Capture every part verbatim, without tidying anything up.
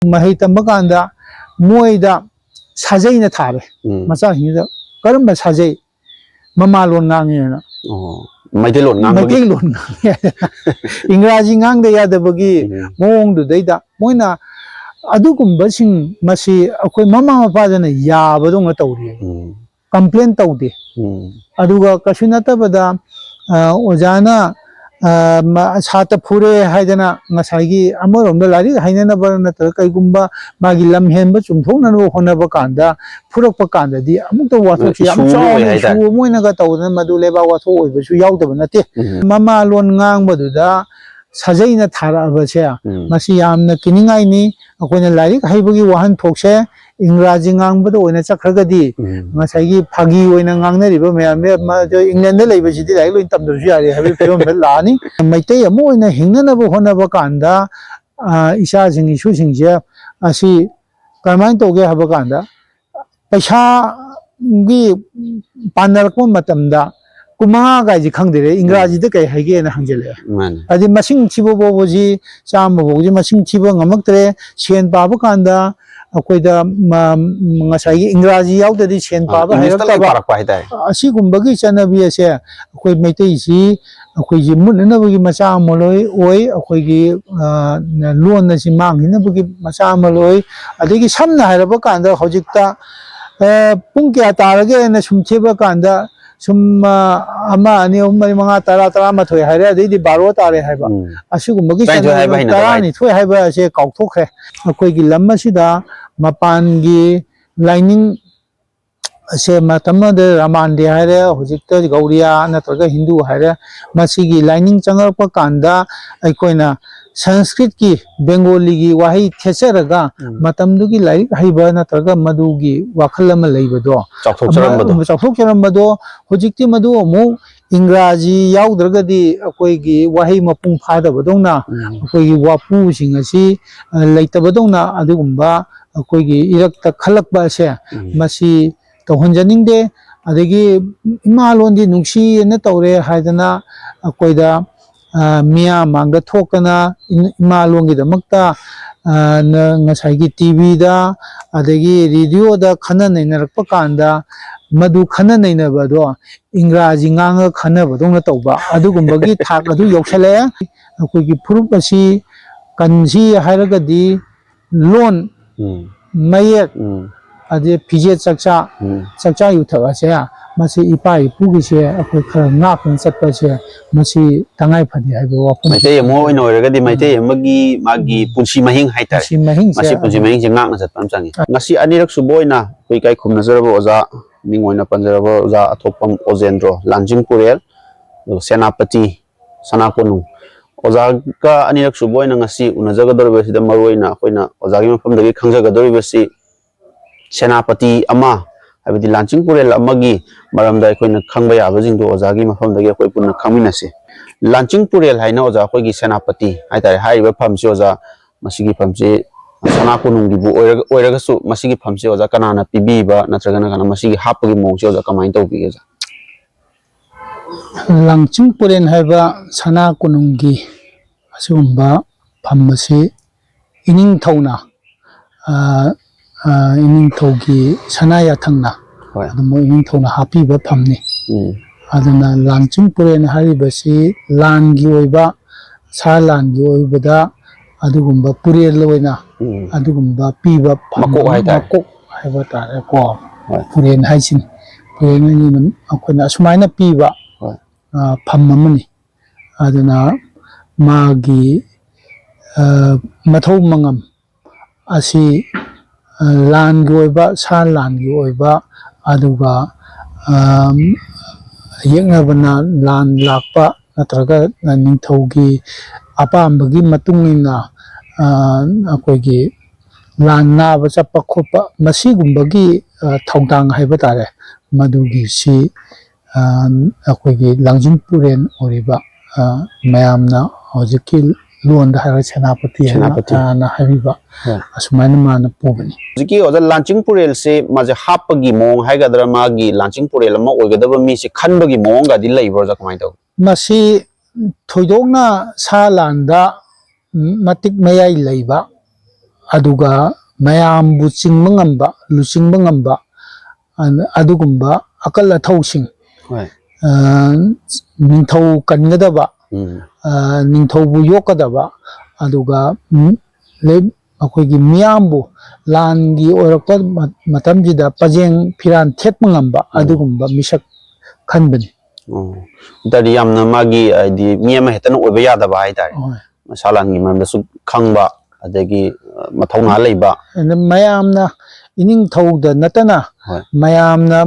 ꯃꯍꯩ ꯇꯝꯕ ꯀꯥꯟꯗ ꯃꯣꯏꯗ ꯁꯥꯖꯩꯅ ꯊꯥꯔꯦ꯫ ꯎꯝ꯫ ꯃꯆꯥꯁꯤꯡꯁꯤꯗ ꯀꯔꯝꯕ ꯁꯥꯖꯩ? ꯃꯃꯥꯂꯣꯟ ꯉꯥꯡꯉꯦꯅ꯫ ꯑꯣ꯫ ꯃꯩꯇꯩꯂꯣꯟ ꯉꯥꯡꯕꯒꯤ꯫ ꯃꯩꯇꯩꯂꯣꯟ ꯉꯥꯡꯉꯦ꯫ ꯏꯪꯒ꯭ꯔꯥꯖꯤ ꯉꯥꯡꯗ ꯌꯥꯗꯕꯒꯤ ꯎꯝ꯫ ꯃꯑꯣꯡꯗꯨꯗꯩꯗ ꯃꯣꯏꯅ ꯑꯗꯨꯒꯨꯝꯕꯁꯤꯡ ꯃꯁꯤ ꯑꯩꯈꯣꯏ ꯃꯃꯥ ꯃꯄꯥꯗꯅ ꯌꯥꯕꯗꯧꯅ ꯇꯧꯔꯤ꯫ ꯎꯝ꯫ ꯀꯝꯄ꯭ꯂꯦꯟ ꯇꯧꯗꯦ꯫ ꯎꯝ꯫ ꯑꯗꯨꯒ ꯀꯩꯁꯨ ꯅꯠꯇꯕꯗ, ꯑ, ꯑꯣꯖꯥꯅ, ꯑ, ꯃ-, ꯁꯥꯇ꯭ꯔ ꯐꯨꯔꯦ ꯍꯥꯏꯗꯅ ꯉꯁꯥꯏꯒꯤ ꯑꯃꯔꯣꯝꯗ ꯂꯥꯏꯔꯤꯛ ꯍꯩꯅꯅꯕ ꯅꯠꯇ꯭ꯔꯒ ꯀꯩꯒꯨꯝꯕ ꯃꯥꯒꯤ ꯂꯝ ꯍꯦꯟꯕ ꯆꯨꯝꯊꯣꯛꯅꯅꯕ ꯍꯣꯠꯅꯕ ꯀꯥꯟꯗ ꯐꯨꯔꯛꯄ ꯀꯥꯟꯗꯗꯤ ꯑꯃꯨꯛꯇ ꯋꯥꯊꯣꯛꯁꯤ ꯌꯥꯝ ꯏꯁꯨ ꯑꯃ ꯑꯣꯏ ꯆꯥꯎꯅ ꯏꯁꯨ ꯍꯥꯏꯇꯥꯔꯦ꯫ ꯑꯃ ꯑꯣꯏꯅꯒ ꯇꯧꯗꯅ ꯃꯗꯨ ꯂꯩꯕꯥꯛ ꯋꯥꯊꯣꯛ ꯑꯣꯏꯕꯁꯨ ꯌꯥꯎꯗꯕ ꯅꯠꯇꯦ꯫ ꯎꯝ꯫ ꯃꯃꯥꯂꯣꯟ ꯉꯥꯡꯕꯗꯨꯗ ꯁꯥꯖꯩꯅ ꯊꯥꯔꯛꯑꯕꯁꯦ, ꯎꯝ꯫ ꯃꯁꯤ ꯌꯥꯝꯅ ꯀꯤꯅꯤꯡꯉꯥꯏꯅꯤ꯫ ꯑꯩꯈꯣꯏꯅ ꯂꯥꯏꯔꯤꯛ ꯍꯩꯕꯒꯤ ꯋꯥꯍꯟꯊꯣꯛꯁꯦ ꯏꯪꯒ꯭ꯔꯥꯖꯤ ꯉꯥꯡꯕꯗ ꯑꯣꯏꯅ ꯆꯠꯈ꯭ꯔꯒꯗꯤ, ꯎꯝ꯫ ꯉꯁꯥꯏꯒꯤ ꯐꯥꯒꯤ ꯑꯣꯏꯅ ꯉꯥꯡꯅꯔꯤꯕ ꯃꯌꯥꯝ, ꯃ-, ꯏꯪꯂꯦꯟꯗ ꯂꯩꯕꯁꯤꯗꯤ ꯂꯥꯏꯔꯤꯛ ꯂꯣꯏ ꯇꯝꯗ꯭ꯔꯁꯨ ꯌꯥꯔꯦ ꯍꯥꯏꯕꯒꯤ ꯐꯤꯕꯝꯗ ꯂꯥꯛꯑꯅꯤ꯫ ꯃꯩꯇꯩ ꯑꯃ ꯑꯣꯏꯅ ꯍꯤꯡꯅꯅꯕ ꯍꯣꯠꯅꯕ ꯀꯥꯟꯗ, ꯑ, ꯏꯆꯥꯁꯤꯡ ꯏꯁꯨꯁꯤꯡꯁꯦ ꯑꯁꯤ ꯀꯔꯝꯍꯥꯏꯅ ꯇꯧꯒꯦ ꯍꯥꯏꯕ ꯀꯥꯟꯗ, ꯄꯩꯁꯥꯒꯤ ꯄꯥꯟꯅꯔꯛꯄ ꯃꯇꯝꯗ ꯀꯨꯟꯃꯉꯥ ꯀꯥꯏꯁꯦ ꯈꯪꯗꯦꯔꯦ, ꯏꯪꯒ꯭ꯔꯥꯖꯤꯗ ꯀꯩ ꯍꯥꯏꯒꯦꯅ ꯍꯪꯖꯜꯂꯛꯑꯦ꯫ ꯃꯥꯅꯦ꯫ ꯍꯥꯏꯗꯤ ꯃꯁꯤꯡ ꯊꯤꯕ ꯐꯥꯎꯕꯁꯤ ꯆꯥꯝꯃ ꯐꯥꯎꯕꯁꯤ ꯃꯁꯤꯡ ꯊꯤꯕ ꯉꯝꯃꯛꯇ꯭ꯔꯦ꯫ ꯁꯦꯟ ꯄꯥꯕ ꯀꯥꯟꯗ ꯑꯩꯈꯣꯏꯗ, ꯃ-, ꯉꯁꯥꯏꯒꯤ ꯏꯪꯒ꯭ꯔꯥꯖꯤ ꯌꯥꯎꯗ꯭ꯔꯗꯤ ꯁꯦꯟ ꯑ, ꯄꯥꯕ ꯏꯪꯂꯤꯁꯇ ꯂꯣꯏ ꯍꯩꯔꯛꯇꯕ ꯄꯥꯔꯛꯄ ꯍꯥꯏꯇꯥꯔꯦ꯫ ꯑꯁꯤꯒꯨꯝꯕꯒꯤ ꯆꯠꯅꯕꯤ ꯑꯁꯦ ꯑꯩꯈꯣꯏ ꯃꯩꯇꯩꯁꯤ ꯑꯩꯈꯣꯏꯁꯤ ꯃꯨꯠꯅꯅꯕꯒꯤ ꯃꯆꯥꯛ ꯑꯃ ꯂꯣꯏ ꯑꯣꯏ, ꯑꯩꯈꯣꯏꯒꯤ, ꯑ, ꯂꯣꯟ ꯑꯁꯤ ꯃꯥꯡꯈꯤꯅꯕꯒꯤ ꯃꯆꯥꯛ ꯑꯃ ꯂꯣꯏ꯫ ꯑꯗꯒꯤ ꯁꯝꯅ ꯍꯥꯏꯔꯕ ꯀꯥꯟꯗ ꯍꯧꯖꯤꯛꯇ, ꯑ, ꯄꯨꯡ ꯀꯌꯥ ꯇꯥꯔꯒꯦꯅ ꯁꯨꯝ ꯊꯤꯕ ꯀꯥꯟꯗ ꯁꯨꯝ, ꯑ, ꯑꯃ, ꯑꯅꯤ, ꯑꯍꯨꯝ, ꯃꯔꯤ, ꯃꯉꯥ, ꯇꯔꯥ, ꯇꯔꯥꯃꯥꯊꯣꯏ ꯍꯥꯏꯔꯦ, ꯑꯗꯩꯗꯤ ꯕꯥꯔꯣ ꯇꯥꯔꯦ ꯍꯥꯏꯕ꯫ ꯎꯝ꯫ ꯑꯁꯤꯒꯨꯝꯕꯒꯤ ꯇꯔꯥꯅꯤꯊꯣꯏ ꯍꯥꯏꯕ ꯆꯠꯅꯕꯤ ꯍꯩꯅꯗꯕ ꯍꯥꯏ- ꯇꯔꯥꯅꯤꯊꯣꯏ ꯍꯥꯏꯕ ꯑꯁꯦ ꯀꯥꯎꯊꯣꯛꯈ꯭ꯔꯦ꯫ ꯑꯩꯈꯣꯏꯒꯤ ꯂꯝ ꯑꯁꯤꯗ ꯃꯄꯥꯟꯒꯤ ꯂꯥꯏꯅꯤꯡ ꯑꯁꯦ ꯃꯇꯝ ꯑꯃꯗ ꯔꯃꯥꯟꯗꯦ ꯍꯥꯏꯔꯦ, ꯍꯧꯖꯤꯛꯇ ꯒꯧꯔꯤꯌꯥ ꯅꯠꯇ꯭ꯔꯒ ꯍꯤꯟꯗꯨ ꯍꯥꯏꯔꯦ, ꯃꯁꯤꯒꯤ ꯂꯥꯏꯅꯤꯡ ꯆꯪꯉꯛꯄ ꯀꯥꯟꯗ ꯑꯩꯈꯣꯏꯅ ꯁꯪꯁꯀ꯭ꯔꯤꯠꯀꯤ, ꯕꯦꯡꯒꯣꯂꯤꯒꯤ ꯋꯥꯍꯩ ꯊꯦꯠꯆꯔꯒ ꯎꯝ꯫ ꯃꯇꯝꯗꯨꯒꯤ ꯂꯥꯏꯔꯤꯛ ꯍꯩꯕ ꯅꯠꯇ꯭ꯔꯒ ꯃꯗꯨꯒꯤ ꯋꯥꯈꯜ ꯑꯃ ꯂꯩꯕꯗꯣ, ꯆꯥꯎꯊꯣꯛꯆꯔꯝꯕꯗꯣ꯫ ꯑꯃ-, ꯆꯥꯎꯊꯣꯛꯆꯔꯝꯕꯗꯣ ꯍꯧꯖꯤꯛꯇꯤ ꯃꯗꯨ ꯑꯃꯨꯛ ꯏꯪꯒ꯭ꯔꯥꯖꯤ ꯌꯥꯎꯗ꯭ꯔꯒꯗꯤ ꯑꯩꯈꯣꯏꯒꯤ ꯋꯥꯍꯩ ꯃꯄꯨꯡ ꯐꯥꯗꯕꯗꯧꯅ, ꯎꯝ꯫ ꯑꯩꯈꯣꯏꯒꯤ ꯋꯥꯄꯨꯁꯤꯡ ꯑꯁꯤ, ꯑ, ꯂꯩꯇꯕꯗꯧꯅ ꯑꯗꯨꯒꯨꯝꯕ ꯑꯩꯈꯣꯏꯒꯤ ꯏꯔꯛꯇ ꯈꯜꯂꯛꯄ ꯑꯁꯦ ꯎꯝ꯫ ꯃꯁꯤ ꯇꯧꯍꯟꯖꯅꯤꯡꯗꯦ꯫ ꯑꯗꯒꯤ ꯏꯃꯥ ꯂꯣꯟꯗꯤ ꯅꯨꯡꯁꯤꯅ ꯇꯧꯔꯦ ꯍꯥꯏꯗꯅ ꯑꯩꯈꯣꯏꯗ, ꯑ, ꯃꯤꯌꯥꯝ ꯃꯥꯡꯗ ꯊꯣꯛꯇꯅ ꯏ-, ꯏꯃꯥ ꯂꯣꯟꯒꯤꯗꯃꯛꯇ, ꯑ, ꯅ-, ꯉꯁꯥꯏꯒꯤ ꯇꯤꯚꯤꯗ ꯑꯗꯒꯤ ꯔꯦꯗꯤꯑꯣꯗ ꯈꯟꯅ ꯅꯩꯅꯔꯛꯄ ꯀꯥꯟꯗ, ꯃꯗꯨ ꯈꯟꯅ ꯅꯩꯅꯕꯗꯣ ꯏꯪꯒ꯭ꯔꯥꯖꯤ ꯉꯥꯡꯉ ꯈꯟꯅꯕꯗꯧꯅ ꯇꯧꯕ, ꯑꯗꯨꯒꯨꯝꯕꯒꯤ ꯊꯥꯛ ꯑꯗꯨ ꯌꯧꯁꯜꯂꯛꯑꯦ꯫ ꯑꯩꯈꯣꯏꯒꯤ ꯐꯨꯔꯨꯞ ꯑꯁꯤ ꯀꯟꯁꯤ ꯍꯥꯏꯔꯒꯗꯤ ꯂꯣꯟ, ꯎꯝ꯫ ꯃꯌꯦꯛ, ꯎꯝ꯫ ꯑꯗꯩ ꯐꯤꯖꯦꯠ ꯆꯛꯆꯥ, ꯎꯝ꯫ ꯆꯛꯆꯥ ꯌꯨꯊꯛ ꯑꯁꯦ, ꯃꯁꯤ ꯏꯄꯥ ꯏꯄꯨꯒꯤꯁꯦ ꯑꯩꯈꯣꯏ ꯈꯔ ꯉꯥꯛꯇꯅ ꯆꯠꯄꯁꯦ, ꯃꯁꯤ ꯇꯉꯥꯏ ꯐꯗꯦ ꯍꯥꯏꯕ ꯋꯥꯐꯝ꯫ ꯃꯩꯇꯩ ꯑꯃ ꯑꯣꯏꯅ ꯑꯣꯏꯔꯒꯗꯤ ꯃꯩꯇꯩ ꯎꯝ꯫ ꯑꯃꯒꯤ ꯃꯥꯒꯤ ꯎꯝ꯫ ꯄꯨꯟꯁꯤ ꯃꯍꯤꯡ ꯍꯥꯏꯇꯥꯔꯦ꯫ ꯄꯨꯟꯁꯤ ꯃꯍꯤꯡꯁꯦ ꯃꯁꯤ ꯄꯨꯟꯁꯤ ꯎꯝ꯫ ꯃꯍꯤꯡꯁꯦ ꯉꯥꯛꯅ ꯆꯠꯄ ꯑꯃ ꯆꯪꯉꯤ꯫ ꯉꯁꯤ ꯑꯅꯤꯔꯛ ꯁꯨꯕ ꯑꯣꯏꯅ ꯑꯩꯈꯣꯏ ꯏꯀꯥꯏ ꯈꯨꯝꯅꯖꯔꯕ ꯑꯣꯖꯥ, ꯃꯤꯡ ꯑꯣꯏꯅ ꯄꯟꯖꯔꯕ ꯑꯣꯖꯥ ꯑꯊꯣꯛꯄꯝ ꯑꯣꯖꯦꯟꯗ꯭ꯔꯣ, ꯂꯥꯟꯖꯤꯡ ꯄꯨꯔꯦꯜ, ꯑꯗꯨꯒ ꯁꯦꯅꯥꯄꯇꯤ, ꯁꯅꯥ ꯀꯣꯅꯨꯡ꯫ ꯑꯣꯖꯥꯒ ꯑꯅꯤꯔꯛ ꯁꯨꯕ ꯑꯣꯏꯅ ꯉꯁꯤ ꯎꯅꯖꯒꯗꯧꯔꯤꯕꯁꯤꯗ ꯃꯔꯨꯑꯣꯏꯅ ꯑꯩꯈꯣꯏꯅ ꯑꯣꯖꯥꯒꯤ ꯃꯐꯝꯗꯒꯤ ꯈꯪꯖꯒꯗꯧꯔꯤꯕꯁꯤ ꯁꯦꯅꯥꯄꯇꯤ ꯑꯃ, ꯍꯥꯏꯕꯗꯤ ꯂꯥꯟꯆꯤꯡ ꯄꯨꯔꯦꯜ ꯑꯃꯒꯤ ꯃꯔꯝꯗ ꯑꯩꯈꯣꯏꯅ ꯈꯪꯕ ꯌꯥꯕꯁꯤꯡꯗꯣ ꯑꯣꯖꯥꯒꯤ ꯃꯐꯝꯗꯒꯤ ꯑꯩꯈꯣꯏ ꯄꯨꯟꯅ ꯈꯪꯃꯤꯟꯅꯁꯤ꯫ ꯂꯥꯟꯆꯤꯡ ꯄꯨꯔꯦꯜ ꯍꯥꯏꯅ ꯑꯣꯖꯥ ꯑꯩꯈꯣꯏꯒꯤ ꯁꯦꯅꯥꯄꯇꯤ ꯍꯥꯏꯇꯥꯔꯦ, ꯍꯥꯏꯔꯤꯕ ꯐꯝꯁꯤ ꯑꯣꯖꯥ, ꯃꯁꯤꯒꯤ ꯐꯝꯁꯤ ꯁꯅꯥ ꯀꯣꯅꯨꯡꯒꯤꯕꯨ ꯑꯣꯏꯔꯒ-, ꯑꯣꯏꯔꯒꯁꯨ ꯃꯁꯤꯒꯤ ꯐꯝꯁꯤ ꯑꯣꯖꯥ ꯀꯅꯥꯅ ꯄꯤꯕꯤꯕ ꯅꯠꯇ꯭ꯔꯒꯅ ꯀꯅꯥ ꯃꯁꯤꯒꯤ ꯍꯥꯞꯄꯒꯤ ꯃꯑꯣꯡꯁꯤ ꯑꯣꯖꯥ ꯀꯃꯥꯏꯅ ꯇꯧꯕꯤꯒꯦ ꯑꯣꯖꯥ? ꯂꯥꯡꯆꯤꯡ ꯄꯨꯔꯦꯟ ꯍꯥꯏꯕ ꯁꯅꯥ ꯀꯣꯅꯨꯡꯒꯤ ꯑꯁꯤꯒꯨꯝꯕ ꯐꯝ ꯑꯁꯤ ꯏꯅꯤꯡꯊꯧꯅ, ꯑ, ꯑ, ꯏꯅꯤꯡꯊꯧꯒꯤ ꯁꯅꯥ ꯌꯥꯊꯪꯅ, ꯍꯣꯏ꯫ ꯑꯗꯨꯝ ꯏꯅꯤꯡꯊꯧꯅ ꯍꯥꯞꯄꯤꯕ ꯐꯝꯅꯤ꯫ ꯎꯝ꯫ ꯑꯗꯨꯅ ꯂꯥꯡꯆꯤꯡ ꯄꯨꯔꯦꯟ ꯍꯥꯏꯔꯤꯕꯁꯤ ꯂꯥꯟꯒꯤ ꯑꯣꯏꯕ, ꯁꯥ ꯂꯥꯟꯒꯤ ꯑꯣꯏꯕꯗ ꯑꯗꯨꯒꯨꯝꯕ ꯄꯨꯔꯦꯜ ꯑꯣꯏꯅ ꯎꯝ꯫ ꯑꯗꯨꯒꯨꯝꯕ ꯄꯤꯕ ꯐꯝ ꯃꯀꯣꯛ ꯍꯥꯏꯇꯥꯔꯦ꯫ ꯃꯀꯣꯛ ꯍꯥꯏꯕ ꯇꯥꯔꯦꯀꯣ꯫ ꯍꯣꯏ꯫ ꯄꯨꯔꯦꯟ ꯍꯥꯏꯁꯤꯅꯤ꯫ ꯄꯨꯔꯦꯟ ꯍꯥꯏꯁꯤꯅ ꯑꯩꯈꯣꯏꯅ ꯑꯁꯨꯃꯥꯏꯅ ꯄꯤꯕ, ꯍꯣꯏ꯫ ꯑ, ꯐꯝ ꯑꯃꯅꯤ꯫ ꯑꯗꯨꯅ ꯃꯥꯒꯤ, ꯑ, ꯃꯊꯧ ꯃꯉꯝ ꯑꯁꯤ, ꯑ, ꯂꯥꯟꯒꯤ ꯑꯣꯏꯕ, ꯁꯥ ꯂꯥꯟꯒꯤ ꯑꯣꯏꯕ, ꯑꯗꯨꯒ, ꯑ, ꯌꯦꯛꯅꯕꯅ ꯂꯥꯟ ꯂꯥꯛꯄ ꯅꯠꯇ꯭ꯔꯒ ꯅꯤꯡꯊꯧꯒꯤ ꯑꯄꯥꯝꯕꯒꯤ ꯃꯇꯨꯡ ꯏꯟꯅ, ꯑ, ꯑꯩꯈꯣꯏꯒꯤ ꯂꯥꯟ ꯅꯥꯕ ꯆꯠꯄ ꯈꯣꯠꯄ ꯃꯁꯤꯒꯨꯝꯕꯒꯤ, ꯑ, ꯊꯧꯗꯥꯡ ꯍꯥꯏꯕ ꯇꯥꯔꯦ, ꯃꯗꯨꯒꯤꯁꯤ ꯑ, ꯑꯩꯈꯣꯏꯒꯤ ꯂꯥꯡꯖꯤꯡ ꯄꯨꯔꯦꯟ ꯑꯣꯏꯔꯤꯕ, ꯑ, ꯃꯌꯥꯝꯅ ꯍꯧꯖꯤꯛꯀꯤ ꯂꯣꯟꯗ ꯍꯥꯏꯔꯒ ꯁꯦꯅꯥꯄꯇꯤ ꯍꯥꯏꯅ, ꯁꯦꯅꯥꯄꯇꯤ꯫ ꯑꯅ ꯍꯥꯏꯕꯤꯕ, ꯍꯣꯏ꯫ ꯑꯁꯨꯃꯥꯏꯅ ꯃꯥꯅ ꯄꯨꯕꯅꯤ꯫ ꯍꯧꯖꯤꯛꯀꯤ ꯑꯣꯖꯥ ꯂꯥꯟꯆꯤꯡ ꯄꯨꯔꯦꯜꯁꯦ ꯃꯥꯁꯦ ꯍꯥꯞꯄꯒꯤ ꯃꯑꯣꯡ ꯍꯥꯏꯒꯗ꯭ꯔꯥ, ꯃꯥꯒꯤ ꯂꯥꯟꯆꯤꯡ ꯄꯨꯔꯦꯜ ꯑꯃ ꯑꯣꯏꯒꯗꯕ ꯃꯤꯁꯦ ꯈꯟꯕꯒꯤ ꯃꯑꯣꯡꯒꯗꯤ ꯂꯩꯕ꯭ꯔꯣ ꯑꯣꯖꯥ, ꯀꯃꯥꯏꯅ ꯇꯧꯏ? ꯃꯁꯤ ꯊꯣꯏꯗꯣꯛꯅ ꯁꯥ ꯂꯥꯟꯗ ꯃꯇꯤꯛ ꯃꯌꯥꯏ ꯂꯩꯕ, ꯑꯗꯨꯒ ꯃꯌꯥꯝꯕꯨ ꯆꯤꯡꯕ ꯉꯝꯕ, ꯂꯨꯆꯤꯡꯕ ꯉꯝꯕ, ꯑ-, ꯑꯗꯨꯒꯨꯝꯕ ꯑꯀꯜ ꯑꯊꯧꯁꯤꯡ, ꯍꯣꯏ ꯑ, ꯅꯤꯡꯊꯧ ꯀꯟꯒꯗꯕ, ꯎꯝ ꯑ, ꯅꯤꯡꯊꯧꯕꯨ ꯌꯣꯛꯀꯗꯕ, ꯑꯗꯨꯒ ꯎꯝ, ꯂꯩ-, ꯑꯩꯈꯣꯏꯒꯤ ꯃꯤꯌꯥꯝꯕꯨ ꯂꯥꯟꯒꯤ ꯑꯣꯏꯔꯛꯄ ꯃ-, ꯃꯇꯝꯁꯤꯗ ꯄꯖꯦꯡ ꯐꯤꯔꯥꯟ ꯊꯦꯠꯄ ꯉꯝꯕ ꯑꯗꯨꯒꯨꯝꯕ ꯃꯤꯁꯛ ꯈꯟꯕꯅꯤ꯫ ꯑꯣ ꯑꯗꯨ ꯇꯥꯔꯗꯤ ꯌꯥꯝꯅ ꯃꯥꯒꯤ ꯍꯥꯏꯗꯤ ꯃꯤ ꯑꯃ ꯍꯦꯛꯇꯅ ꯑꯣꯏꯕ ꯌꯥꯗꯕ ꯍꯥꯏꯇꯥꯔꯦ꯫ ꯍꯣꯏ꯫ ꯁꯥ ꯂꯥꯟꯒꯤ ꯃꯔꯝꯗꯁꯨ ꯈꯪꯕ, ꯑꯗꯒꯤ ꯑ, ꯃꯊꯧꯅꯥ ꯂꯩꯕ꯫ ꯑꯗ ꯃꯌꯥꯝꯅ ꯏꯅꯤꯡꯊꯧꯗ ꯅꯠꯇꯅ ꯍꯣꯏ꯫ ꯃꯌꯥꯝꯅ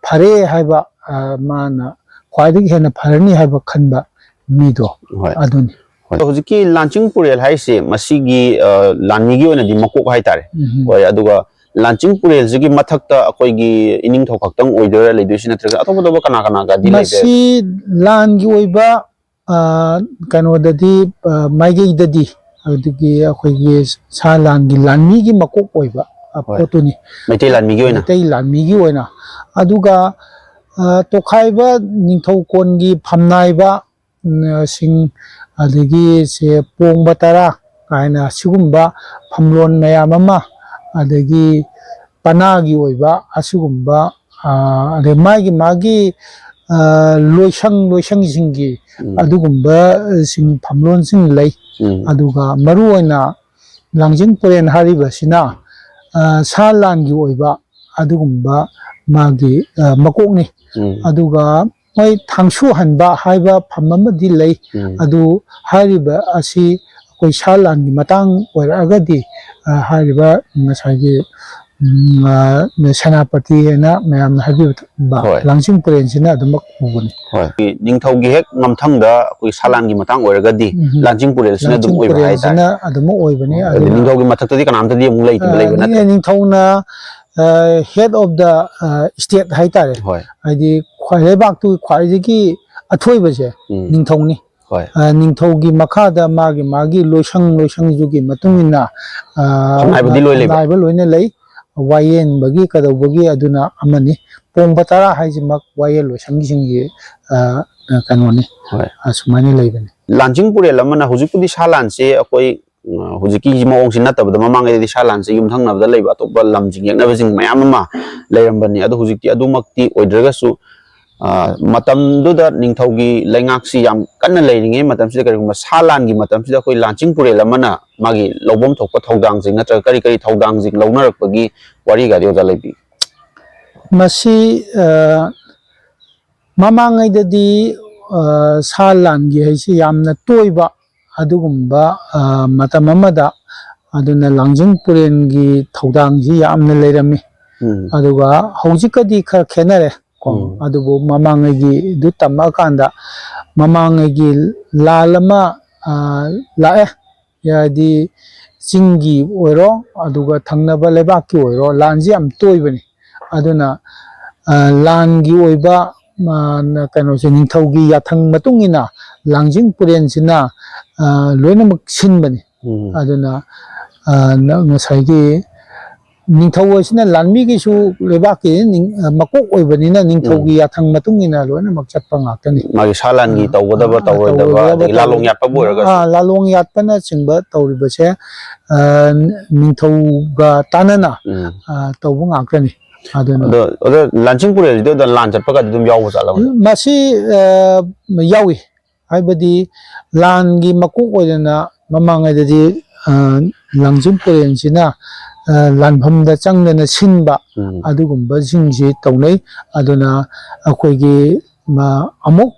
ꯐꯔꯦ ꯍꯥꯏꯕ, ꯑ, ꯃꯥꯅ ꯈ꯭ꯋꯥꯏꯗꯒꯤ ꯍꯦꯟꯅ ꯐꯔꯅꯤ ꯍꯥꯏꯕ ꯈꯟꯕ ꯃꯤꯗꯣ ꯍꯣꯏ꯫ ꯑꯗꯨꯅꯤ꯫ ꯍꯣꯏ꯫ ꯍꯧꯖꯤꯛꯀꯤ ꯂꯥꯟꯆꯤꯡ ꯄꯨꯔꯦꯜ ꯍꯥꯏꯁꯦ ꯃꯁꯤꯒꯤ ꯑ, ꯂꯥꯟꯃꯤꯒꯤ ꯑꯣꯏꯅꯗꯤ ꯃꯀꯣꯛ ꯍꯥꯏꯇꯥꯔꯦ꯫ ꯎꯝ꯫ ꯍꯣꯏ꯫ ꯑꯗꯨꯒ ꯂꯥꯟꯆꯤꯡ ꯄꯨꯔꯦꯜꯁꯤꯒꯤ ꯃꯊꯛꯇ ꯑꯩꯈꯣꯏꯒꯤ ꯏꯅꯤꯡꯊꯧ ꯈꯛꯇꯪ ꯑꯣꯏꯗꯣꯏꯔꯥ ꯂꯩꯗꯣꯏꯁꯤ, ꯅꯠꯇ꯭ꯔꯒ ꯑꯇꯣꯞ ꯑꯇꯣꯞꯄ ꯀꯅꯥ ꯀꯅꯥꯒꯗꯤ ꯂꯩꯕ ꯌꯥꯏ? ꯃꯁꯤ ꯂꯥꯟꯒꯤ ꯑꯣꯏꯕ, ꯑ, ꯀꯩꯅꯣꯗꯗꯤ, ꯑ, ꯃꯥꯏꯀꯩꯗꯗꯤ ꯑꯗꯨꯒꯤ ꯑꯩꯈꯣꯏꯒꯤ ꯁꯥ ꯂꯥꯟꯒꯤ ꯂꯥꯟꯃꯤꯒꯤ ꯃꯀꯣꯛ ꯑꯣꯏꯕ, ꯑ, ꯍꯣꯏ꯫ ꯄꯣꯠꯇꯨꯅꯤ꯫ ꯃꯩꯇꯩ ꯂꯥꯟꯃꯤꯒꯤ ꯑꯣꯏꯅ? ꯃꯩꯇꯩ ꯂꯥꯟꯃꯤꯒꯤ ꯑꯣꯏꯅ꯫ ꯑꯗꯨꯒ, ꯑ, ꯇꯣꯈꯥꯏꯕ ꯅꯤꯡꯊꯧꯀꯣꯟꯒꯤ ꯐꯝꯅꯥꯏꯕ, ꯎꯝ, ꯁꯤꯡ, ꯑꯗꯒꯤ ꯁꯦ ꯄꯣꯡꯕ ꯇꯔꯥ ꯀꯥꯏꯅ ꯁꯤꯒꯨꯝꯕ ꯐꯝꯂꯣꯟ ꯃꯌꯥꯝ ꯑꯃ, ꯑꯗꯒꯤ ꯄꯅꯥꯒꯤ ꯑꯣꯏꯕ ꯑꯁꯤꯒꯨꯝꯕ, ꯑ, ꯑꯗꯩ ꯃꯥꯒꯤ, ꯃꯥꯒꯤ, ꯑ, ꯂꯣꯏꯁꯪ, ꯂꯣꯏꯁꯪꯁꯤꯡꯒꯤ ꯎꯝ꯫ ꯑꯗꯨꯒꯨꯝꯕꯁꯤꯡ ꯐꯝꯂꯣꯟꯁꯤꯡ ꯂꯩ꯫ ꯎꯝ꯫ ꯑꯗꯨꯒ ꯃꯔꯨꯑꯣꯏꯅ ꯂꯥꯡꯖꯤꯡ ꯄꯨꯔꯦꯟ ꯍꯥꯏꯔꯤꯕꯁꯤꯅ, ꯑ, ꯁꯥ ꯂꯥꯟꯒꯤ ꯑꯣꯏꯕ ꯑꯗꯨꯒꯨꯝꯕ ꯃꯥꯒꯤ, ꯑ, ꯃꯀꯣꯛꯅꯤ꯫ ꯎꯝ꯫ ꯑꯗꯨꯒ ꯃꯣꯏ ꯊꯥꯡꯁꯨ ꯍꯟꯕ ꯍꯥꯏꯕ ꯐꯝ ꯑꯃꯗꯤ ꯂꯩ꯫ ꯎꯝ꯫ ꯑꯗꯨ ꯍꯥꯏꯔꯤꯕ ꯑꯁꯤ ꯑꯩꯈꯣꯏ ꯁꯥ ꯂꯥꯟꯒꯤ ꯃꯇꯥꯡ ꯑꯣꯏꯔꯛꯑꯒꯗꯤ, ꯑ, ꯍꯥꯏꯔꯤꯕ ꯉꯁꯥꯏꯒꯤ, ꯎꯝ, ꯑ, ꯁꯦꯅꯥꯄꯇꯤ ꯍꯥꯏꯅ ꯃꯌꯥꯝꯅ ꯍꯥꯏꯕꯤꯕ ꯍꯣꯏ꯫ ꯂꯥꯡꯖꯤꯡ ꯄꯨꯔꯦꯟꯁꯤꯅ ꯑꯗꯨꯃꯛ ꯎꯕꯅꯤ꯫ ꯍꯣꯏ꯫ ꯅꯤꯡꯊꯧꯒꯤ ꯍꯦꯛ ꯃꯝꯊꯪꯗ ꯑꯩꯈꯣꯏ ꯁꯥ ꯂꯥꯟꯒꯤ ꯃꯇꯥꯡ ꯑꯣꯏꯔꯒꯗꯤ ꯎꯝ꯫ ꯂꯥꯟꯆꯤꯡ ꯄꯨꯔꯦꯜꯁꯤꯅ ꯑꯗꯨꯝ ꯂꯥꯡꯖꯤꯡ ꯑꯣꯏꯕ ꯍꯥꯏꯇꯥꯔꯦ꯫ ꯄꯨꯔꯦꯟꯁꯤꯅ ꯑꯗꯨꯃꯛ ꯑꯣꯏꯕꯅꯤ꯫ ꯑꯣ, ꯑꯗꯨꯅ ꯅꯤꯡꯊꯧꯒꯤ ꯃꯊꯛꯇꯗꯤ ꯀꯅꯥꯝꯇꯗꯤ ꯑꯃꯨꯛ ꯂꯩꯇꯕ, ꯑ, ꯂꯩꯕ ꯅꯤꯡ-, ꯅꯠꯇ꯭ꯔꯦ? ꯅꯤꯡꯊꯧꯅ, ꯑ, head of the, ꯑ, state ꯍꯥꯏꯇꯥꯔꯦ꯫ ꯍꯣꯏ꯫ ꯍꯥꯏꯗꯤ ꯈ꯭ꯋꯥꯏ, ꯂꯩꯕꯥꯛꯇꯨꯒꯤ ꯈ꯭ꯋꯥꯏꯗꯒꯤ ꯑꯊꯣꯏꯕꯁꯦ ꯎꯝ꯫ ꯅꯤꯡꯊꯧꯅꯤ꯫ ꯍꯣꯏ꯫ ꯑ, ꯅꯤꯡꯊꯧꯒꯤ ꯃꯈꯥꯗ ꯃꯥꯒꯤ, ꯃꯥꯒꯤ ꯂꯣꯏꯁꯪ, ꯂꯣꯏꯁꯪꯗꯨꯒꯤ ꯃꯇꯨꯡ ꯏꯟꯅ, ꯑ, ꯐꯝꯅꯥꯏꯕꯗꯤ ꯂꯣꯏ ꯂꯩꯕ? ꯐꯝꯅꯥꯏꯕ ꯂꯣꯏꯅ ꯂꯩ꯫ ꯋꯥꯌꯦꯟꯕꯒꯤ ꯀꯩꯗꯧꯕꯒꯤ ꯑꯗꯨꯅ ꯑꯃꯅꯤ꯫ ꯄꯣꯡꯕ ꯇꯔꯥ ꯍꯥꯏꯁꯤꯃꯛ ꯋꯥꯌꯦꯜ ꯂꯣꯏꯁꯪꯒꯤꯁꯤꯡꯒꯤ, ꯑ, ꯀꯩꯅꯣꯅꯤ꯫ ꯍꯣꯏ꯫ ꯑꯁꯨꯃꯥꯏꯅ ꯂꯩꯕꯅꯤ꯫ ꯂꯥꯟꯆꯤꯡ ꯄꯨꯔꯦꯜ ꯑꯃꯅ ꯍꯧꯖꯤꯛꯄꯨꯗꯤ ꯁꯥ ꯂꯥꯟꯁꯦ ꯑꯩꯈꯣꯏ ꯑ, ꯍꯧꯖꯤꯛꯀꯤ ꯃꯑꯣꯡꯁꯤ ꯅꯠꯇꯕꯗ, ꯃꯃꯥꯡꯉꯩꯗꯗꯤ ꯁꯥ ꯂꯥꯟꯁꯦ ꯌꯨꯝꯊꯪꯅꯕꯗ ꯂꯩꯕ ꯑꯇꯣꯞꯄ ꯂꯝꯁꯤꯡ ꯌꯦꯛꯅꯕꯁꯤꯡ ꯃꯌꯥꯝ ꯑꯃ ꯂꯩꯔꯝꯕꯅꯤ꯫ ꯑꯗꯣ ꯍꯧꯖꯤꯛꯇꯤ ꯑꯗꯨꯃꯛꯇꯤ ꯑꯣꯏꯗ꯭ꯔꯒꯁꯨ, ꯑ, ꯃꯇꯝꯗꯨꯗ ꯅꯤꯡꯊꯧꯒꯤ ꯂꯩꯉꯥꯛꯁꯤ ꯌꯥꯝ ꯀꯟꯅ ꯂꯩꯔꯤꯉꯩ ꯃꯇꯝꯁꯤꯗ, ꯀꯔꯤꯒꯨꯝꯕ ꯁꯥ ꯂꯥꯟꯒꯤ ꯃꯇꯝꯁꯤꯗ ꯑꯩꯈꯣꯏ ꯂꯥꯟꯆꯤꯡ ꯄꯨꯔꯦꯜ ꯑꯃꯅ ꯃꯥꯒꯤ ꯂꯧꯐꯝ ꯊꯣꯛꯄ ꯊꯧꯗꯥꯡꯁꯤꯡ ꯅꯠꯇ꯭ꯔꯒ ꯀꯔꯤ ꯀꯔꯤ ꯊꯧꯗꯥꯡꯁꯤꯡ ꯂꯧꯅꯔꯛꯄꯒꯤ ꯋꯥꯔꯤꯒꯗꯤ ꯑꯣꯖꯥ ꯂꯩꯕꯤ? ꯃꯁꯤ, ꯑ, ꯃꯃꯥꯡꯉꯩꯗꯗꯤ, ꯑ, ꯁꯥ ꯂꯥꯟꯒꯤ ꯍꯥꯏꯁꯤ ꯌꯥꯝꯅ ꯇꯣꯏꯕ ꯑꯗꯨꯒꯨꯝꯕ, ꯑ, ꯃꯇꯝ ꯑꯃꯗ, ꯑꯗꯨꯅ ꯂꯥꯡꯖꯤꯡ ꯄꯨꯔꯦꯟꯒꯤ ꯊꯧꯗꯥꯡꯁꯤ ꯌꯥꯝꯅ ꯂꯩꯔꯝꯃꯤ꯫ ꯎꯝ꯫ ꯑꯗꯨꯒ ꯍꯧꯖꯤꯛꯀꯗꯤ ꯈꯔ ꯈꯦꯠꯅꯔꯦ ꯀꯣ꯫ ꯎꯝ꯫ ꯑꯗꯨꯕꯨ ꯃꯃꯥꯡꯉꯩꯒꯤꯗꯨ ꯇꯝꯃꯛꯑꯀꯥꯟꯗ, ꯃꯃꯥꯡꯉꯩꯒꯤ ꯂꯥꯟ ꯑꯃ, ꯑ, ꯂꯥꯛꯑꯦ, ꯍꯥꯏꯗꯤ ꯆꯤꯡꯒꯤ ꯑꯣꯏꯔꯣ, ꯑꯗꯨꯒ ꯊꯪꯅꯕ ꯂꯩꯕꯥꯛꯀꯤ ꯑꯣꯏꯔꯣ, ꯂꯥꯟꯁꯤ ꯌꯥꯝ ꯇꯣꯏꯕꯅꯤ꯫ ꯑꯗꯨꯅ, ꯑ, ꯂꯥꯟꯒꯤ ꯑꯣꯏꯕ, ꯑ, ꯀꯩꯅꯣꯁꯦ, ꯅꯤꯡꯊꯧꯒꯤ ꯌꯥꯊꯪ ꯃꯇꯨꯡ ꯏꯟꯅ ꯂꯥꯡꯖꯤꯡ ꯄꯨꯔꯦꯟꯁꯤꯅ, ꯑ, ꯂꯣꯏꯅꯃꯛ ꯁꯤꯟꯕꯅꯤ꯫ ꯎꯝ꯫ ꯑꯗꯨꯅ, ꯑ, ꯅ-, ꯉꯁꯥꯏꯒꯤ ꯅꯤꯡꯊꯧ ꯑꯁꯤꯅ ꯂꯥꯟꯃꯤꯒꯤꯁꯨ ꯂꯩꯕꯥꯛꯀꯤ ꯅꯤꯡ-, ꯑ, ꯃꯀꯣꯛ ꯑꯣꯏꯕꯅꯤꯅ ꯅꯤꯡꯊꯧꯒꯤ ꯎꯝ꯫ ꯌꯥꯊꯪ ꯃꯇꯨꯡ ꯏꯟꯅ ꯂꯣꯏꯅꯃꯛ ꯆꯠꯄ ꯉꯥꯛꯇꯅꯤ꯫ ꯃꯥꯒꯤ ꯁꯥ ꯂꯥꯟꯒꯤ ꯑ, ꯇꯧꯒꯗꯕ, ꯑ, ꯇꯧꯔꯣꯏꯗꯕ, ꯇꯧꯒꯗꯕ, ꯑꯗꯒꯤ ꯂꯥꯂꯣꯡ ꯇꯧꯔꯣꯏ-, ꯌꯥꯠꯄꯕꯨ ꯑ, ꯑꯣꯏꯔꯒꯁꯨ꯫ ꯂꯥꯂꯣꯡ ꯌꯥꯠꯄꯅꯆꯤꯡꯕ ꯇꯧꯔꯤꯕꯁꯦ, ꯑ, ꯅꯤꯡꯊꯧꯒ ꯇꯥꯟꯅꯅ, ꯎꯝ꯫ ꯑ, ꯇꯧꯕ ꯉꯥꯛꯇꯅꯤ꯫ ꯑꯗꯨꯅ ꯑꯗꯣ, ꯑꯗꯣ ꯂꯥꯟꯆꯤꯡ ꯄꯨꯔꯦꯜꯁꯤꯗ ꯑꯗ ꯂꯥꯟ ꯆꯠꯄꯒꯗꯤ ꯑꯗꯨꯝ ꯌꯥꯎꯕ ꯖꯥꯠꯂꯕ? ꯃꯁꯤ, ꯑ, ꯌꯥꯎꯏ꯫ ꯍꯥꯏꯕꯗꯤ ꯂꯥꯟꯒꯤ ꯃꯀꯣꯛ ꯑꯣꯏꯗꯅ ꯃꯃꯥꯡꯉꯩꯗꯗꯤ, ꯑ, ꯂꯥꯡꯖꯤꯡ ꯄꯨꯔꯦꯟꯁꯤꯅ, ꯑ, ꯂꯥꯟꯐꯝꯗ ꯆꯪꯗꯅ ꯁꯤꯟꯕ ꯎꯝ꯫ ꯑꯗꯨꯒꯨꯝꯕꯁꯤꯡꯁꯤ ꯇꯧꯅꯩ꯫ ꯑꯗꯨꯅ ꯑꯩꯈꯣꯏꯒꯤ ꯃ-, ꯑꯃꯨꯛ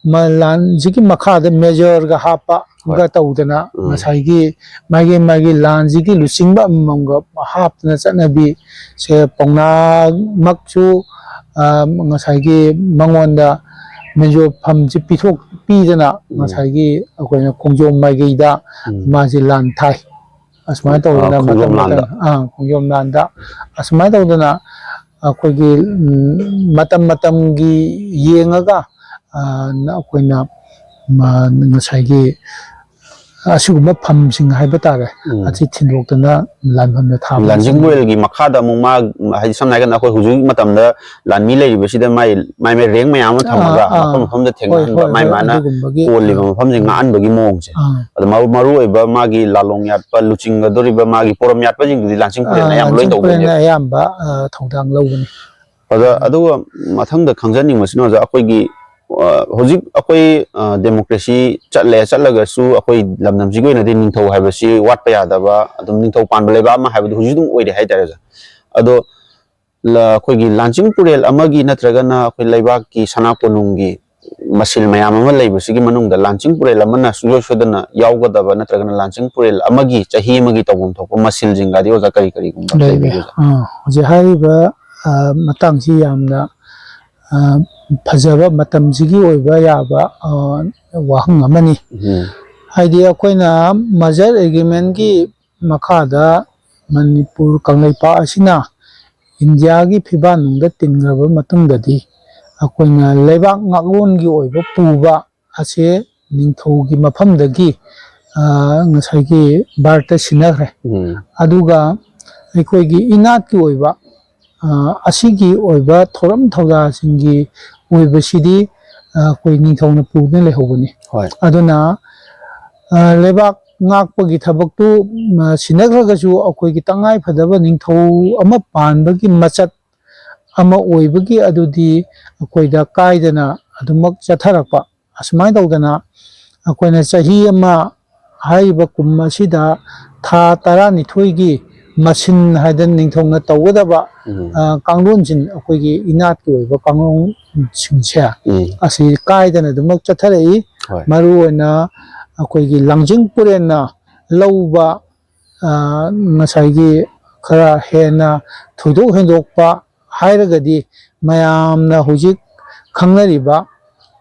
ꯃ-, ꯂꯥꯟꯁꯤꯒꯤ ꯃꯈꯥꯗ ꯃꯦꯖꯔꯒ ꯍꯥꯞꯄꯒ ꯍꯣꯏ꯫ ꯇꯧꯗꯅ ꯎꯝ꯫ ꯉꯁꯥꯏꯒꯤ ꯃꯥꯒꯤ, ꯃꯥꯒꯤ ꯂꯥꯟꯁꯤꯒꯤ ꯂꯨꯆꯤꯡꯕ ꯑꯃꯃꯝꯒ ꯍꯥꯞꯇꯅ ꯆꯠꯅꯕꯤ ꯁꯦ ꯄꯥꯎꯅꯥꯃꯛꯁꯨ, ꯑ, ꯉꯁꯥꯏꯒꯤ ꯃꯉꯣꯟꯗ ꯃꯦꯟꯖꯣꯐꯝꯁꯤ ꯄꯤꯊꯣꯛ-, ꯄꯤꯗꯅ ꯎꯝ꯫ ꯉꯁꯥꯏꯒꯤ ꯑꯩꯈꯣꯏꯅ ꯈꯣꯡꯖꯣꯝ ꯃꯥꯏꯀꯩꯗ ꯎꯝ꯫ ꯃꯥꯁꯤ ꯂꯥꯟ ꯊꯥꯏ꯫ ꯑꯁꯨꯃꯥꯏꯅ ꯑ, ꯇꯧꯗꯅ ꯈꯣꯡꯖꯣꯝ ꯃꯇꯝ ꯂꯥꯟꯗ꯫ ꯃꯇꯝ, ꯑ, ꯈꯣꯡꯖꯣꯝ ꯂꯥꯟꯗ ꯑꯁꯨꯃꯥꯏꯅ ꯇꯧꯗꯅ ꯑꯩꯈꯣꯏꯒꯤ, ꯎꯝ, ꯃꯇꯝ ꯃꯇꯝꯒꯤ ꯌꯦꯡꯉꯒ, ꯑ, ꯑꯩꯈꯣꯏꯅ, ꯃ-, ꯉꯁꯥꯏꯒꯤ ꯑꯁꯤꯒꯨꯝꯕ ꯐꯝꯁꯤꯡ ꯍꯥꯏꯕ ꯇꯥꯔꯦ, ꯎꯝ꯫ ꯑꯁꯤ ꯊꯤꯟꯗꯣꯛꯇꯅ ꯂꯥꯟꯐꯝꯗ ꯊꯥꯕ꯫ ꯂꯥꯟꯖꯤꯡ ꯄꯨꯔꯦꯜꯒꯤ ꯃꯈꯥꯗ ꯑꯃꯨꯛ ꯃꯥ, ꯍꯥꯏꯗꯤ ꯁꯝꯅ ꯍꯥꯏꯔꯀꯥꯟꯗ ꯑꯩꯈꯣꯏ ꯍꯧꯖꯤꯛ ꯃꯇꯝꯗ ꯂꯥꯟꯃꯤ ꯂꯩꯔꯤꯕꯁꯤꯗ ꯃꯥꯏ, ꯃꯥꯏ, ꯃꯥꯏ ꯔꯦꯡ ꯃꯌꯥꯝ ꯑꯃ ꯊꯝꯃꯒ ꯑꯥ, ꯑꯥ꯫ ꯃꯐꯝ ꯃꯐꯝꯗ ꯍꯣꯏ, ꯊꯦꯡꯅꯍꯟꯕ, ꯍꯣꯏ, ꯃꯥꯏ ꯍꯣꯏ, ꯃꯥꯅ ꯑꯗꯨꯒꯨꯝꯕꯒꯤ, ꯀꯣꯜꯂꯤꯕ ꯑꯥ꯫ ꯃꯐꯝꯁꯦ ꯉꯥꯛꯍꯟꯕꯒꯤ ꯃꯑꯣꯡꯁꯦ꯫ ꯑꯥ꯫ ꯑꯗꯣ ꯃꯔꯨ, ꯃꯔꯨ ꯑꯣꯏꯕ ꯃꯥꯒꯤ ꯂꯥꯂꯣꯡ ꯌꯥꯠꯄ, ꯂꯨꯆꯤꯡꯒꯗꯧꯔꯤꯕ ꯃꯥꯒꯤ ꯄꯣꯔꯝ ꯌꯥꯠꯄꯁꯤꯡꯗꯨꯗꯤ ꯂꯥꯟꯆꯤꯡ ꯄꯨꯔꯦꯜꯅ ꯑꯥ, ꯑꯌꯥꯝꯕ ꯂꯣꯏ ꯂꯥꯟꯆꯤꯡ ꯇꯧꯕꯅꯦꯕ꯫ ꯄꯨꯔꯦꯜꯅ ꯑꯌꯥꯝꯕ, ꯑꯥ, ꯊꯧꯗꯥꯡ ꯂꯧꯒꯅꯤ꯫ ꯑꯗ, ꯑꯗꯨꯒ ꯃꯊꯪꯗ ꯈꯪꯖꯅꯤꯡꯕꯁꯤꯅ ꯑꯣꯖꯥ, ꯑꯩꯈꯣꯏꯒꯤ, ꯑ, ꯍꯧꯖꯤꯛ ꯑꯩꯈꯣꯏ, ꯑ, democracy ꯆꯠꯂꯦ, ꯆꯠꯂꯒꯁꯨ ꯑꯩꯈꯣꯏ ꯂꯝꯗꯝꯁꯤꯒꯤ ꯑꯣꯏꯅꯗꯤ ꯅꯤꯡꯊꯧ ꯍꯥꯏꯕꯁꯤ ꯋꯥꯠꯄ ꯌꯥꯗꯕ, ꯑꯗꯨꯝ ꯅꯤꯡꯊꯧ ꯄꯥꯟꯕ ꯂꯩꯕꯥꯛ ꯑꯃ ꯍꯥꯏꯕꯗꯨ ꯍꯧꯖꯤꯛ ꯑꯗꯨꯝ ꯑꯣꯏꯔꯤ ꯍꯥꯏꯇꯥꯔꯦ ꯑꯣꯖꯥ꯫ ꯑꯗꯣ ꯂ-, ꯑꯩꯈꯣꯏꯒꯤ ꯂꯥꯟꯆꯤꯡ ꯄꯨꯔꯦꯜ ꯑꯃꯒꯤ ꯅꯠꯇ꯭ꯔꯒꯅ ꯑꯩꯈꯣꯏ ꯂꯩꯕꯥꯛꯀꯤ ꯁꯅꯥ ꯀꯣꯅꯨꯡꯒꯤ ꯃꯁꯤꯜ ꯃꯌꯥꯝ ꯑꯃ ꯂꯩꯕꯁꯤꯒꯤ ꯃꯅꯨꯡꯗ ꯂꯥꯟꯆꯤꯡ ꯄꯨꯔꯦꯜ ꯑꯃꯅ ꯁꯨꯡꯁꯣꯏ ꯁꯣꯏꯗꯅ ꯌꯥꯎꯒꯗꯕ ꯅꯠꯇ꯭ꯔꯒꯅ ꯂꯥꯟꯆꯤꯡ ꯄꯨꯔꯦꯜ ꯑꯃꯒꯤ ꯆꯍꯤ ꯑꯃꯒꯤ ꯇꯧꯐꯝ ꯊꯣꯛꯄ ꯃꯁꯤꯜꯁꯤꯡꯒꯗꯤ ꯑꯣꯖꯥ ꯀꯔꯤ ꯀꯔꯤꯒꯨꯝꯕ ꯂꯩꯕꯤꯒꯦ ꯑꯣꯖꯥ? ꯑꯥ, ꯍꯧꯖꯤꯛ ꯍꯥꯏꯔꯤꯕ, ꯑꯥ, ꯃꯇꯥꯡꯁꯤ ꯌꯥꯝꯅ, ꯑꯥ, ꯐꯖꯕ ꯃꯇꯝꯁꯤꯒꯤ ꯑꯣꯏꯕ ꯌꯥꯕ, ꯑꯥ, ꯋꯥꯍꯪ ꯑꯃꯅꯤ꯫ ꯎꯝ꯫ ꯍꯥꯏꯗꯤ ꯑꯩꯈꯣꯏꯅ merger agreementꯀꯤ ꯃꯈꯥꯗ ꯃꯅꯤꯄꯨꯔ ꯀꯪꯂꯩꯄꯥꯛ ꯑꯁꯤꯅ ꯏꯟꯗꯤꯌꯥꯒꯤ ꯐꯤꯕꯥꯟꯅꯨꯡꯗ ꯇꯤꯟꯈ꯭ꯔꯕ ꯃꯇꯨꯡꯗꯗꯤ ꯑꯩꯈꯣꯏꯅ ꯂꯩꯕꯥꯛ ꯉꯥꯛꯂꯣꯟꯒꯤ ꯑꯣꯏꯕ ꯄꯨꯕ ꯑꯁꯦ ꯅꯤꯡꯊꯧꯒꯤ ꯃꯐꯝꯗꯒꯤ, ꯑ, ꯉꯁꯥꯏꯒꯤ ꯚꯥꯔꯠꯇ ꯁꯤꯟꯅꯈ꯭ꯔꯦ꯫ ꯎꯝ꯫ ꯑꯗꯨꯒ ꯑꯩꯈꯣꯏꯒꯤ ꯏꯅꯥꯠꯀꯤ ꯑꯣꯏꯕ, ꯑ, ꯑꯁꯤꯒꯤ ꯑꯣꯏꯕ ꯊꯧꯔꯝ ꯊꯧꯗꯥꯁꯤꯡꯒꯤ ꯑꯣꯏꯕꯁꯤꯗꯤ, ꯑ, ꯑꯩꯈꯣꯏ ꯅꯤꯡꯊꯧꯅ ꯄꯨꯗꯨꯅ ꯂꯩꯍꯧꯕꯅꯤ꯫ ꯍꯣꯏ꯫ ꯑꯗꯨꯅ, ꯑ, ꯂꯩꯕꯥꯛ ꯉꯥꯛꯄꯒꯤ ꯊꯕꯛꯇꯨ, ꯃ, ꯁꯤꯟꯅꯈ꯭ꯔꯒꯁꯨ ꯑꯩꯈꯣꯏꯒꯤ ꯇꯉꯥꯏ ꯐꯗꯕ ꯅꯤꯡꯊꯧ ꯑꯃ ꯄꯥꯟꯕꯒꯤ ꯃꯆꯠ ꯑꯃ ꯑꯣꯏꯕꯒꯤ ꯑꯗꯨꯗꯤ ꯑꯩꯈꯣꯏꯗ ꯀꯥꯏꯗꯅ ꯑꯗꯨꯃꯛ ꯆꯠꯊꯔꯛꯄ꯫ ꯑꯁꯨꯃꯥꯏꯅ ꯇꯧꯗꯅ ꯑꯩꯈꯣꯏꯅ ꯆꯍꯤ ꯑꯃ ꯍꯥꯏꯔꯤꯕ ꯀꯨꯝ ꯑꯁꯤꯗ ꯊꯥ ꯇꯔꯥꯅꯤꯊꯣꯏꯒꯤ ꯃꯁꯤꯟ ꯍꯥꯏꯗꯅ ꯅꯤꯡꯊꯧꯅ ꯇꯧꯒꯗꯕ, ꯎꯝ꯫ ꯑ, ꯀꯥꯡꯂꯣꯟꯁꯤꯡ, ꯑꯩꯈꯣꯏꯒꯤ ꯏꯅꯥꯠꯀꯤ ꯑꯣꯏꯕ ꯀꯥꯡꯂꯣꯟꯁꯤꯡꯁꯦ ꯎꯝ꯫ ꯑꯁꯤ ꯀꯥꯏꯗꯅ ꯑꯗꯨꯃꯛ ꯆꯠꯊꯔꯛꯏ꯫ ꯍꯣꯏ꯫ ꯃꯔꯨꯑꯣꯏꯅ ꯑꯩꯈꯣꯏꯒꯤ ꯂꯥꯡꯖꯤꯡ ꯄꯨꯔꯦꯟꯅ ꯂꯧꯕ, ꯑ, ꯉꯁꯥꯏꯒꯤ ꯈꯔ ꯍꯦꯟꯅ ꯊꯣꯏꯗꯣꯛ ꯍꯦꯟꯗꯣꯛꯄ ꯍꯥꯏꯔꯒꯗꯤ ꯃꯌꯥꯝꯅ ꯍꯧꯖꯤꯛ ꯈꯪꯅꯔꯤꯕ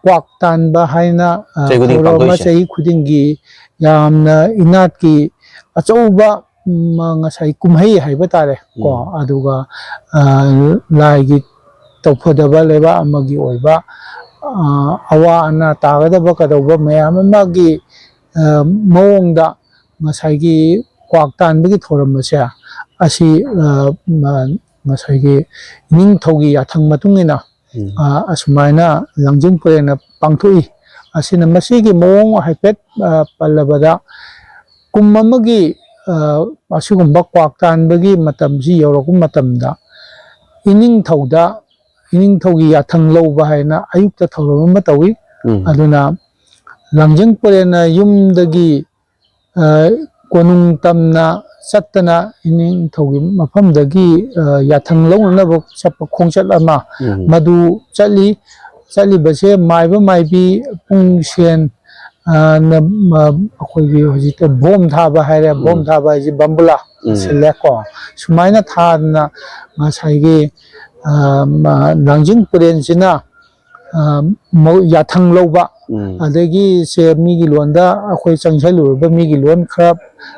ꯀ꯭ꯋꯥꯛ ꯇꯥꯟꯕ ꯍꯥꯏꯅ, ꯑ, ꯆꯍꯤ ꯈꯨꯗꯤꯡꯒꯤ ꯊꯧꯔꯝ ꯑꯃ ꯄꯥꯡꯊꯣꯛꯏꯁꯦ꯫ ꯆꯍꯤ ꯈꯨꯗꯤꯡꯒꯤ ꯌꯥꯝꯅ ꯏꯅꯥꯠꯀꯤ ꯑꯆꯧꯕ, ꯎꯝ, ꯉꯁꯥꯏ ꯀꯨꯝꯍꯩ ꯍꯥꯏꯕ ꯇꯥꯔꯦ ꯀꯣ꯫ ꯎꯝ꯫ ꯑꯗꯨꯒ, ꯑ, ꯂꯥꯏꯒꯤ ꯇꯧꯐꯗꯕ ꯂꯩꯕꯥꯛ ꯑꯃꯒꯤ ꯑꯣꯏꯕ, ꯑ, ꯑꯋꯥ ꯑꯅꯥ ꯇꯥꯒꯗꯕ ꯀꯩꯗꯧꯕ ꯃꯌꯥꯝ ꯑꯃꯒꯤ ꯃꯑꯣꯡꯗ ꯉꯁꯥꯏꯒꯤ ꯀ꯭ꯋꯥꯛ ꯇꯥꯟꯕꯒꯤ ꯊꯧꯔꯝ ꯑꯁꯦ, ꯑꯁꯤ, ꯑ, ꯃ-, ꯉꯁꯥꯏꯒꯤ ꯏꯅꯤꯡꯊꯧꯒꯤ ꯌꯥꯊꯪ ꯃꯇꯨꯡ ꯏꯟꯅ, ꯎꯝ꯫ ꯑ, ꯑꯁꯨꯃꯥꯏꯅ ꯂꯥꯡꯖꯤꯡ ꯄꯔꯦꯡꯅ ꯄꯥꯡꯊꯣꯛꯏ꯫ ꯑꯁꯤꯅ ꯃꯁꯤꯒꯤ ꯃꯑꯣꯡ ꯍꯥꯏꯐꯦꯠ, ꯑ, ꯄꯜꯂꯕꯗ, ꯀꯨꯝ ꯑꯃꯒꯤ, ꯑ, ꯑꯁꯤꯒꯨꯝꯕ ꯀ꯭ꯋꯥꯛ ꯇꯥꯟꯕꯒꯤ ꯃꯇꯝꯁꯤ ꯌꯧꯔꯛꯄ ꯃꯇꯝꯗ, ꯏꯅꯤꯡꯊꯧꯗ, ꯏꯅꯤꯡꯊꯧꯒꯤ ꯌꯥꯊꯪ ꯂꯧꯕ ꯍꯥꯏꯅ ꯑꯌꯨꯛꯇ ꯊꯧꯔꯝ ꯑꯃ ꯇꯧꯏ꯫ ꯎꯝ꯫ ꯑꯗꯨꯅ ꯂꯥꯡꯖꯤꯡ ꯄꯔꯦꯡꯅ ꯌꯨꯝꯗꯒꯤ, ꯑ, ꯀꯣꯅꯨꯡ ꯇꯝꯅ ꯆꯠꯇꯅ ꯏꯅꯤꯡꯊꯧꯒꯤ ꯃꯐꯝꯗꯒꯤ, ꯑ, ꯌꯥꯊꯪ ꯂꯧꯅꯅꯕ ꯆꯠꯄ ꯈꯣꯡꯆꯠ ꯑꯃ, ꯎꯝ꯫ ꯃꯗꯨ ꯆꯠꯂꯤ꯫ ꯆꯠꯂꯤꯕꯁꯦ ꯃꯥꯏꯕ ꯃꯥꯏꯕꯤ, ꯄꯨꯡ ꯁꯦꯟ, ꯑ, ꯅ, ꯃ-, ꯑꯩꯈꯣꯏꯒꯤ ꯍꯧꯖꯤꯛꯇ ꯕꯣꯝ ꯊꯥꯕ ꯍꯥꯏꯔꯦ, ꯕꯣꯝ ꯎꯝ꯫ ꯊꯥꯕ ꯍꯥꯏꯁꯦ ꯕꯝꯕꯨꯂꯥ ꯎꯝ꯫ ꯁꯤꯜꯂꯦꯀꯣ꯫ ꯁꯨꯃꯥꯏꯅ ꯊꯥꯗꯅ ꯉꯁꯥꯏꯒꯤ, ꯑ, ꯃ-, ꯂꯥꯡꯖꯤꯡ ꯄꯔꯦꯡꯁꯤꯅ, ꯑ, ꯃꯧ-, ꯌꯥꯊꯪ ꯂꯧꯕ, ꯎꯝ꯫ ꯑꯗꯒꯤ ꯁꯦ ꯃꯤꯒꯤ ꯂꯣꯟꯗ ꯑꯩꯈꯣꯏ ꯆꯪꯁꯜꯂꯨꯔꯕ ꯃꯤꯒꯤ ꯂꯣꯟ ꯈꯔ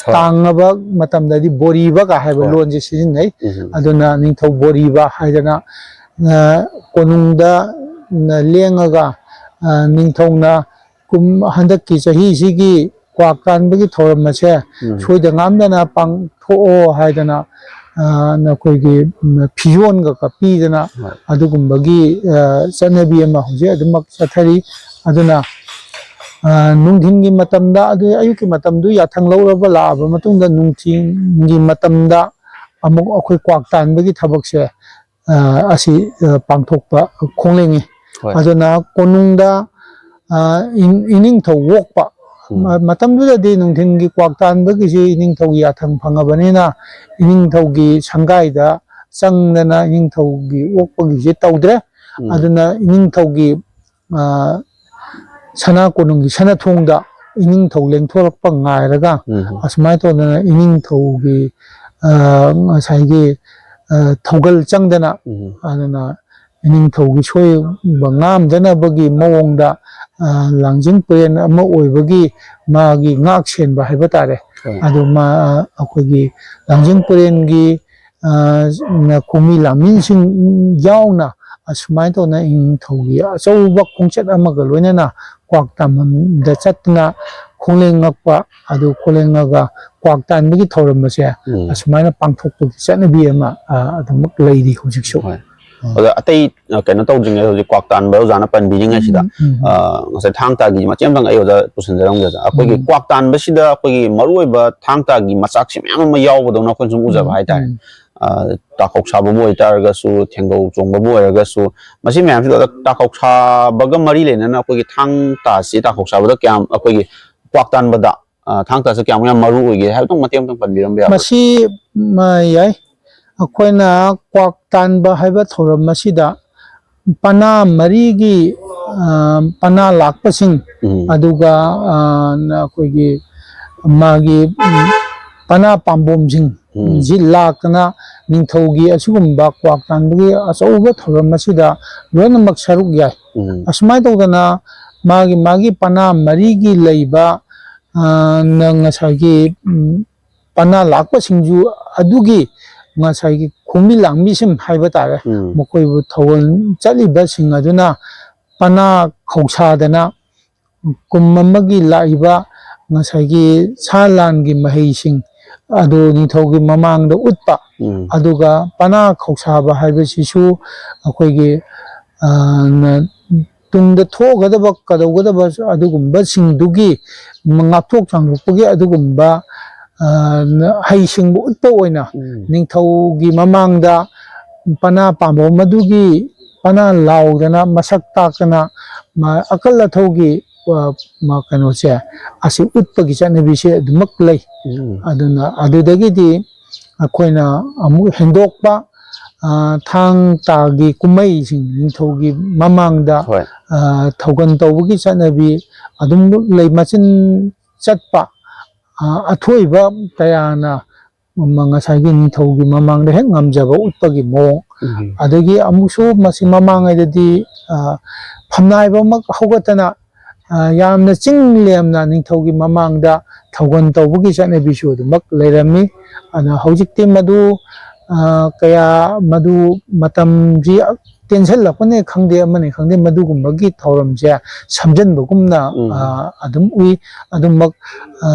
ꯍꯣꯏ꯫ ꯇꯥꯡꯉꯕ ꯃꯇꯝꯗꯗꯤ ꯕꯣꯔꯤꯕꯒ ꯍꯥꯏꯕ ꯍꯣꯏ꯫ ꯂꯣꯟꯁꯦ ꯁꯤꯖꯤꯟꯅꯩ꯫ ꯎꯝ꯫ ꯑꯗꯨꯅ ꯅꯤꯡꯊꯧ ꯕꯣꯔꯤꯕ ꯍꯥꯏꯗꯅ, ꯑ, ꯀꯣꯅꯨꯡꯗ ꯂꯦꯡꯉꯒ, ꯑ, ꯅꯤꯡꯊꯧꯅ ꯀꯨꯝ-, ꯍꯟꯗꯛꯀꯤ ꯆꯍꯤꯁꯤꯒꯤ ꯀ꯭ꯋꯥꯛ ꯇꯥꯟꯕꯒꯤ ꯊꯧꯔꯝ ꯑꯁꯦ ꯎꯝ꯫ ꯁꯣꯏꯗ ꯉꯥꯝꯗꯅ ꯄꯥꯡꯊꯣꯛꯑꯣ ꯍꯥꯏꯗꯅ, ꯑ, ꯅꯈꯣꯏꯒꯤ, ꯎꯝ, ꯐꯤꯖꯣꯟꯒ ꯀꯞꯄꯤꯗꯅ ꯍꯣꯏ꯫ ꯑꯗꯨꯒꯨꯝꯕꯒꯤ, ꯑ, ꯆꯠꯅꯕꯤ ꯑꯃ ꯍꯧꯖꯤꯛ ꯑꯗꯨꯃꯛ ꯆꯠꯊꯔꯤ꯫ ꯑꯗꯨꯅ, ꯑ, ꯅꯨꯡꯊꯤꯟꯒꯤ ꯃꯇꯝꯗ, ꯑꯗꯨ ꯑꯌꯨꯛꯀꯤ ꯃꯇꯝꯗꯨ ꯌꯥꯊꯪ ꯂꯧꯔꯕ ꯂꯥꯛꯑꯕ ꯃꯇꯨꯡꯗ ꯅꯨꯡꯊꯤꯟꯒꯤ ꯃꯇꯝꯗ ꯑꯃꯨꯛ ꯑꯩꯈꯣꯏ ꯀ꯭ꯋꯥꯛ ꯇꯥꯟꯕꯒꯤ ꯊꯕꯛꯁꯦ ꯑ, ꯑꯁꯤ, ꯑ, ꯄꯥꯡꯊꯣꯛꯄ ꯈꯣꯡꯂꯦꯡꯉꯤ꯫ ꯍꯣꯏ꯫ ꯑꯗꯨꯅ ꯀꯣꯅꯨꯡꯗ, ꯑ, ꯏꯟ-, ꯏꯅꯤꯡꯊꯧ ꯑꯣꯛꯄ, ꯎꯝ꯫ ꯃ-, ꯃꯇꯝꯗꯨꯗꯗꯤ ꯅꯨꯡꯊꯤꯟꯒꯤ ꯀ꯭ꯋꯥꯛ ꯇꯥꯟꯕꯒꯤꯁꯤ ꯏꯅꯤꯡꯊꯧꯒꯤ ꯌꯥꯊꯪ ꯐꯪꯉꯕꯅꯤꯅ ꯏꯅꯤꯡꯊꯧꯒꯤ ꯁꯪꯒꯥꯏꯗ ꯆꯪꯗꯅ ꯏꯅꯤꯡꯊꯧꯒꯤ ꯑꯣꯛꯄꯒꯤꯁꯤ ꯇꯧꯗ꯭ꯔꯦ꯫ ꯎꯝ꯫ ꯑꯗꯨꯅ ꯏꯅꯤꯡꯊꯧꯒꯤ ꯑ, ꯁꯅꯥ ꯀꯣꯅꯨꯡꯒꯤ ꯁꯅꯥꯊꯣꯡꯗ ꯏꯅꯤꯡꯊꯧ ꯂꯦꯡꯊꯣꯔꯛꯄ ꯉꯥꯏꯔꯒ ꯎꯝ꯫ ꯑꯁꯨꯃꯥꯏꯅ ꯇꯧꯗꯅ ꯏꯅꯤꯡꯊꯧꯒꯤ, ꯑ, ꯉꯁꯥꯏꯒꯤ, ꯑ, ꯊꯧꯒꯜ ꯆꯪꯗꯅ ꯎꯝ꯫ ꯑꯗꯨꯅ ꯏꯅꯤꯡꯊꯧꯒꯤ ꯁꯣꯏꯕ ꯉꯥꯝꯗꯅꯕꯒꯤ ꯃꯑꯣꯡꯗ, ꯑ, ꯂꯥꯡꯖꯤꯡ ꯄꯔꯦꯡ ꯑꯃ ꯑꯣꯏꯕꯒꯤ ꯃꯥꯒꯤ ꯉꯥꯛ ꯁꯦꯟꯕ ꯍꯥꯏꯕ ꯇꯥꯔꯦ꯫ ꯍꯣꯏ꯫ ꯑꯗꯨ ꯃꯥ, ꯑꯩꯈꯣꯏꯒꯤ ꯂꯥꯡꯖꯤꯡ ꯄꯔꯦꯡꯒꯤ ꯑ, ꯅ ꯀꯨꯝꯃꯤ ꯂꯥꯃꯤꯁꯤꯡ ꯌꯥꯎꯅ ꯑꯁꯨꯃꯥꯏꯅ ꯇꯧꯅ ꯏꯅꯤꯡꯊꯧꯒꯤ ꯑꯆꯧꯕ ꯈꯣꯡꯆꯠ ꯑꯃꯒ ꯂꯣꯏꯅꯅ ꯀ꯭ꯋꯥꯛ ꯇꯥꯃꯟꯗ ꯆꯠꯇꯨꯅ ꯈꯣꯡꯂꯦꯡꯉꯛꯄ, ꯑꯗꯨ ꯈꯣꯡꯂꯦꯡꯉꯒ ꯀ꯭ꯋꯥꯛ ꯇꯥꯟꯕꯒꯤ ꯊꯧꯔꯝ ꯑꯁꯦ ꯎꯝ꯫ ꯑꯁꯨꯃꯥꯏꯅ ꯄꯥꯡꯊꯣꯛꯄꯒꯤ ꯆꯠꯅꯕꯤ ꯑꯃ, ꯑ, ꯑꯗꯨꯃꯛ ꯂꯩꯔꯤ ꯍꯧꯖꯤꯛꯁꯨ꯫ ꯍꯣꯏ꯫ ꯎꯝ꯫ ꯑꯗ ꯑꯇꯩ, ꯑ, ꯀꯩꯅꯣ ꯇꯧꯗ꯭ꯔꯤꯉꯩ ꯍꯧꯖꯤꯛ ꯀ꯭ꯋꯥꯛ ꯇꯥꯟꯕ ꯑꯣꯖꯥꯅ ꯄꯟꯕꯤꯔꯤꯉꯩꯁꯤꯗ, ꯎꯝ, ꯎꯝ꯫ ꯑ, ꯉꯁꯥꯏ ꯊꯥꯡ ꯇꯥꯒꯤ ꯃꯇꯦꯛ ꯑꯃꯇꯪ ꯑꯩ ꯑꯣꯖꯥ ꯄꯨꯁꯤꯟꯖꯔꯝꯒꯦ ꯑꯣꯖꯥ꯫ ꯑꯩꯈꯣꯏꯒꯤ ꯎꯝ꯫ ꯀ꯭ꯋꯥꯛ ꯇꯥꯟꯕꯁꯤꯗ ꯑꯩꯈꯣꯏꯒꯤ ꯃꯔꯨꯑꯣꯏꯕ ꯊꯥꯡ ꯇꯥꯒꯤ ꯃꯆꯥꯛꯁꯦ ꯃꯌꯥꯝ ꯑꯃ ꯌꯥꯎꯕꯗꯧꯅ ꯑꯩꯈꯣꯏꯅ ꯁꯨꯝ ꯎꯖꯕ ꯎꯝ, ꯍꯥꯏꯇꯥꯔꯦ꯫ ꯎꯝ꯫ ꯑ, ꯇꯥꯈꯧ ꯁꯥꯕꯕꯨ ꯑꯣꯏꯇꯥꯔꯒꯁꯨ, ꯊꯦꯡꯒꯧ ꯆꯣꯡꯕꯕꯨ ꯑꯣꯏꯔꯒꯁꯨ, ꯃꯁꯤ ꯃꯌꯥꯝꯁꯤꯗ ꯇꯥꯈꯧ ꯁꯥꯕꯒ ꯃꯔꯤ ꯂꯩꯅꯅ ꯑꯩꯈꯣꯏꯒꯤ ꯊꯥꯡ ꯇꯥꯁꯤ ꯇꯥꯈꯧ ꯁꯥꯕꯗ ꯀꯌꯥꯝ ꯑꯩꯈꯣꯏꯒꯤ ꯀ꯭ꯋꯥꯛ ꯇꯥꯟꯕꯗ, ꯑ, ꯊꯥꯡ ꯇꯥꯁꯤ ꯀꯌꯥꯃꯨꯛ ꯌꯥꯝ ꯃꯔꯨ ꯑꯣꯏꯒꯦ ꯍꯥꯏꯕꯗꯨ ꯃꯇꯦꯛ ꯑꯃꯇꯪ ꯄꯟꯕꯤꯔꯝꯕ ꯌꯥꯕ꯭ꯔꯥ? ꯃꯁꯤ, ꯃ, ꯌꯥꯏ꯫ ꯑꯩꯈꯣꯏꯅ ꯀ꯭ꯋꯥꯛ ꯇꯥꯟꯕ ꯍꯥꯏꯕ ꯊꯧꯔꯝ ꯑꯁꯤꯗ ꯄꯅꯥ ꯃꯔꯤꯒꯤ, ꯑ, ꯄꯅꯥ ꯂꯥꯛꯄꯁꯤꯡ, ꯎꯝ꯫ ꯑꯗꯨꯒ, ꯑ, ꯅ-, ꯑꯩꯈꯣꯏꯒꯤ ꯃꯥꯒꯤ, ꯎꯝ, ꯄꯅꯥ ꯄꯥꯝꯕꯣꯝꯁꯤꯡ, ꯎꯝ꯫ ꯁꯤ ꯂꯥꯛꯇꯅ ꯅꯤꯡꯊꯧꯒꯤ ꯑꯁꯤꯒꯨꯝꯕ ꯀ꯭ꯋꯥꯛ ꯇꯥꯟꯕꯒꯤ ꯑꯆꯧꯕ ꯊꯧꯔꯝ ꯑꯁꯤꯗ ꯂꯣꯏꯅꯃꯛ ꯁꯔꯨꯛ ꯌꯥꯏ꯫ ꯎꯝ꯫ ꯑꯁꯨꯃꯥꯏꯅ ꯇꯧꯗꯅ ꯃꯥꯒꯤ, ꯃꯥꯒꯤ ꯄꯅꯥ ꯃꯔꯤꯒꯤ ꯂꯩꯕ, ꯑ, ꯅ-, ꯉꯁꯥꯏꯒꯤ, ꯎꯝ, ꯄꯅꯥ ꯂꯥꯛꯄꯁꯤꯡꯁꯨ ꯑꯗꯨꯒꯤ ꯉꯁꯥꯏꯒꯤ ꯈꯣꯡꯕꯤ ꯂꯥꯡꯕꯤꯁꯤꯡ ꯍꯥꯏꯕ ꯇꯥꯔꯦ, ꯎꯝ꯫ ꯃꯈꯣꯏꯕꯨ ꯊꯧꯒꯜ ꯆꯠꯂꯤꯕꯁꯤꯡ ꯑꯗꯨꯅ ꯄꯅꯥ ꯈꯧꯁꯥꯗꯅ ꯀꯨꯝ ꯑꯃꯒꯤ ꯂꯥꯛꯏꯕ ꯉꯁꯥꯏꯒꯤ ꯁꯥ ꯂꯥꯟꯒꯤ ꯃꯍꯩꯁꯤꯡ ꯑꯗꯨ ꯅꯤꯡꯊꯧꯒꯤ ꯃꯃꯥꯡꯗ ꯎꯠꯄ, ꯎꯝ꯫ ꯑꯗꯨꯒ ꯄꯅꯥ ꯈꯧꯁꯥꯕ ꯍꯥꯏꯕꯁꯤꯁꯨ ꯑꯩꯈꯣꯏꯒꯤ, ꯑ, ꯅ-, ꯇꯨꯡꯗ ꯊꯣꯛꯀꯗꯕ, ꯀꯗꯧꯒꯗꯕ ꯑꯗꯨꯒꯨꯝꯕꯁꯤꯡꯗꯨꯒꯤ ꯉꯥꯛꯊꯣꯛ ꯆꯥꯡꯊꯣꯛꯄꯒꯤ ꯑꯗꯨꯒꯨꯝꯕ, ꯑ, ꯍꯩꯁꯤꯡꯕ ꯎꯠꯄ ꯑꯣꯏꯅ ꯎꯝ꯫ ꯅꯤꯡꯊꯧꯒꯤ ꯃꯃꯥꯡꯗ ꯄꯅꯥ ꯄꯥꯝꯕꯣꯝ ꯑꯗꯨꯒꯤ ꯄꯅꯥ ꯂꯥꯎꯗꯅ ꯃꯁꯛ ꯇꯥꯛꯇꯅ ꯃ-, ꯑꯀꯜ ꯑꯊꯧꯒꯤ, ꯑ, ꯃ-, ꯀꯩꯅꯣꯁꯦ ꯑꯁꯤ ꯎꯠꯄꯒꯤ ꯆꯠꯅꯕꯤꯁꯦ ꯑꯗꯨꯃꯛ ꯂꯩ꯫ ꯎꯝ꯫ ꯑꯗꯨꯅ ꯑꯗꯨꯗꯒꯤꯗꯤ ꯑꯩꯈꯣꯏꯅ ꯑꯃꯨꯛ ꯍꯦꯟꯗꯣꯛꯄ, ꯑ, ꯊꯥꯡ ꯇꯥꯒꯤ ꯀꯨꯝꯍꯩꯁꯤꯡ ꯅꯤꯡꯊꯧꯒꯤ ꯃꯃꯥꯡꯗ, ꯍꯣꯏ꯫ ꯑ, ꯊꯧꯒꯜ ꯇꯧꯕꯒꯤ ꯆꯠꯅꯕꯤ ꯑꯗꯨꯝ ꯂꯩ꯫ ꯃꯆꯤꯟ ꯆꯠꯄ, ꯑ, ꯑꯊꯣꯏꯕ ꯀꯌꯥꯅ ꯃ-, ꯉꯁꯥꯏꯒꯤ ꯅꯤꯡꯊꯧꯒꯤ ꯃꯃꯥꯡꯗ ꯍꯦꯛ ꯉꯝꯖꯕ ꯎꯠꯄꯒꯤ ꯃꯑꯣꯡ꯫ ꯎꯝ꯫ ꯑꯗꯒꯤ ꯑꯃꯨꯛꯁꯨ ꯃꯁꯤ ꯃꯃꯥꯡꯉꯩꯗꯗꯤ, ꯑ, ꯐꯝꯅꯥꯏꯕꯃꯛ ꯍꯧꯒꯠꯇꯅ, ꯑ, ꯌꯥꯝꯅ ꯆꯤꯡ ꯂꯦꯝꯅ ꯅꯤꯡꯊꯧꯒꯤ ꯃꯃꯥꯡꯗ ꯊꯧꯒꯜ ꯇꯧꯕꯒꯤ ꯆꯠꯅꯕꯤꯁꯨ ꯑꯗꯨꯃꯛ ꯂꯩꯔꯝꯃꯤ꯫ ꯑꯗꯨꯅ ꯍꯧꯖꯤꯛꯇꯤ ꯃꯗꯨ, ꯑ, ꯀꯌꯥ ꯃꯗꯨ ꯃꯇꯝꯁꯤ ꯇꯦꯟꯁꯤꯜꯂꯛꯄꯅꯦ ꯈꯪꯗꯦ, ꯑꯃꯅꯤ ꯈꯪꯗꯦ, ꯃꯗꯨꯒꯨꯝꯕꯒꯤ ꯊꯧꯔꯝꯁꯦ ꯁꯝꯖꯟꯕꯒꯨꯝꯅ, ꯎꯝ꯫ ꯑ, ꯑꯗꯨꯝ ꯎꯏ꯫ ꯑꯗꯨꯃꯛ, ꯑ,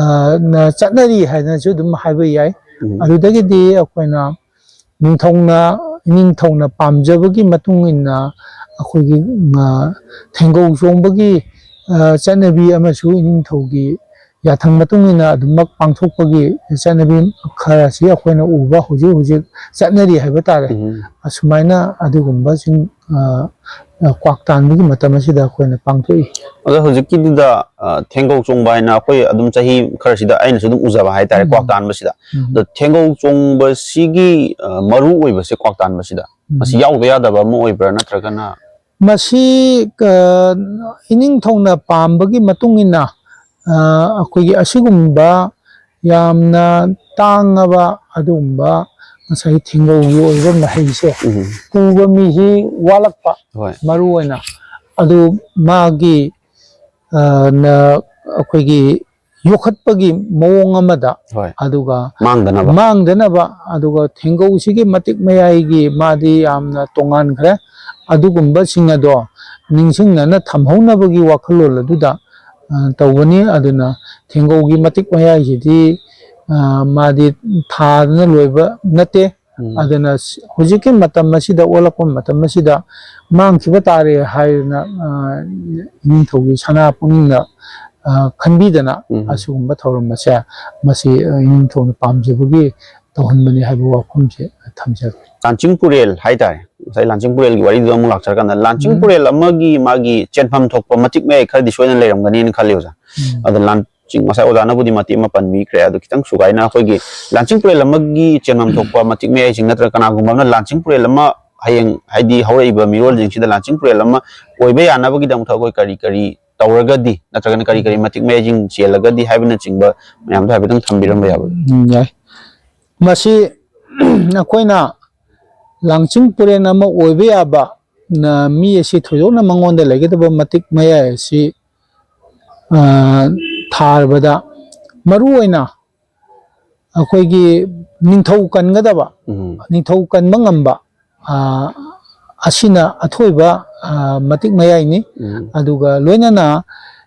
ꯅ ꯆꯠꯅꯔꯤ ꯍꯥꯏꯅꯁꯨ ꯑꯗꯨꯝ ꯍꯥꯏꯕ ꯌꯥꯏ꯫ ꯎꯝ꯫ ꯑꯗꯨꯗꯒꯤꯗꯤ ꯑꯩꯈꯣꯏꯅ ꯅꯤꯡꯊꯧꯅ, ꯏꯅꯤꯡꯊꯧꯅ ꯄꯥꯝꯖꯕꯒꯤ ꯃꯇꯨꯡ ꯏꯟꯅ ꯑꯩꯈꯣꯏꯒꯤ, ꯑ, ꯊꯦꯡꯒꯧ ꯆꯣꯡꯕꯒꯤ, ꯑ, ꯆꯠꯅꯕꯤ ꯑꯃꯁꯨ ꯏꯅꯤꯡꯊꯧꯒꯤ ꯌꯥꯊꯪ ꯃꯇꯨꯡ ꯏꯟꯅ ꯑꯗꯨꯃꯛ ꯄꯥꯡꯊꯣꯛꯄꯒꯤ ꯆꯠꯅꯕꯤ ꯈꯔꯁꯤ ꯑꯩꯈꯣꯏꯅ ꯎꯕ ꯍꯧꯖꯤꯛ ꯍꯧꯖꯤꯛ ꯆꯠꯅꯔꯤ ꯍꯥꯏꯕ ꯇꯥꯔꯦ꯫ ꯎꯝ꯫ ꯑꯁꯨꯃꯥꯏꯅ ꯑꯗꯨꯒꯨꯝꯕꯁꯤꯡ, ꯑ, ꯑ, ꯀ꯭ꯋꯥꯛ ꯇꯥꯟꯕꯒꯤ ꯃꯇꯝ ꯑꯁꯤꯗ ꯑꯩꯈꯣꯏꯅ ꯄꯥꯡꯊꯣꯛꯏ꯫ ꯑꯗꯣ ꯍꯧꯖꯤꯛꯀꯤꯗꯨꯗ, ꯑ, ꯊꯦꯡꯒꯧ ꯆꯣꯡꯕ ꯍꯥꯏꯅ ꯑꯩꯈꯣꯏ ꯑꯗꯨꯝ ꯆꯍꯤ ꯈꯔꯁꯤꯗ ꯑꯩꯅꯁꯨ ꯑꯗꯨꯝ ꯎꯖꯕ ꯍꯥꯏꯇꯥꯔꯦ, ꯎꯝ꯫ ꯀ꯭ꯋꯥꯛ ꯇꯥꯟꯕꯁꯤꯗ꯫ ꯎꯝ꯫ ꯑꯗꯣ ꯊꯦꯡꯒꯧ ꯆꯣꯡꯕꯁꯤꯒꯤ, ꯑ, ꯃꯔꯨ ꯑꯣꯏꯕꯁꯦ ꯀ꯭ꯋꯥꯛ ꯇꯥꯟꯕꯁꯤꯗ ꯎꯝ꯫ ꯃꯁꯤ ꯌꯥꯎꯗ ꯌꯥꯗꯕ ꯑꯃ ꯑꯣꯏꯕ꯭ꯔꯥ, ꯅꯠꯇ꯭ꯔꯒꯅ? ꯃꯁꯤ, ꯑ, ꯏꯅꯤꯡꯊꯧꯅ ꯄꯥꯝꯕꯒꯤ ꯃꯇꯨꯡ ꯏꯟꯅ, ꯑ, ꯑꯩꯈꯣꯏꯒꯤ ꯑꯁꯤꯒꯨꯝꯕ ꯌꯥꯝꯅ ꯇꯥꯡꯉꯕ ꯑꯗꯨꯒꯨꯝꯕ ꯉꯁꯥꯏ ꯊꯦꯡꯒꯧꯒꯤ ꯑꯣꯏꯕ ꯃꯍꯩꯁꯦ ꯎꯝ꯫ ꯄꯨꯕ ꯃꯤꯁꯤ ꯋꯥꯠꯂꯛꯄ ꯍꯣꯏ꯫ ꯃꯔꯨ ꯑꯣꯏꯅ꯫ ꯑꯗꯨ ꯃꯥꯒꯤ, ꯑ, ꯅ-, ꯑꯩꯈꯣꯏꯒꯤ ꯌꯣꯛꯈꯠꯄꯒꯤ ꯃꯑꯣꯡ ꯑꯃꯗ, ꯍꯣꯏ꯫ ꯑꯗꯨꯒ ꯃꯥꯡꯗꯅꯕ꯫ ꯃꯥꯡꯗꯅꯕ, ꯑꯗꯨꯒ ꯊꯦꯡꯒꯧꯁꯤꯒꯤ ꯃꯇꯤꯛ ꯃꯌꯥꯏꯒꯤ ꯃꯥꯗꯤ ꯌꯥꯝꯅ ꯇꯣꯉꯥꯟꯈ꯭ꯔꯦ꯫ ꯑꯗꯨꯒꯨꯝꯕꯁꯤꯡ ꯑꯗꯣ ꯅꯤꯡꯁꯤꯡꯅꯅ ꯊꯝꯍꯧꯅꯕꯒꯤ ꯋꯥꯈꯜꯂꯣꯟ ꯑꯗꯨꯗ, ꯑ, ꯇꯧꯕꯅꯤ꯫ ꯑꯗꯨꯅ ꯊꯦꯡꯒꯧꯒꯤ ꯃꯇꯤꯛ ꯃꯌꯥꯏꯁꯤꯗꯤ, ꯑ, ꯃꯥꯗꯤ ꯊꯥꯗꯅ ꯂꯣꯏꯕ ꯅꯠꯇꯦ꯫ ꯎꯝ꯫ ꯑꯗꯨꯅ ꯁ-, ꯍꯧꯖꯤꯛꯀꯤ ꯃꯇꯝ ꯑꯁꯤꯗ, ꯑꯣꯜꯂꯛꯄ ꯃꯇꯝ ꯑꯁꯤꯗ ꯃꯥꯡꯈꯤꯕ ꯇꯥꯔꯦ ꯍꯥꯏꯗꯅ, ꯑ, ꯏꯅꯤꯡꯊꯧꯒꯤ ꯁꯅꯥ ꯄꯨꯛꯅꯤꯡꯅ, ꯑ, ꯈꯟꯕꯤꯗꯅ ꯎꯝ꯫ ꯑꯁꯤꯒꯨꯝꯕ ꯊꯧꯔꯝ ꯑꯁꯦ ꯃꯁꯤ, ꯑ, ꯏꯅꯤꯡꯊꯧꯅ ꯄꯥꯝꯖꯕꯒꯤ ꯇꯧꯍꯟꯕꯅꯤ ꯍꯥꯏꯕ ꯋꯥꯐꯝꯁꯦ ꯊꯝꯖꯒꯦ꯫ ꯂꯥꯟꯆꯤꯡ ꯄꯨꯔꯦꯜ ꯍꯥꯏꯇꯥꯔꯦ, ꯉꯁꯥꯏ ꯂꯥꯟꯆꯤꯡ ꯄꯨꯔꯦꯜꯒꯤ ꯋꯥꯔꯤꯗꯨꯗ ꯑꯃꯨꯛ ꯂꯥꯛꯆꯔꯀꯥꯟꯗ, ꯂꯥꯟꯆꯤꯡ ꯎꯝ꯫ ꯄꯨꯔꯦꯜ ꯑꯃꯒꯤ ꯃꯥꯒꯤ ꯆꯦꯟꯐꯝ ꯊꯣꯛꯄ ꯃꯇꯤꯛ ꯃꯌꯥꯏ ꯈꯔꯗꯤ ꯁꯣꯏꯗꯅ ꯂꯩꯔꯝꯒꯅꯤꯅ ꯈꯜꯂꯤ, ꯑꯣꯖꯥ꯫ ꯎꯝ꯫ ꯑꯗꯣ ꯂꯥꯟ ꯆꯤꯡ-, ꯉꯁꯥꯏ ꯑꯣꯖꯥꯅꯕꯨꯗꯤ ꯃꯇꯦꯛ ꯑꯃ ꯄꯟꯕꯤꯈ꯭ꯔꯦ, ꯑꯗꯣ ꯈꯤꯇꯪ ꯁꯨꯒꯥꯏꯅ ꯑꯩꯈꯣꯏꯒꯤ ꯂꯥꯟꯆꯤꯡ ꯄꯨꯔꯦꯜ ꯑꯃꯒꯤ ꯆꯦꯟꯐꯝ ꯊꯣꯛꯄ ꯃꯇꯤꯛ ꯃꯌꯥꯏꯁꯤꯡ ꯅꯠꯇ꯭ꯔꯒ ꯀꯅꯥꯒꯨꯝꯕ ꯑꯃꯅ ꯂꯥꯟꯆꯤꯡ ꯄꯨꯔꯦꯜ ꯑꯃ ꯍꯌꯦꯡ, ꯍꯥꯏꯗꯤ ꯍꯧꯔꯛꯏꯕ ꯃꯤꯔꯣꯜꯁꯤꯡꯁꯤꯗ ꯂꯥꯟꯆꯤꯡ ꯄꯨꯔꯦꯜ ꯑꯃ ꯑꯣꯏꯕ ꯌꯥꯅꯕꯒꯤꯗꯃꯛꯇ ꯑꯩꯈꯣꯏ ꯀꯔꯤ ꯀꯔꯤ ꯇꯧꯔꯒꯗꯤ ꯅꯠꯇ꯭ꯔꯒꯅ ꯀꯔꯤ ꯀꯔꯤ ꯎꯝ꯫ ꯃꯇꯤꯛ ꯃꯌꯥꯏꯁꯤꯡ ꯆꯦꯜꯂꯒꯗꯤ ꯍꯥꯏꯕꯅꯆꯤꯡꯕ ꯃꯌꯥꯝꯗꯣ ꯍꯥꯏꯐꯦꯠꯇꯪ ꯊꯝꯕꯤꯔꯝꯕ ꯌꯥꯕ꯭ꯔꯥ? ꯎꯝ, ꯌꯥꯏ꯫ ꯃꯁꯤ ꯑꯩꯈꯣꯏꯅ ꯂꯥꯟꯆꯤꯡ ꯄꯨꯔꯦꯜ ꯑꯃ ꯑꯣꯏꯕ ꯌꯥꯕ, ꯅ, ꯃꯤ ꯑꯁꯤ ꯊꯣꯏꯗꯣꯛꯅ ꯃꯉꯣꯟꯗ ꯂꯩꯒꯗꯕ ꯃꯇꯤꯛ ꯃꯌꯥꯏ ꯑꯁꯤ, ꯑ, ꯊꯥꯔꯕꯗ ꯃꯔꯨ ꯑꯣꯏꯅ ꯑꯩꯈꯣꯏꯒꯤ ꯅꯤꯡꯊꯧ ꯀꯟꯒꯗꯕ, ꯎꯝ꯫ ꯅꯤꯡꯊꯧ ꯀꯟꯕ ꯉꯝꯕ, ꯑ, ꯑꯁꯤꯅ ꯑꯊꯣꯏꯕ, ꯑ, ꯃꯇꯤꯛ ꯃꯌꯥꯏꯅꯤ꯫ ꯎꯝ꯫ ꯑꯗꯨꯒ ꯂꯣꯏꯅꯅ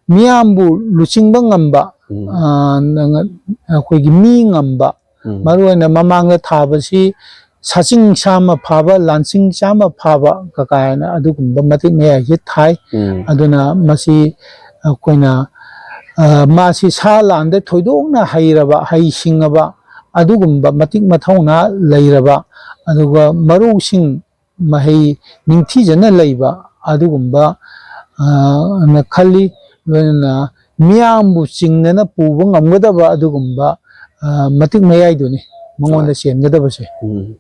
ꯃꯤꯌꯥꯝꯕꯨ ꯂꯨꯆꯤꯡꯕ ꯉꯝꯕ, ꯎꯝ꯫ ꯑ, ꯅꯪ-, ꯑꯩꯈꯣꯏꯒꯤ ꯃꯤ ꯉꯝꯕ, ꯎꯝ꯫ ꯃꯔꯨꯑꯣꯏꯅ ꯃꯃꯥꯡꯗ ꯊꯥꯕꯁꯤ ꯁꯥꯆꯤꯡ ꯆꯥꯝꯃ ꯐꯥꯕ, ꯂꯥꯟꯆꯤꯡ ꯆꯥꯝꯃ ꯐꯥꯕ ꯀꯀꯥꯏꯅ ꯑꯗꯨꯒꯨꯝꯕ ꯃꯇꯤꯛ ꯃꯌꯥꯏꯁꯤ ꯊꯥꯏ꯫ ꯎꯝ꯫ ꯑꯗꯨꯅ ꯃꯁꯤ ꯑꯩꯈꯣꯏꯅ, ꯑ, ꯃꯥꯁꯤ ꯁꯥ ꯂꯥꯟꯗ ꯊꯣꯏꯗꯣꯛꯅ ꯍꯩꯔꯕ, ꯍꯩ ꯁꯤꯡꯉꯕ, ꯑꯗꯨꯒꯨꯝꯕ ꯃꯇꯤꯛ ꯃꯊꯧꯅꯥ ꯂꯩꯔꯕ, ꯑꯗꯨꯒ ꯃꯔꯨꯁꯤꯡ ꯃꯍꯩ ꯅꯤꯡꯊꯤꯖꯅ ꯂꯩꯕ ꯑꯗꯨꯒꯨꯝꯕ, ꯑ, ꯅ ꯈꯜꯂꯤ꯫ ꯂꯣꯏꯅꯅ ꯃꯤꯌꯥꯝꯕꯨ ꯆꯤꯡꯅꯅ ꯄꯨꯕ ꯉꯝꯒꯗꯕ ꯑꯗꯨꯒꯨꯝꯕ, ꯑ, ꯃꯇꯤꯛ ꯃꯌꯥꯏꯗꯨꯅꯤ ꯃꯉꯣꯟꯗ ꯍꯣꯏ꯫ ꯆꯦꯟꯒꯗꯕꯁꯦ꯫ ꯎꯝ꯫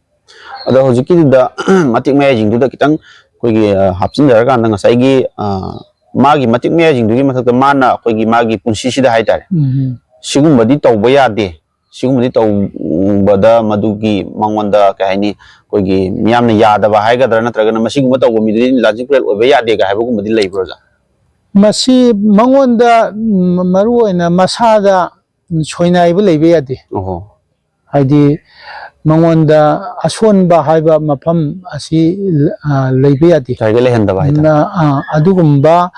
ꯑꯗꯣ ꯍꯧꯖꯤꯛꯀꯤꯗꯨꯗ ꯃꯇꯤꯛ ꯃꯌꯥꯏꯁꯤꯡꯗꯨꯗ ꯈꯤꯇꯪ ꯑꯩꯈꯣꯏꯒꯤ, ꯑ, ꯍꯥꯞꯆꯤꯟꯖꯔꯀꯥꯟꯗ ꯉꯁꯥꯏꯒꯤ, ꯑ, ꯃꯥꯒꯤ ꯃꯇꯤꯛ ꯃꯌꯥꯏꯁꯤꯡꯗꯨꯒꯤ ꯃꯊꯛꯇ ꯃꯥꯅ ꯑꯩꯈꯣꯏꯒꯤ ꯃꯥꯒꯤ ꯄꯨꯟꯁꯤꯁꯤꯗ ꯍꯥꯏꯇꯥꯔꯦ, ꯎꯝ, ꯎꯝ꯫ ꯁꯤꯒꯨꯝꯕꯗꯤ ꯇꯧꯕ ꯌꯥꯗꯦ, ꯁꯤꯒꯨꯝꯕꯗꯤ ꯇꯧꯕꯗ ꯃꯗꯨꯒꯤ ꯃꯉꯣꯟꯗ ꯀꯩ ꯍꯥꯏꯅꯤ, ꯑꯩꯈꯣꯏꯒꯤ ꯃꯤꯌꯥꯝꯅ ꯌꯥꯗꯕ ꯍꯥꯏꯒꯗ꯭ꯔꯥ, ꯅꯠꯇ꯭ꯔꯒꯅ ꯃꯁꯤꯒꯨꯝꯕ ꯇꯧꯕ ꯃꯤꯗꯨꯗꯤ ꯂꯥꯟꯆꯤꯡ ꯄꯨꯔꯦꯜ ꯑꯣꯏꯕ ꯌꯥꯗꯦꯒ ꯍꯥꯏꯕꯒꯨꯝꯕꯗꯤ ꯂꯩꯕ꯭ꯔꯣ, ꯑꯣꯖꯥ? ꯃꯁꯤ ꯃꯉꯣꯟꯗ, ꯎꯝ, ꯃꯔꯨꯑꯣꯏꯅ ꯃꯁꯥꯗ, ꯎꯝ, ꯁꯣꯏꯅꯥꯏꯕ ꯂꯩꯕ ꯌꯥꯗꯦ꯫ ꯑꯣꯍꯣ꯫ ꯍꯥꯏꯗꯤ ꯃꯉꯣꯟꯗ ꯑꯁꯣꯟꯕ ꯍꯥꯏꯕ ꯃꯐꯝ ꯑꯁꯤ, ꯑ, ꯂꯩꯕ ꯌꯥꯗꯦ꯫ ꯉꯁꯥꯏꯒꯤ ꯂꯩꯍꯟꯗꯕ ꯍꯥꯏꯇꯥꯔꯦ꯫ ꯅ-, ꯑ, ꯑꯗꯨꯒꯨꯝꯕ,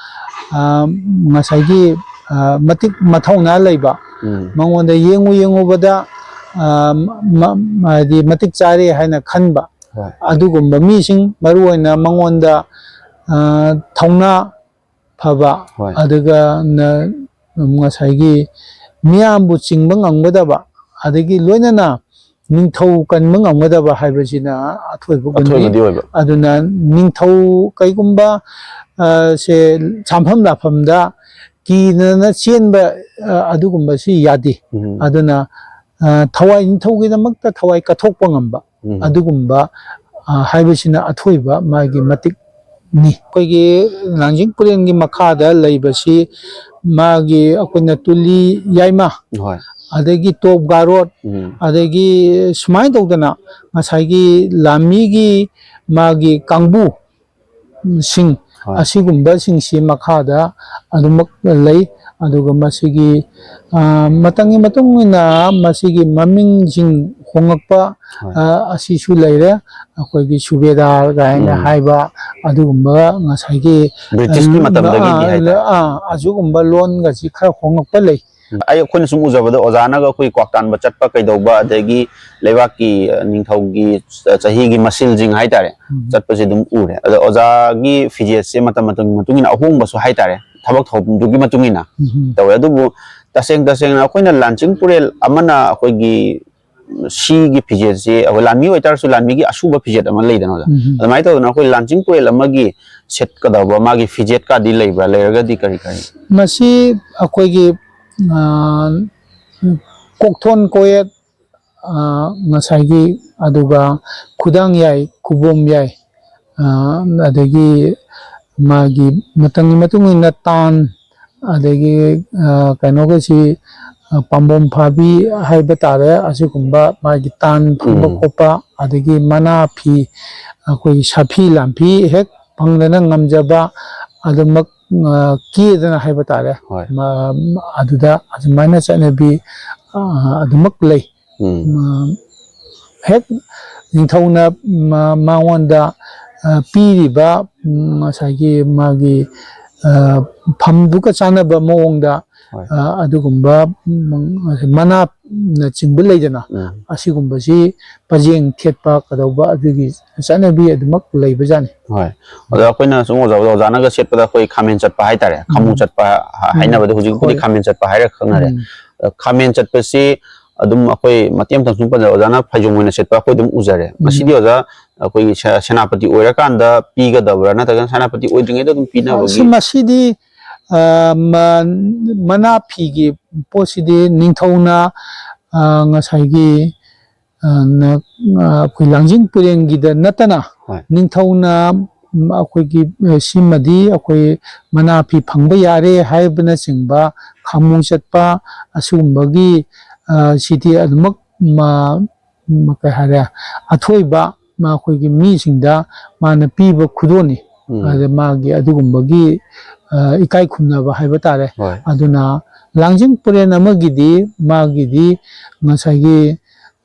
ꯑ, ꯉꯁꯥꯏꯒꯤ, ꯑ, ꯃꯇꯤꯛ ꯃꯊꯧꯅꯥ ꯂꯩꯕ, ꯎꯝ꯫ ꯃꯉꯣꯟꯗ ꯌꯦꯡꯉꯨ ꯌꯦꯡꯉꯨꯕꯗ, ꯑ, ꯃ-, ꯃ-, ꯍꯥꯏꯗꯤ ꯃꯇꯤꯛ ꯆꯥꯔꯦ ꯍꯥꯏꯅ ꯈꯟꯕ, ꯍꯣꯏ꯫ ꯑꯗꯨꯒꯨꯝꯕ ꯃꯤꯁꯤꯡ, ꯃꯔꯨꯑꯣꯏꯅ ꯃꯉꯣꯟꯗ, ꯑ, ꯊꯧꯅꯥ ꯐꯕ, ꯍꯣꯏ꯫ ꯑꯗꯨꯒ ꯅ-, ꯉꯁꯥꯏꯒꯤ ꯃꯤꯌꯥꯝꯕꯨ ꯆꯤꯡꯕ ꯉꯝꯒꯗꯕ, ꯑꯗꯒꯤ ꯂꯣꯏꯅꯅ ꯅꯤꯡꯊꯧ ꯀꯟꯕ ꯉꯝꯒꯗꯕ ꯍꯥꯏꯕꯁꯤꯅ ꯑꯊꯣꯏꯕꯒꯨꯟꯅꯤ꯫ ꯑꯊꯣꯏꯕꯗꯤ ꯑꯣꯏꯕ꯫ ꯑꯗꯨꯅ ꯅꯤꯡꯊꯧ ꯀꯩꯒꯨꯝꯕ, ꯑ, ꯁꯦ ꯁꯥꯟꯐꯝ ꯂꯥꯐꯝꯗ ꯀꯤꯗꯅ ꯆꯦꯟꯕ, ꯑ, ꯑꯗꯨꯒꯨꯝꯕꯁꯤ ꯌꯥꯗꯦ꯫ ꯎꯝ꯫ ꯑꯗꯨꯅ, ꯑ, ꯊꯋꯥꯏ, ꯅꯤꯡꯊꯧꯒꯤꯗꯃꯛꯇ ꯊꯋꯥꯏ ꯀꯠꯊꯣꯛꯄ ꯉꯝꯕ, ꯎꯝ꯫ ꯑꯗꯨꯒꯨꯝꯕ, ꯑ, ꯍꯥꯏꯕꯁꯤꯅ ꯑꯊꯣꯏꯕ ꯃꯥꯒꯤ ꯃꯇꯤꯛꯅꯤ꯫ ꯑꯩꯈꯣꯏꯒꯤ ꯂꯥꯡꯖꯤꯡ ꯄꯨꯔꯦꯟꯒꯤ ꯃꯈꯥꯗ ꯂꯩꯕꯁꯤ ꯃꯥꯒꯤ ꯑꯩꯈꯣꯏꯅ ꯇꯨꯂꯤ ꯌꯥꯏꯃ, ꯍꯣꯏ꯫ ꯑꯗꯒꯤ ꯇꯣꯞ ꯒꯥꯔꯣꯠ, ꯎꯝ꯫ ꯑꯗꯒꯤ ꯁꯨꯃꯥꯏꯅ ꯇꯧꯗꯅ ꯉꯁꯥꯏꯒꯤ ꯂꯥꯟꯃꯤꯒꯤ ꯃꯥꯒꯤ ꯀꯥꯡꯕꯨ, ꯁꯤꯡ, ꯑꯁꯤꯒꯨꯝꯕꯁꯤꯡꯁꯤ ꯃꯈꯥꯗ ꯑꯗꯨꯃꯛ ꯂꯩ꯫ ꯑꯗꯨꯒ ꯃꯁꯤꯒꯤ, ꯑ, ꯃꯇꯝꯒꯤ ꯃꯇꯨꯡ ꯏꯟꯅ ꯃꯁꯤꯒꯤ ꯃꯃꯤꯡꯁꯤꯡ ꯍꯣꯡꯉꯛꯄ, ꯍꯣꯏ꯫ ꯑ, ꯑꯁꯤꯁꯨ ꯂꯩꯔꯦ꯫ ꯑꯩꯈꯣꯏꯒꯤ ꯁꯨꯕꯦꯗꯥꯔ ꯀꯥꯏꯅ ꯎꯝ꯫ ꯍꯥꯏꯕ ꯑꯗꯨꯒꯨꯝꯕ ꯉꯁꯥꯏꯒꯤ, ꯕ꯭ꯔꯤꯇꯤꯁꯀꯤ ꯑ, ꯃꯇꯝꯗꯒꯤꯗꯤ ꯑ, ꯍꯥꯏꯇꯥꯔꯦ꯫ ꯑ, ꯑꯗꯨꯒꯨꯝꯕ ꯂꯣꯟꯒꯁꯤ ꯈꯔ ꯍꯣꯡꯉꯛꯄ ꯂꯩ꯫ ꯑꯩ, ꯑꯩꯈꯣꯏꯅ ꯁꯨꯝ ꯎꯖꯕꯗ ꯑꯣꯖꯥꯅꯒ ꯑꯩꯈꯣꯏ ꯀ꯭ꯋꯥꯛ ꯇꯥꯟꯕ ꯆꯠꯄ ꯀꯩꯗꯧꯕ, ꯑꯗꯒꯤ ꯂꯩꯕꯥꯛꯀꯤ, ꯑ, ꯅꯤꯡꯊꯧꯒꯤ, ꯑ, ꯆꯍꯤꯒꯤ ꯃꯁꯤꯜꯁꯤꯡ ꯍꯥꯏꯇꯥꯔꯦ, ꯎꯝ꯫ ꯆꯠꯄꯁꯦ ꯑꯗꯨꯝ ꯎꯔꯦ꯫ ꯑꯗꯣ ꯑꯣꯖꯥꯒꯤ ꯐꯤꯖꯦꯠꯁꯦ ꯃꯇꯝ ꯃꯇꯝꯒꯤ ꯃꯇꯨꯡ ꯏꯟꯅ ꯑꯍꯣꯡꯕꯁꯨ ꯍꯥꯏꯇꯥꯔꯦ, ꯊꯕꯛ ꯊꯧꯔꯝꯗꯨꯒꯤ ꯃꯇꯨꯡ ꯏꯟꯅ ꯎꯝ꯫ ꯇꯧꯋꯦ꯫ ꯑꯗꯨꯕꯨ ꯇꯁꯦꯡ ꯇꯁꯦꯡꯅ ꯑꯩꯈꯣꯏꯅ ꯂꯥꯟꯆꯤꯡ ꯄꯨꯔꯦꯜ ꯑꯃꯅ ꯑꯩꯈꯣꯏꯒꯤ ꯁꯤꯒꯤ ꯐꯤꯖꯦꯠꯁꯤ ꯑꯩꯈꯣꯏ ꯂꯥꯟꯃꯤ ꯑꯣꯏꯇꯥꯔꯁꯨ ꯂꯥꯟꯃꯤꯒꯤ ꯑꯁꯨꯕ ꯐꯤꯖꯦꯠ ꯑꯃ ꯂꯩꯗꯅ ꯑꯣꯖꯥ? ꯎꯝ꯫ ꯑꯗꯨꯃꯥꯏꯅ ꯇꯧꯗꯅ ꯑꯩꯈꯣꯏ ꯂꯥꯟꯆꯤꯡ ꯄꯨꯔꯦꯜ ꯑꯃꯒꯤ ꯁꯦꯠꯀꯗꯕ ꯃꯥꯒꯤ ꯐꯤꯖꯦꯠꯀꯗꯤ ꯂꯩꯕ꯭ꯔꯥ? ꯂꯩꯔꯒꯗꯤ ꯀꯔꯤ ꯀꯔꯤ? ꯃꯁꯤ ꯑꯩꯈꯣꯏꯒꯤ, ꯑ, ꯀꯣꯛꯊꯣꯟ ꯀꯣꯌꯦꯠ, ꯑ, ꯉꯁꯥꯏꯒꯤ, ꯑꯗꯨꯒ ꯈꯨꯗꯥꯡ ꯌꯥꯏ, ꯈꯨꯕꯣꯝ ꯌꯥꯏ, ꯑ, ꯑꯗꯒꯤ ꯃꯥꯒꯤ ꯃꯇꯝꯒꯤ ꯃꯇꯨꯡ ꯏꯟꯅ ꯇꯥꯟ, ꯑꯗꯒꯤ, ꯑ, ꯀꯩꯅꯣꯒꯁꯤ, ꯑ, ꯄꯥꯝꯕꯣꯝ ꯐꯥꯕꯤ ꯍꯥꯏꯕ ꯇꯥꯔꯦ, ꯑꯁꯤꯒꯨꯝꯕ ꯃꯥꯒꯤ ꯇꯥꯟ ꯐꯪꯕ ꯎꯝ꯫ ꯈꯣꯠꯄ, ꯑꯗꯒꯤ ꯃꯅꯥ ꯐꯤ, ꯑꯩꯈꯣꯏꯒꯤ ꯁꯥꯐꯤ ꯂꯥꯟꯐꯤ ꯍꯦꯛ ꯐꯪꯗꯅ ꯉꯝꯖꯕ ꯑꯗꯨꯃꯛ, ꯑ, ꯀꯦꯗꯅ ꯍꯥꯏꯕ ꯇꯥꯔꯦ꯫ ꯍꯣꯏ꯫ ꯃ-, ꯑꯗꯨꯗ ꯑꯗꯨꯃꯥꯏꯅ ꯆꯠꯅꯕꯤ, ꯑ, ꯑꯗꯨꯃꯛ ꯂꯩ꯫ ꯎꯝ꯫ ꯎꯝ, ꯍꯦꯛ ꯅꯤꯡꯊꯧꯅ ꯃ-, ꯃꯉꯣꯟꯗ, ꯑ, ꯄꯤꯔꯤꯕ, ꯎꯝ, ꯉꯁꯥꯏꯒꯤ ꯃꯥꯒꯤ, ꯑ, ꯐꯝꯗꯨꯒ ꯆꯥꯟꯅꯕ ꯃꯑꯣꯡꯗ, ꯍꯣꯏ꯫ ꯑ, ꯑꯗꯨꯒꯨꯝꯕ, ꯎꯝ, ꯃꯅꯥꯅꯆꯤꯡꯕ ꯂꯩꯗꯅ, ꯎꯝ꯫ ꯑꯁꯤꯒꯨꯝꯕꯁꯤ ꯄꯖꯦꯡ ꯊꯦꯠꯄ ꯀꯩꯗꯧꯕ ꯑꯗꯨꯒꯤ ꯆꯠꯅꯕꯤ ꯑꯗꯨꯃꯛ ꯂꯩꯕꯖꯥꯠꯅꯤ꯫ ꯍꯣꯏ꯫ ꯑꯗꯣ ꯑꯩꯈꯣꯏꯅ ꯁꯨꯝ ꯑꯣꯖꯥ-, ꯑꯣꯖꯥꯅꯒ ꯁꯦꯠꯄꯗ ꯑꯩꯈꯣꯏ ꯈꯥꯃꯦꯟ ꯆꯠꯄ ꯍꯥꯏꯇꯥꯔꯦ, ꯈꯥꯃꯨ ꯎꯝ꯫ ꯆꯠꯄ ꯍꯥ-, ꯎꯝ꯫ ꯍꯥꯏꯅꯕꯗꯣ ꯍꯧꯖꯤꯛꯄꯨꯗꯤ ꯍꯣꯏ꯫ ꯈꯥꯃꯦꯟ ꯆꯠꯄ ꯍꯥꯏꯔ ꯈꯪꯅꯔꯦ꯫ ꯎꯝ꯫ ꯑ, ꯈꯥꯃꯦꯟ ꯆꯠꯄꯁꯤ ꯑꯗꯨꯝ ꯑꯩꯈꯣꯏ ꯃꯇꯦꯛ ꯑꯃꯇꯪ ꯁꯨꯝ ꯄꯟꯖꯔ-, ꯑꯣꯖꯥꯅ ꯐꯩꯖꯣꯝ ꯑꯣꯏꯅ ꯁꯦꯠꯄ ꯑꯩꯈꯣꯏ ꯑꯗꯨꯝ ꯎꯖꯔꯦ꯫ ꯎꯝ꯫ ꯃꯁꯤꯗꯤ ꯑꯣꯖꯥ ꯑꯩꯈꯣꯏꯒꯤ ꯁꯦ-, ꯁꯦꯅꯥꯄꯇꯤ ꯑꯣꯏꯔꯀꯥꯟꯗ ꯄꯤꯒꯗꯕ꯭ꯔꯥ, ꯅꯠꯇ꯭ꯔꯒꯅ ꯁꯦꯅꯥꯄꯇꯤ ꯑꯣꯏꯗ꯭ꯔꯤꯉꯩꯗ ꯑꯗꯨꯝ ꯄꯤꯅꯕꯒꯤ? ꯁꯤ ꯃꯁꯤꯗꯤ, ꯑ, ꯃ-, ꯃꯅꯥ ꯐꯤꯒꯤ ꯄꯣꯠꯁꯤꯗꯤ ꯅꯤꯡꯊꯧꯅ, ꯑ, ꯉꯁꯥꯏꯒꯤ, ꯑ, ꯅ-, ꯑ, ꯑꯩꯈꯣꯏ ꯂꯥꯡꯖꯤꯡ ꯄꯨꯔꯦꯜꯒꯤꯗ ꯅꯠꯇꯅ ꯍꯣꯏ꯫ ꯅꯤꯡꯊꯧꯅ, ꯎꯝ, ꯑꯩꯈꯣꯏꯒꯤ, ꯑ, ꯁꯤꯃꯗꯤ ꯑꯩꯈꯣꯏ ꯃꯅꯥ ꯐꯤ ꯐꯪꯕ ꯌꯥꯔꯦ ꯍꯥꯏꯕꯅꯆꯤꯡꯕ ꯈꯥꯃꯨ ꯆꯠꯄ ꯑꯁꯤꯒꯨꯝꯕꯒꯤ, ꯑ, ꯁꯤꯗꯤ ꯑꯗꯨꯃꯛ ꯃ-, ꯃ-, ꯀꯩ ꯍꯥꯏꯔꯦ, ꯑꯊꯣꯏꯕ ꯃ-, ꯑꯩꯈꯣꯏꯒꯤ ꯃꯤꯁꯤꯡꯗ ꯃꯥꯅ ꯄꯤꯕ ꯈꯨꯗꯣꯜꯅꯤ꯫ ꯎꯝ꯫ ꯑꯗ ꯃꯥꯒꯤ ꯑꯗꯨꯒꯨꯝꯕꯒꯤ, ꯑ, ꯏꯀꯥꯏ ꯈꯨꯝꯅꯕ ꯍꯥꯏꯕ ꯇꯥꯔꯦ꯫ ꯍꯣꯏ꯫ ꯑꯗꯨꯅ ꯂꯥꯡꯖꯤꯡ ꯄꯨꯔꯦꯟ ꯑꯃꯒꯤꯗꯤ ꯃꯥꯒꯤꯗꯤ ꯉꯁꯥꯏꯒꯤ,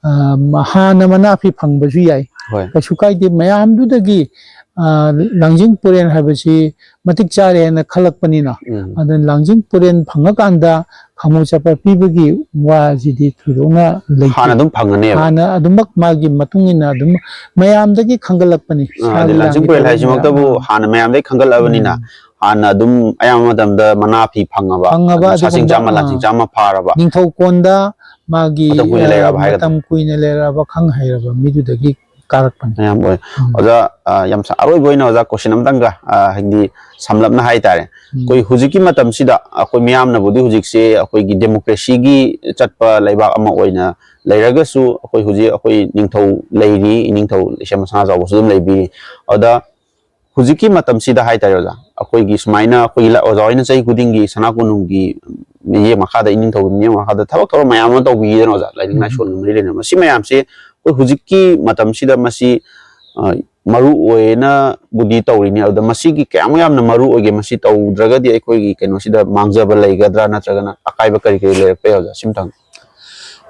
ꯑ, ꯍꯥꯟꯅ ꯃꯅꯥ ꯐꯤ ꯐꯪꯕꯁꯨ ꯌꯥꯏ꯫ ꯍꯣꯏ꯫ ꯀꯩꯁꯨ ꯀꯥꯏꯗꯦ꯫ ꯃꯌꯥꯝꯗꯨꯗꯒꯤ, ꯑ, ꯂꯥꯡꯖꯤꯡ ꯄꯨꯔꯦꯟ ꯍꯥꯏꯕꯁꯤ ꯃꯇꯤꯛ ꯆꯥꯔꯦꯅ ꯈꯜꯂꯛꯄꯅꯤꯅ꯫ ꯎꯝ꯫ ꯑꯗꯨꯅ ꯂꯥꯡꯖꯤꯡ ꯄꯨꯔꯦꯟ ꯐꯪꯉꯀꯥꯟꯗ ꯈꯥꯃꯣ ꯆꯠꯄ ꯄꯤꯕꯒꯤ ꯋꯥꯁꯤꯗꯤ ꯊꯣꯏꯗꯣꯛꯅ ꯂꯩꯇꯦ꯫ ꯍꯥꯟꯅ ꯑꯗꯨꯝ ꯐꯪꯒꯅꯦꯕ꯫ ꯍꯥꯟꯅ ꯑꯗꯨꯃꯛ ꯃꯥꯒꯤ ꯃꯇꯨꯡ ꯏꯟꯅ ꯑꯗꯨꯝ ꯃꯌꯥꯝꯗꯒꯤ ꯈꯟꯒꯠꯂꯛꯄꯅꯤ꯫ ꯑ, ꯁꯥꯒꯤ ꯑꯗꯩ ꯂꯥꯡꯖꯤꯡ ꯂꯥꯡꯒꯤ ꯄꯨꯔꯦꯟ ꯇꯧꯕ ꯍꯥꯏꯁꯤꯃꯛꯇꯕꯨ ꯃꯌꯥꯝ ꯍꯥꯟꯅ ꯃꯌꯥꯝꯗꯒꯤ ꯈꯟꯒꯠꯂꯕꯅꯤꯅ ꯎꯝ꯫ ꯍꯥꯟꯅ ꯑꯗꯨꯝ ꯑꯌꯥꯝꯕ ꯃꯇꯝꯗ ꯃꯅꯥ ꯐꯤ ꯐꯪꯉꯕ, ꯐꯪꯉꯕ ꯑꯗꯨꯝ ꯁꯥꯁꯤꯡ ꯑꯗꯨꯒꯨꯝꯕ, ꯆꯥꯝꯃ, ꯑ, ꯂꯥꯟꯁꯤꯡ ꯆꯥꯝꯃ ꯐꯥꯔꯕ꯫ ꯅꯤꯡꯊꯧꯀꯣꯟꯗ ꯃꯥꯒꯤ, ꯃꯇꯝ ꯀꯨꯏꯅ ꯑ, ꯂꯩꯔꯛꯑꯕ ꯍꯥꯏꯒꯗ꯭ꯔꯥ? ꯃꯇꯝ ꯀꯨꯏꯅ ꯂꯩꯔꯛꯑꯕ ꯈꯪ ꯍꯩꯔꯕ ꯃꯤꯗꯨꯗꯒꯤ ꯀꯥꯔꯛꯄꯅꯤ꯫ ꯃꯌꯥꯝ ꯑꯣꯏ꯫ ꯎꯝ꯫ ꯑꯣꯖꯥ, ꯑ, ꯌꯥꯝ ꯁ-, ꯑꯔꯣꯏꯕ ꯑꯣꯏꯅ ꯑꯣꯖꯥ question ꯑꯝꯇꯪꯒ, ꯑ, ꯍꯥꯏꯗꯤ ꯁꯝꯂꯞꯅ ꯍꯥꯏꯇꯥꯔꯦ꯫ ꯎꯝ꯫ ꯑꯩꯈꯣꯏ ꯍꯧꯖꯤꯛꯀꯤ ꯃꯇꯝꯁꯤꯗ ꯑꯩꯈꯣꯏ ꯃꯤꯌꯥꯝꯅꯕꯨꯗꯤ ꯍꯧꯖꯤꯛꯁꯦ ꯑꯩꯈꯣꯏꯒꯤ democracyꯒꯤ ꯆꯠꯄ ꯂꯩꯕꯥꯛ ꯑꯃ ꯑꯣꯏꯅ ꯂꯩꯔꯒꯁꯨ ꯑꯩꯈꯣꯏ ꯍꯧꯖꯤꯛ ꯑꯩꯈꯣꯏ ꯅꯤꯡꯊꯧ ꯂꯩꯔꯤ, ꯏꯅꯤꯡꯊꯧ ꯏꯁꯩꯃ ꯁꯅꯥꯖꯥꯎꯕꯁꯨ ꯑꯗꯨꯝ ꯂꯩꯕꯤꯔꯤ꯫ ꯑꯗꯨꯗ ꯍꯧꯖꯤꯛꯀꯤ ꯃꯇꯝꯁꯤꯗ ꯍꯥꯏꯇꯥꯔꯦ ꯑꯣꯖꯥ, ꯑꯩꯈꯣꯏꯒꯤ ꯁꯨꯃꯥꯏꯅ ꯑꯩꯈꯣꯏꯒꯤ ꯂ-, ꯑꯣꯖꯥ ꯍꯣꯏꯅ ꯆꯍꯤ ꯈꯨꯗꯤꯡꯒꯤ ꯁꯅꯥ ꯀꯣꯅꯨꯡꯒꯤ ꯃꯤꯠꯌꯦꯡ ꯃꯈꯥꯗ, ꯏꯅꯤꯡꯊꯧꯒꯤ ꯃꯤꯠꯌꯦꯡ ꯃꯈꯥꯗ ꯊꯕꯛ ꯊꯧꯔꯝ ꯃꯌꯥꯝ ꯑꯃ ꯇꯧꯕꯤꯗꯅ ꯑꯣꯖꯥ, ꯂꯥꯏꯅꯤꯡ ꯎꯝ꯫ ꯂꯥꯏꯁꯣꯟꯒ ꯃꯔꯤ ꯂꯩꯅꯕ꯫ ꯃꯁꯤ ꯃꯌꯥꯝꯁꯤ ꯑꯩꯈꯣꯏ ꯍꯧꯖꯤꯛꯀꯤ ꯃꯇꯝꯁꯤꯗ ꯃꯁꯤ, ꯑ, ꯃꯔꯨ ꯑꯣꯏꯅꯕꯨꯗꯤ ꯇꯧꯔꯤꯅꯤ꯫ ꯑꯗꯨꯗ ꯃꯁꯤꯒꯤ ꯀꯌꯥꯃꯨꯛ ꯌꯥꯝꯅ ꯃꯔꯨ ꯑꯣꯏꯒꯦ? ꯃꯁꯤ ꯇꯧꯗ꯭ꯔꯒꯗꯤ ꯑꯩꯈꯣꯏꯒꯤ ꯀꯩꯅꯣꯁꯤꯗ ꯃꯥꯡꯖꯕ ꯂꯩꯒꯗ꯭ꯔꯥ, ꯅꯠꯇ꯭ꯔꯒꯅ ꯑꯀꯥꯏꯕ ꯀꯔꯤ ꯀꯔꯤ ꯂꯩꯔꯛꯄ ꯌꯥꯏ ꯑꯣꯖꯥ? ꯁꯤꯝꯇꯪ꯫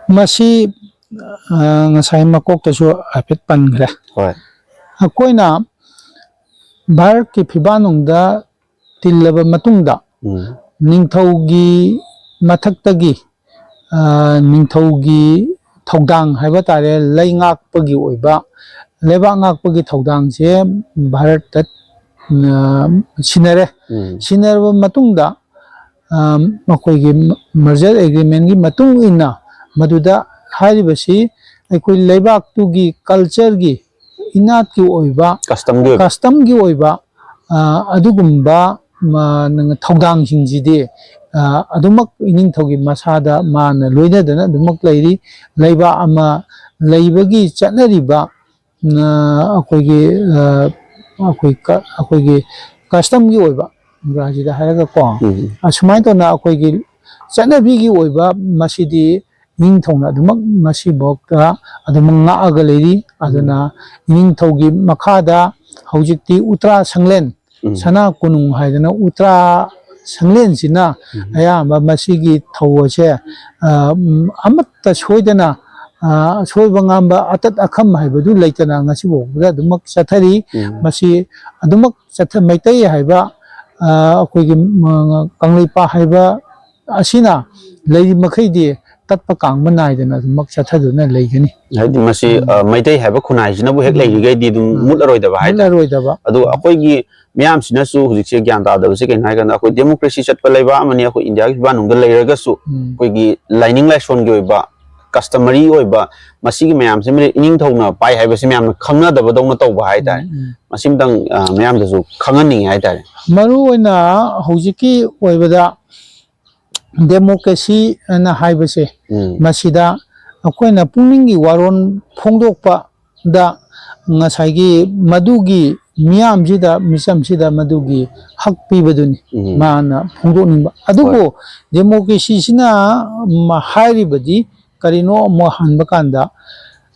ꯃꯁꯤ, ꯑ, ꯉꯁꯥꯏ ꯃꯀꯣꯛꯇꯁꯨ ꯍꯥꯏꯐꯦꯠ ꯄꯟꯈ꯭ꯔꯦ꯫ ꯍꯣꯏ꯫ ꯑꯩꯈꯣꯏꯅ ꯚꯥꯔꯠꯀꯤ ꯐꯤꯕꯥꯟꯅꯨꯡꯗ ꯇꯤꯜꯂꯕ ꯃꯇꯨꯡꯗ ꯎꯝ꯫ ꯅꯤꯡꯊꯧꯒꯤ ꯃꯊꯛꯇꯒꯤ, ꯑ, ꯅꯤꯡꯊꯧꯒꯤ ꯊꯧꯗꯥꯡ ꯍꯥꯏꯕ ꯇꯥꯔꯦ, ꯂꯩꯉꯥꯛꯄꯒꯤ ꯑꯣꯏꯕ, ꯂꯩꯕꯥꯛ ꯉꯥꯛꯄꯒꯤ ꯊꯧꯗꯥꯡꯁꯦ ꯚꯥꯔꯠꯇ, ꯑ, ꯁꯤꯟꯅꯔꯦ꯫ ꯎꯝ꯫ ꯁꯤꯟꯅꯔꯕ ꯃꯇꯨꯡꯗ, ꯑ, ꯃꯈꯣꯏꯒꯤ merger agreementꯀꯤ ꯃꯇꯨꯡ ꯏꯟꯅ ꯃꯗꯨꯗ ꯍꯥꯏꯔꯤꯕꯁꯤ ꯑꯩꯈꯣꯏ ꯂꯩꯕꯥꯛꯇꯨꯒꯤ cultureꯒꯤ, ꯏꯅꯥꯠꯀꯤ ꯑꯣꯏꯕ, customꯒꯤ ꯑꯣꯏꯕ꯫ Customꯒꯤ ꯑꯣꯏꯕ, ꯑ, ꯑꯗꯨꯒꯨꯝꯕ, ꯃ-, ꯊꯧꯗꯥꯡꯁꯤꯡꯁꯤꯗꯤ, ꯑ, ꯑꯗꯨꯃꯛ ꯏꯅꯤꯡꯊꯧꯒꯤ ꯃꯁꯥꯗ ꯃꯥꯅ ꯂꯣꯏꯅꯗꯅ ꯑꯗꯨꯃꯛ ꯂꯩꯔꯤ꯫ ꯂꯩꯕꯥꯛ ꯑꯃ ꯂꯩꯕꯒꯤ ꯆꯠꯅꯔꯤꯕ, ꯑ, ꯑꯩꯈꯣꯏꯒꯤ, ꯑ, ꯑꯩꯈꯣꯏ ꯀ-, ꯑꯩꯈꯣꯏꯒꯤ customꯒꯤ ꯑꯣꯏꯕ, ꯏꯪꯒ꯭ꯔꯥꯖꯤꯗ ꯍꯥꯏꯔꯒꯀꯣ, ꯎꯝ꯫ ꯑꯁꯨꯃꯥꯏꯅ ꯇꯧꯅ ꯑꯩꯈꯣꯏꯒꯤ ꯆꯠꯅꯕꯤꯒꯤ ꯑꯣꯏꯕ ꯃꯁꯤꯗꯤ ꯏꯅꯤꯡꯊꯧꯅ ꯑꯗꯨꯃꯛ ꯉꯁꯤꯐꯥꯎꯗ ꯑꯗꯨꯃꯛ ꯉꯥꯛꯑꯒ ꯂꯩꯔꯤ꯫ ꯑꯗꯨꯅ ꯎꯝ꯫ ꯏꯅꯤꯡꯊꯧꯒꯤ ꯃꯈꯥꯗ ꯍꯧꯖꯤꯛꯇꯤ ꯎꯇ꯭ꯔꯥ ꯁꯪꯂꯦꯟ, ꯎꯝ꯫ ꯁꯅꯥ ꯀꯣꯅꯨꯡ ꯍꯥꯏꯗꯅ ꯎꯇ꯭ꯔꯥ ꯁꯪꯂꯦꯟꯁꯤꯅ ꯎꯝ꯫ ꯑꯌꯥꯝꯕ ꯃꯁꯤꯒꯤ ꯊꯧ ꯑꯁꯦ, ꯑ, ꯎꯝ, ꯑꯃꯠꯇ ꯁꯣꯏꯗꯅ, ꯑ, ꯑꯁꯣꯏꯕ ꯉꯥꯝꯕ, ꯑꯇꯠ ꯑꯈꯝ ꯍꯥꯏꯕꯗꯨ ꯂꯩꯇꯅ ꯉꯁꯤꯐꯥꯎꯕꯗ ꯑꯗꯨꯃꯛ ꯆꯠꯊꯔꯤ꯫ ꯎꯝ꯫ ꯃꯁꯤ ꯑꯗꯨꯃꯛ ꯆꯠꯊ-, ꯃꯩꯇꯩ ꯍꯥꯏꯕ, ꯑ, ꯑꯩꯈꯣꯏꯒꯤ, ꯎꯝ, ꯀꯪꯂꯩꯄꯥꯛ ꯍꯥꯏꯕ ꯑꯁꯤꯅ ꯂꯩꯔꯤ ꯃꯈꯩꯗꯤ ꯇꯠꯄ ꯀꯥꯡꯕ ꯅꯥꯏꯗꯅ ꯑꯗꯨꯃꯛ ꯆꯠꯊꯗꯨꯅ ꯂꯩꯒꯅꯤ꯫ ꯍꯥꯏꯗꯤ ꯃꯁꯤ, ꯎꯝ꯫ ꯑ, ꯃꯩꯇꯩ ꯍꯥꯏꯕ ꯈꯨꯟꯅꯥꯏꯁꯤꯅꯕꯨ ꯍꯦꯛ ꯎꯝ꯫ ꯂꯩꯔꯤꯈꯩꯗꯤ ꯑꯗꯨꯝ ꯎꯝ꯫ ꯃꯨꯠꯂꯔꯣꯏꯗꯕ ꯍꯥꯏꯇꯥꯔꯦ꯫ ꯃꯨꯠꯂꯔꯣꯏꯗꯕ꯫ ꯑꯗꯨꯒ ꯑꯩꯈꯣꯏꯒꯤ ꯃꯤꯌꯥꯝꯁꯤꯅꯁꯨ ꯍꯧꯖꯤꯛꯁꯦ ꯒ꯭ꯌꯥꯟ ꯇꯥꯗꯕꯁꯦ ꯀꯩꯅꯣ ꯍꯥꯏꯀꯥꯟꯗ, ꯑꯩꯈꯣꯏ democracy ꯆꯠꯄ ꯂꯩꯕꯥꯛ ꯑꯃꯅꯤ, ꯑꯩꯈꯣꯏ ꯏꯟꯗꯤꯌꯥꯒꯤ ꯐꯤꯕꯥꯛꯅꯨꯡꯗ ꯂꯩꯔꯒꯁꯨ ꯎꯝ꯫ ꯑꯩꯈꯣꯏꯒꯤ ꯂꯥꯏꯅꯤꯡ ꯂꯥꯏꯁꯣꯟꯒꯤ ꯑꯣꯏꯕ, customary ꯑꯣꯏꯕ, ꯃꯁꯤꯒꯤ ꯃꯌꯥꯝꯁꯦ ꯏꯅꯤꯡꯊꯧꯅ ꯄꯥꯏ ꯍꯥꯏꯕꯁꯤ ꯃꯌꯥꯝꯅ ꯈꯪꯅꯗꯕꯗꯧꯅ ꯇꯧꯕ ꯍꯥꯏꯇꯥꯔꯦ꯫ ꯎꯝ, ꯎꯝ꯫ ꯃꯁꯤꯝꯇꯪ, ꯑ, ꯃꯌꯥꯝꯗꯁꯨ ꯈꯪꯍꯟꯅꯤꯡꯉꯤ ꯍꯥꯏꯇꯥꯔꯦ꯫ ꯃꯔꯨ ꯑꯣꯏꯅ ꯍꯧꯖꯤꯛꯀꯤ ꯑꯣꯏꯕꯗ democracy ꯑꯅ ꯍꯥꯏꯕꯁꯦ, ꯎꯝ꯫ ꯃꯁꯤꯗ ꯑꯩꯈꯣꯏꯅ ꯄꯨꯛꯅꯤꯡꯒꯤ ꯋꯥꯔꯣꯜ ꯐꯣꯡꯗꯣꯛꯄꯗ ꯉꯁꯥꯏꯒꯤ ꯃꯗꯨꯒꯤ ꯃꯤꯌꯥꯝꯁꯤꯗ, ꯃꯤꯆꯝꯁꯤꯗ ꯃꯗꯨꯒꯤ ꯍꯛ ꯄꯤꯕꯗꯨꯅꯤ ꯎꯝ꯫ ꯃꯥꯅ ꯐꯣꯡꯗꯣꯛꯅꯤꯡꯕ꯫ ꯑꯗꯨꯕꯨ ꯍꯣꯏ꯫ Democracy ꯁꯤꯅ ꯃ-, ꯍꯥꯏꯔꯤꯕꯗꯤ ꯀꯔꯤꯅꯣ ꯑꯃꯨꯛ ꯍꯟꯕ ꯀꯥꯟꯗ,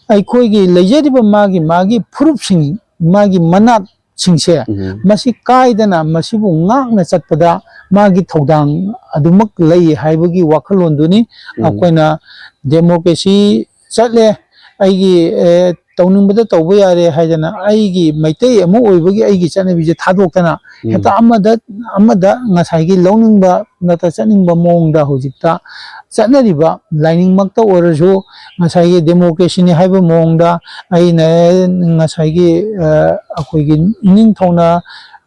ꯑꯩꯈꯣꯏꯒꯤ ꯂꯩꯖꯔꯤꯕ ꯃꯥꯒꯤ, ꯃꯥꯒꯤ ꯐꯨꯔꯨꯞꯁꯤꯡ, ꯃꯥꯒꯤ ꯃꯅꯥꯠꯁꯤꯡꯁꯦ, ꯎꯝ꯫ ꯃꯁꯤ ꯀꯥꯏꯗꯅ ꯃꯁꯤꯕꯨ ꯉꯥꯛꯅ ꯆꯠꯄꯗ ꯃꯥꯒꯤ ꯊꯧꯗꯥꯡ ꯑꯗꯨꯃꯛ ꯂꯩ ꯍꯥꯏꯕꯒꯤ ꯋꯥꯈꯜꯂꯣꯟꯗꯨꯅꯤ꯫ ꯎꯝ꯫ ꯑꯩꯈꯣꯏꯅ democracy ꯆꯠꯂꯦ, ꯑꯩꯒꯤ, ꯑꯦ, ꯇꯧꯅꯤꯡꯕꯗ ꯇꯧꯕ ꯌꯥꯔꯦ ꯍꯥꯏꯗꯅ ꯑꯩꯒꯤ ꯃꯩꯇꯩ ꯑꯃ ꯑꯣꯏꯕꯒꯤ ꯑꯩꯒꯤ ꯆꯠꯅꯕꯤꯁꯦ ꯊꯥꯗꯣꯛꯇꯅ ꯎꯝ꯫ ꯍꯦꯛꯇ ꯑꯃꯗ, ꯑꯃꯗ ꯉꯁꯥꯏꯒꯤ ꯂꯧꯅꯤꯡꯕ ꯅꯠꯇ꯭ꯔ ꯆꯠꯅꯤꯡꯕ ꯃꯑꯣꯡꯗ ꯍꯧꯖꯤꯛꯇ ꯆꯠꯅꯔꯤꯕ ꯂꯥꯏꯅꯤꯡꯃꯛꯇ ꯑꯣꯏꯔꯁꯨ, ꯉꯁꯥꯏꯒꯤ democracy ꯅꯤ ꯍꯥꯏꯕ ꯃꯑꯣꯡꯗ ꯑꯩꯅ ꯉꯁꯥꯏꯒꯤ, ꯑ, ꯑꯩꯈꯣꯏꯒꯤ ꯏꯅꯤꯡꯊꯧꯅ,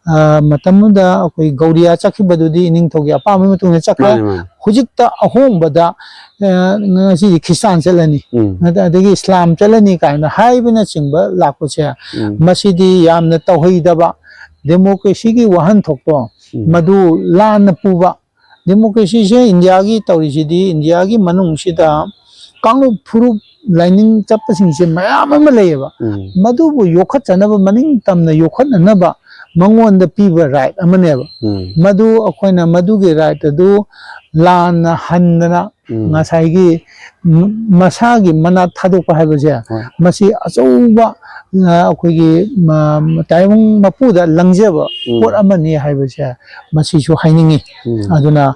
ꯑ, ꯃꯇꯝ ꯑꯃꯗ ꯑꯩꯈꯣꯏ ꯒꯧꯔꯤꯌꯥ ꯆꯠꯈꯤꯕꯗꯨꯗꯤ ꯏꯅꯤꯡꯊꯧꯒꯤ ꯑꯄꯥꯝꯕꯒꯤ ꯃꯇꯨꯡ ꯏꯟꯅ ꯆꯠꯈ꯭ꯔꯦ꯫ ꯃꯥꯅꯤ, ꯃꯥꯅꯤ꯫ ꯍꯧꯖꯤꯛꯇ ꯑꯍꯣꯡꯕꯗ, ꯑ, ꯉꯁꯤꯗꯤ ꯈ꯭ꯔꯤꯁꯇꯥꯟ ꯆꯠꯂꯅꯤ, ꯎꯝ꯫ ꯑꯗꯒꯤ ꯏꯁꯂꯥꯝ ꯆꯠꯂꯅꯤ ꯀꯥꯏꯅ ꯍꯥꯏꯕꯅꯆꯤꯡꯕ ꯂꯥꯛꯄꯁꯦ, ꯎꯝ꯫ ꯃꯁꯤꯗꯤ ꯌꯥꯝꯅ ꯇꯧꯍꯩꯗꯕ, democracy ꯒꯤ ꯋꯥꯍꯟꯊꯣꯛꯇꯣ ꯎꯝ꯫ ꯃꯗꯨ ꯂꯥꯟꯅ ꯄꯨꯕ꯫ Democracy ꯁꯦ ꯏꯟꯗꯤꯌꯥꯒꯤ ꯇꯧꯔꯤꯁꯤꯗꯤ, ꯏꯟꯗꯤꯌꯥꯒꯤ ꯃꯅꯨꯡꯁꯤꯗ ꯀꯥꯡꯂꯨꯞ ꯐꯨꯔꯨꯞ ꯂꯥꯏꯅꯤꯡ ꯆꯠꯄꯁꯤꯡꯁꯦ ꯃꯌꯥꯝ ꯑꯃ ꯂꯩꯌꯦꯕ꯫ ꯎꯝ꯫ ꯃꯗꯨꯕꯨ ꯌꯣꯛꯈꯠꯆꯅꯕ, ꯃꯅꯤꯡ ꯇꯝꯅ ꯌꯣꯛꯈꯠꯅꯅꯕ ꯃꯉꯣꯟꯗ ꯄꯤꯕ right ꯑꯃꯅꯦꯕ꯫ ꯎꯝ꯫ ꯃꯗꯨ ꯑꯩꯈꯣꯏꯅ ꯃꯗꯨꯒꯤ right ꯑꯗꯨ ꯂꯥꯟꯅ ꯍꯟꯗꯅ ꯎꯝ꯫ ꯉꯁꯥꯏꯒꯤ ꯃ-, ꯃꯁꯥꯒꯤ ꯃꯅꯥꯠ ꯊꯥꯗꯣꯛꯄ ꯍꯥꯏꯕꯁꯦ, ꯍꯣꯏ꯫ ꯃꯁꯤ ꯑꯆꯧꯕ ꯑ, ꯑꯩꯈꯣꯏꯒꯤ ꯃ-, ꯇꯥꯏꯕꯪ ꯃꯄꯨꯗ ꯂꯪꯖꯕ ꯎꯝ꯫ ꯄꯣꯠ ꯑꯃꯅꯤ ꯍꯥꯏꯕꯁꯦ ꯃꯁꯤꯁꯨ ꯍꯥꯏꯅꯤꯡꯉꯤ꯫ ꯎꯝ꯫ ꯑꯗꯨꯅ,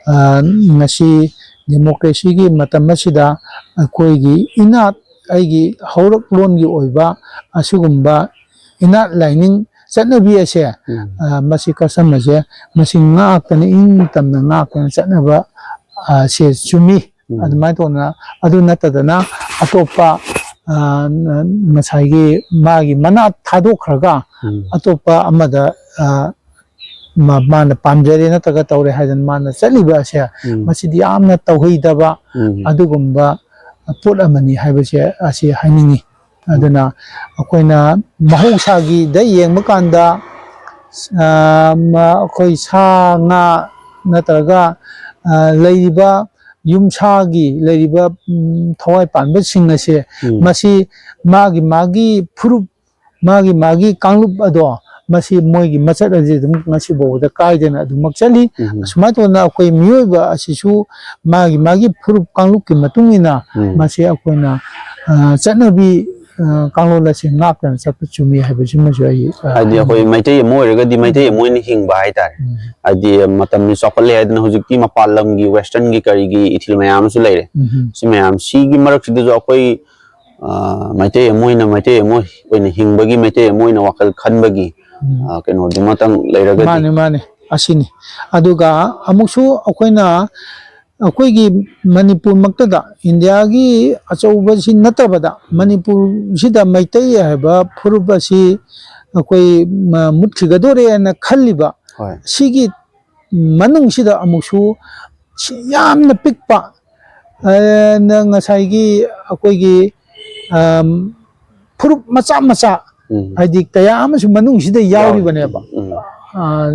ꯑ, ꯉꯁꯤ ꯗꯦꯃꯣꯀ꯭ꯔꯦꯁꯤꯒꯤ ꯃꯇꯝ ꯑꯁꯤꯗ ꯑꯩꯈꯣꯏꯒꯤ ꯏꯅꯥꯠ, ꯑꯩꯒꯤ ꯍꯧꯔꯛꯂꯣꯟꯒꯤ ꯑꯣꯏꯕ ꯑꯁꯤꯒꯨꯝꯕ ꯏꯅꯥꯠ ꯂꯥꯏꯅꯤꯡ ꯆꯠꯅꯕꯤ ꯑꯁꯦ, ꯎꯝ꯫ ꯑ, ꯃꯁꯤ custom ꯑꯁꯦ ꯃꯁꯤ ꯉꯥꯛꯇꯅ, ꯏꯅꯤꯡ ꯇꯝꯅ ꯉꯥꯛꯇꯅ ꯆꯠꯅꯕ, ꯑ, ꯁꯦ ꯆꯨꯝꯃꯤ꯫ ꯎꯝ꯫ ꯑꯗꯨꯃꯥꯏꯅ ꯇꯧꯗꯅ, ꯑꯗꯨ ꯅꯠꯇꯗꯅ ꯑꯇꯣꯞꯄ, ꯑ, ꯅ-, ꯉꯁꯥꯏꯒꯤ ꯃꯥꯒꯤ ꯃꯅꯥ ꯊꯥꯗꯣꯛꯈ꯭ꯔꯒ ꯎꯝ꯫ ꯑꯇꯣꯞꯄ ꯑꯃꯗ, ꯑ, ꯃꯥ-, ꯃꯥꯅ ꯄꯥꯝꯖꯔꯦ ꯅꯠꯇ꯭ꯔꯒ ꯇꯧꯔꯦ ꯍꯥꯏꯗꯅ ꯃꯥꯅ ꯆꯠꯂꯤꯕ ꯑꯁꯦ ꯎꯝ꯫ ꯃꯁꯤꯗꯤ ꯌꯥꯝꯅ ꯇꯧꯍꯩꯗꯕ ꯎꯝ꯫ ꯑꯗꯨꯒꯨꯝꯕ ꯄꯣꯠ ꯑꯃꯅꯤ ꯍꯥꯏꯕꯁꯦ ꯑꯁꯤ ꯍꯥꯏꯅꯤꯡꯉꯤ꯫ ꯑꯗꯨꯅ ꯑꯩꯈꯣꯏꯅ ꯃꯍꯧꯁꯥꯒꯤꯗ ꯌꯦꯡꯕ ꯀꯥꯟꯗ, ꯑ, ꯃ-, ꯑꯩꯈꯣꯏ ꯁꯥ ꯉꯥ ꯅꯠꯇ꯭ꯔꯒ, ꯑ, ꯂꯩꯔꯤꯕ ꯌꯨꯝꯁꯥꯒꯤ ꯂꯩꯔꯤꯕ, ꯎꯝ, ꯊꯋꯥꯏ ꯄꯥꯟꯕꯁꯤꯡ ꯑꯁꯦ ꯎꯝ꯫ ꯃꯁꯤ ꯃꯥꯒꯤ ꯃꯥꯒꯤ ꯐꯨꯔꯨꯞ, ꯃꯥꯒꯤ ꯃꯥꯒꯤ ꯀꯥꯡꯂꯨꯞ ꯑꯗꯣ ꯃꯁꯤ ꯃꯣꯏꯒꯤ ꯃꯆꯠ ꯑꯁꯤ ꯑꯗꯨꯝ ꯉꯁꯤ ꯐꯥꯎꯕꯗ ꯀꯥꯏꯗꯅ ꯑꯗꯨꯃꯛ ꯆꯠꯂꯤ꯫ ꯎꯝ꯫ ꯑꯁꯨꯃꯥꯏꯅ ꯇꯧꯗꯅ ꯑꯩꯈꯣꯏ ꯃꯤꯑꯣꯏꯕ ꯑꯁꯤꯁꯨ ꯃꯥꯒꯤ ꯃꯥꯒꯤ ꯐꯨꯔꯨꯞ ꯀꯥꯡꯂꯨꯞꯀꯤ ꯃꯇꯨꯡ ꯏꯟꯅ ꯎꯝ꯫ ꯃꯁꯤ ꯑꯩꯈꯣꯏꯅ, ꯑ, ꯆꯠꯅꯕꯤ, ꯑ, ꯀꯥꯡꯂꯣꯟ ꯑꯁꯤ ꯉꯥꯛꯇꯅ ꯆꯠꯄ ꯆꯨꯝꯃꯤ ꯍꯥꯏꯕꯁꯤꯃꯁꯨ ꯑꯩ, ꯑ, ꯍꯥꯏꯗꯤ ꯑꯩꯈꯣꯏ ꯍꯥꯏꯅꯤꯡꯉꯤ꯫ ꯃꯩꯇꯩ ꯑꯃ ꯑꯣꯏꯔꯒꯗꯤ ꯃꯩꯇꯩ ꯑꯃ ꯑꯣꯏꯅ ꯍꯤꯡꯕ ꯍꯥꯏꯇꯥꯔꯦ꯫ ꯎꯝ꯫ ꯍꯥꯏꯗꯤ ꯃꯇꯝꯁꯨ ꯆꯥꯎꯈꯠꯂꯦ ꯍꯥꯏꯗꯅ ꯍꯧꯖꯤꯛꯇꯤ ꯃꯄꯥꯟ ꯂꯝꯒꯤ westernꯒꯤ ꯀꯔꯤꯒꯤ ꯏꯊꯤꯜ ꯃꯌꯥꯝ ꯑꯃꯁꯨ ꯂꯩꯔꯦ꯫ ꯎꯝ꯫ ꯁꯤ ꯃꯌꯥꯝ ꯁꯤꯒꯤ ꯃꯔꯛꯁꯤꯗꯁꯨ ꯑꯩꯈꯣꯏ, ꯑ, ꯃꯩꯇꯩ ꯑꯃ ꯑꯣꯏꯅ ꯃꯩꯇꯩ ꯑꯃ ꯑꯣꯏꯅ ꯍꯤꯡꯕꯒꯤ, ꯃꯩꯇꯩ ꯑꯃ ꯑꯣꯏꯅ ꯋꯥꯈꯜ ꯈꯟꯕꯒꯤ, ꯎꯝ꯫ ꯑ, ꯀꯩꯅꯣꯗꯨꯃꯇꯪ ꯂꯩꯔꯒꯗꯤ꯫ ꯃꯥꯅꯤ, ꯃꯥꯅꯤ꯫ ꯑꯁꯤꯅꯤ꯫ ꯑꯗꯨꯒ ꯑꯃꯨꯛꯁꯨ ꯑꯩꯈꯣꯏꯅ ꯑꯩꯈꯣꯏꯒꯤ ꯃꯅꯤꯄꯨꯔꯃꯛꯇꯗ, ꯏꯟꯗꯤꯌꯥꯒꯤ ꯑꯆꯧꯕꯁꯤ ꯅꯠꯇꯕꯗ, ꯃꯅꯤꯄꯨꯔꯁꯤꯗ ꯃꯩꯇꯩ ꯍꯥꯏꯕ ꯐꯨꯔꯨꯞ ꯑꯁꯤ ꯑꯩꯈꯣꯏ ꯃ-, ꯃꯨꯠꯈꯤꯒꯗꯣꯔꯦꯅ ꯈꯜꯂꯤꯕ ꯍꯣꯏ꯫ ꯁꯤꯒꯤ ꯃꯅꯨꯡꯁꯤꯗ ꯑꯃꯨꯛꯁꯨ ꯁꯤ ꯌꯥꯝꯅ ꯄꯤꯛꯄ, ꯑ, ꯅ-, ꯉꯁꯥꯏꯒꯤ ꯑꯩꯈꯣꯏꯒꯤ, ꯑꯝ, ꯐꯨꯔꯨꯞ ꯃꯆꯥ ꯃꯆꯥ, ꯎꯝ꯫ ꯍꯥꯏꯗꯤ ꯀꯌꯥ ꯑꯃꯁꯨ ꯃꯅꯨꯡꯁꯤꯗ ꯌꯥꯎꯔꯤꯕꯅꯦꯕ꯫ ꯎꯝ꯫ ꯑ,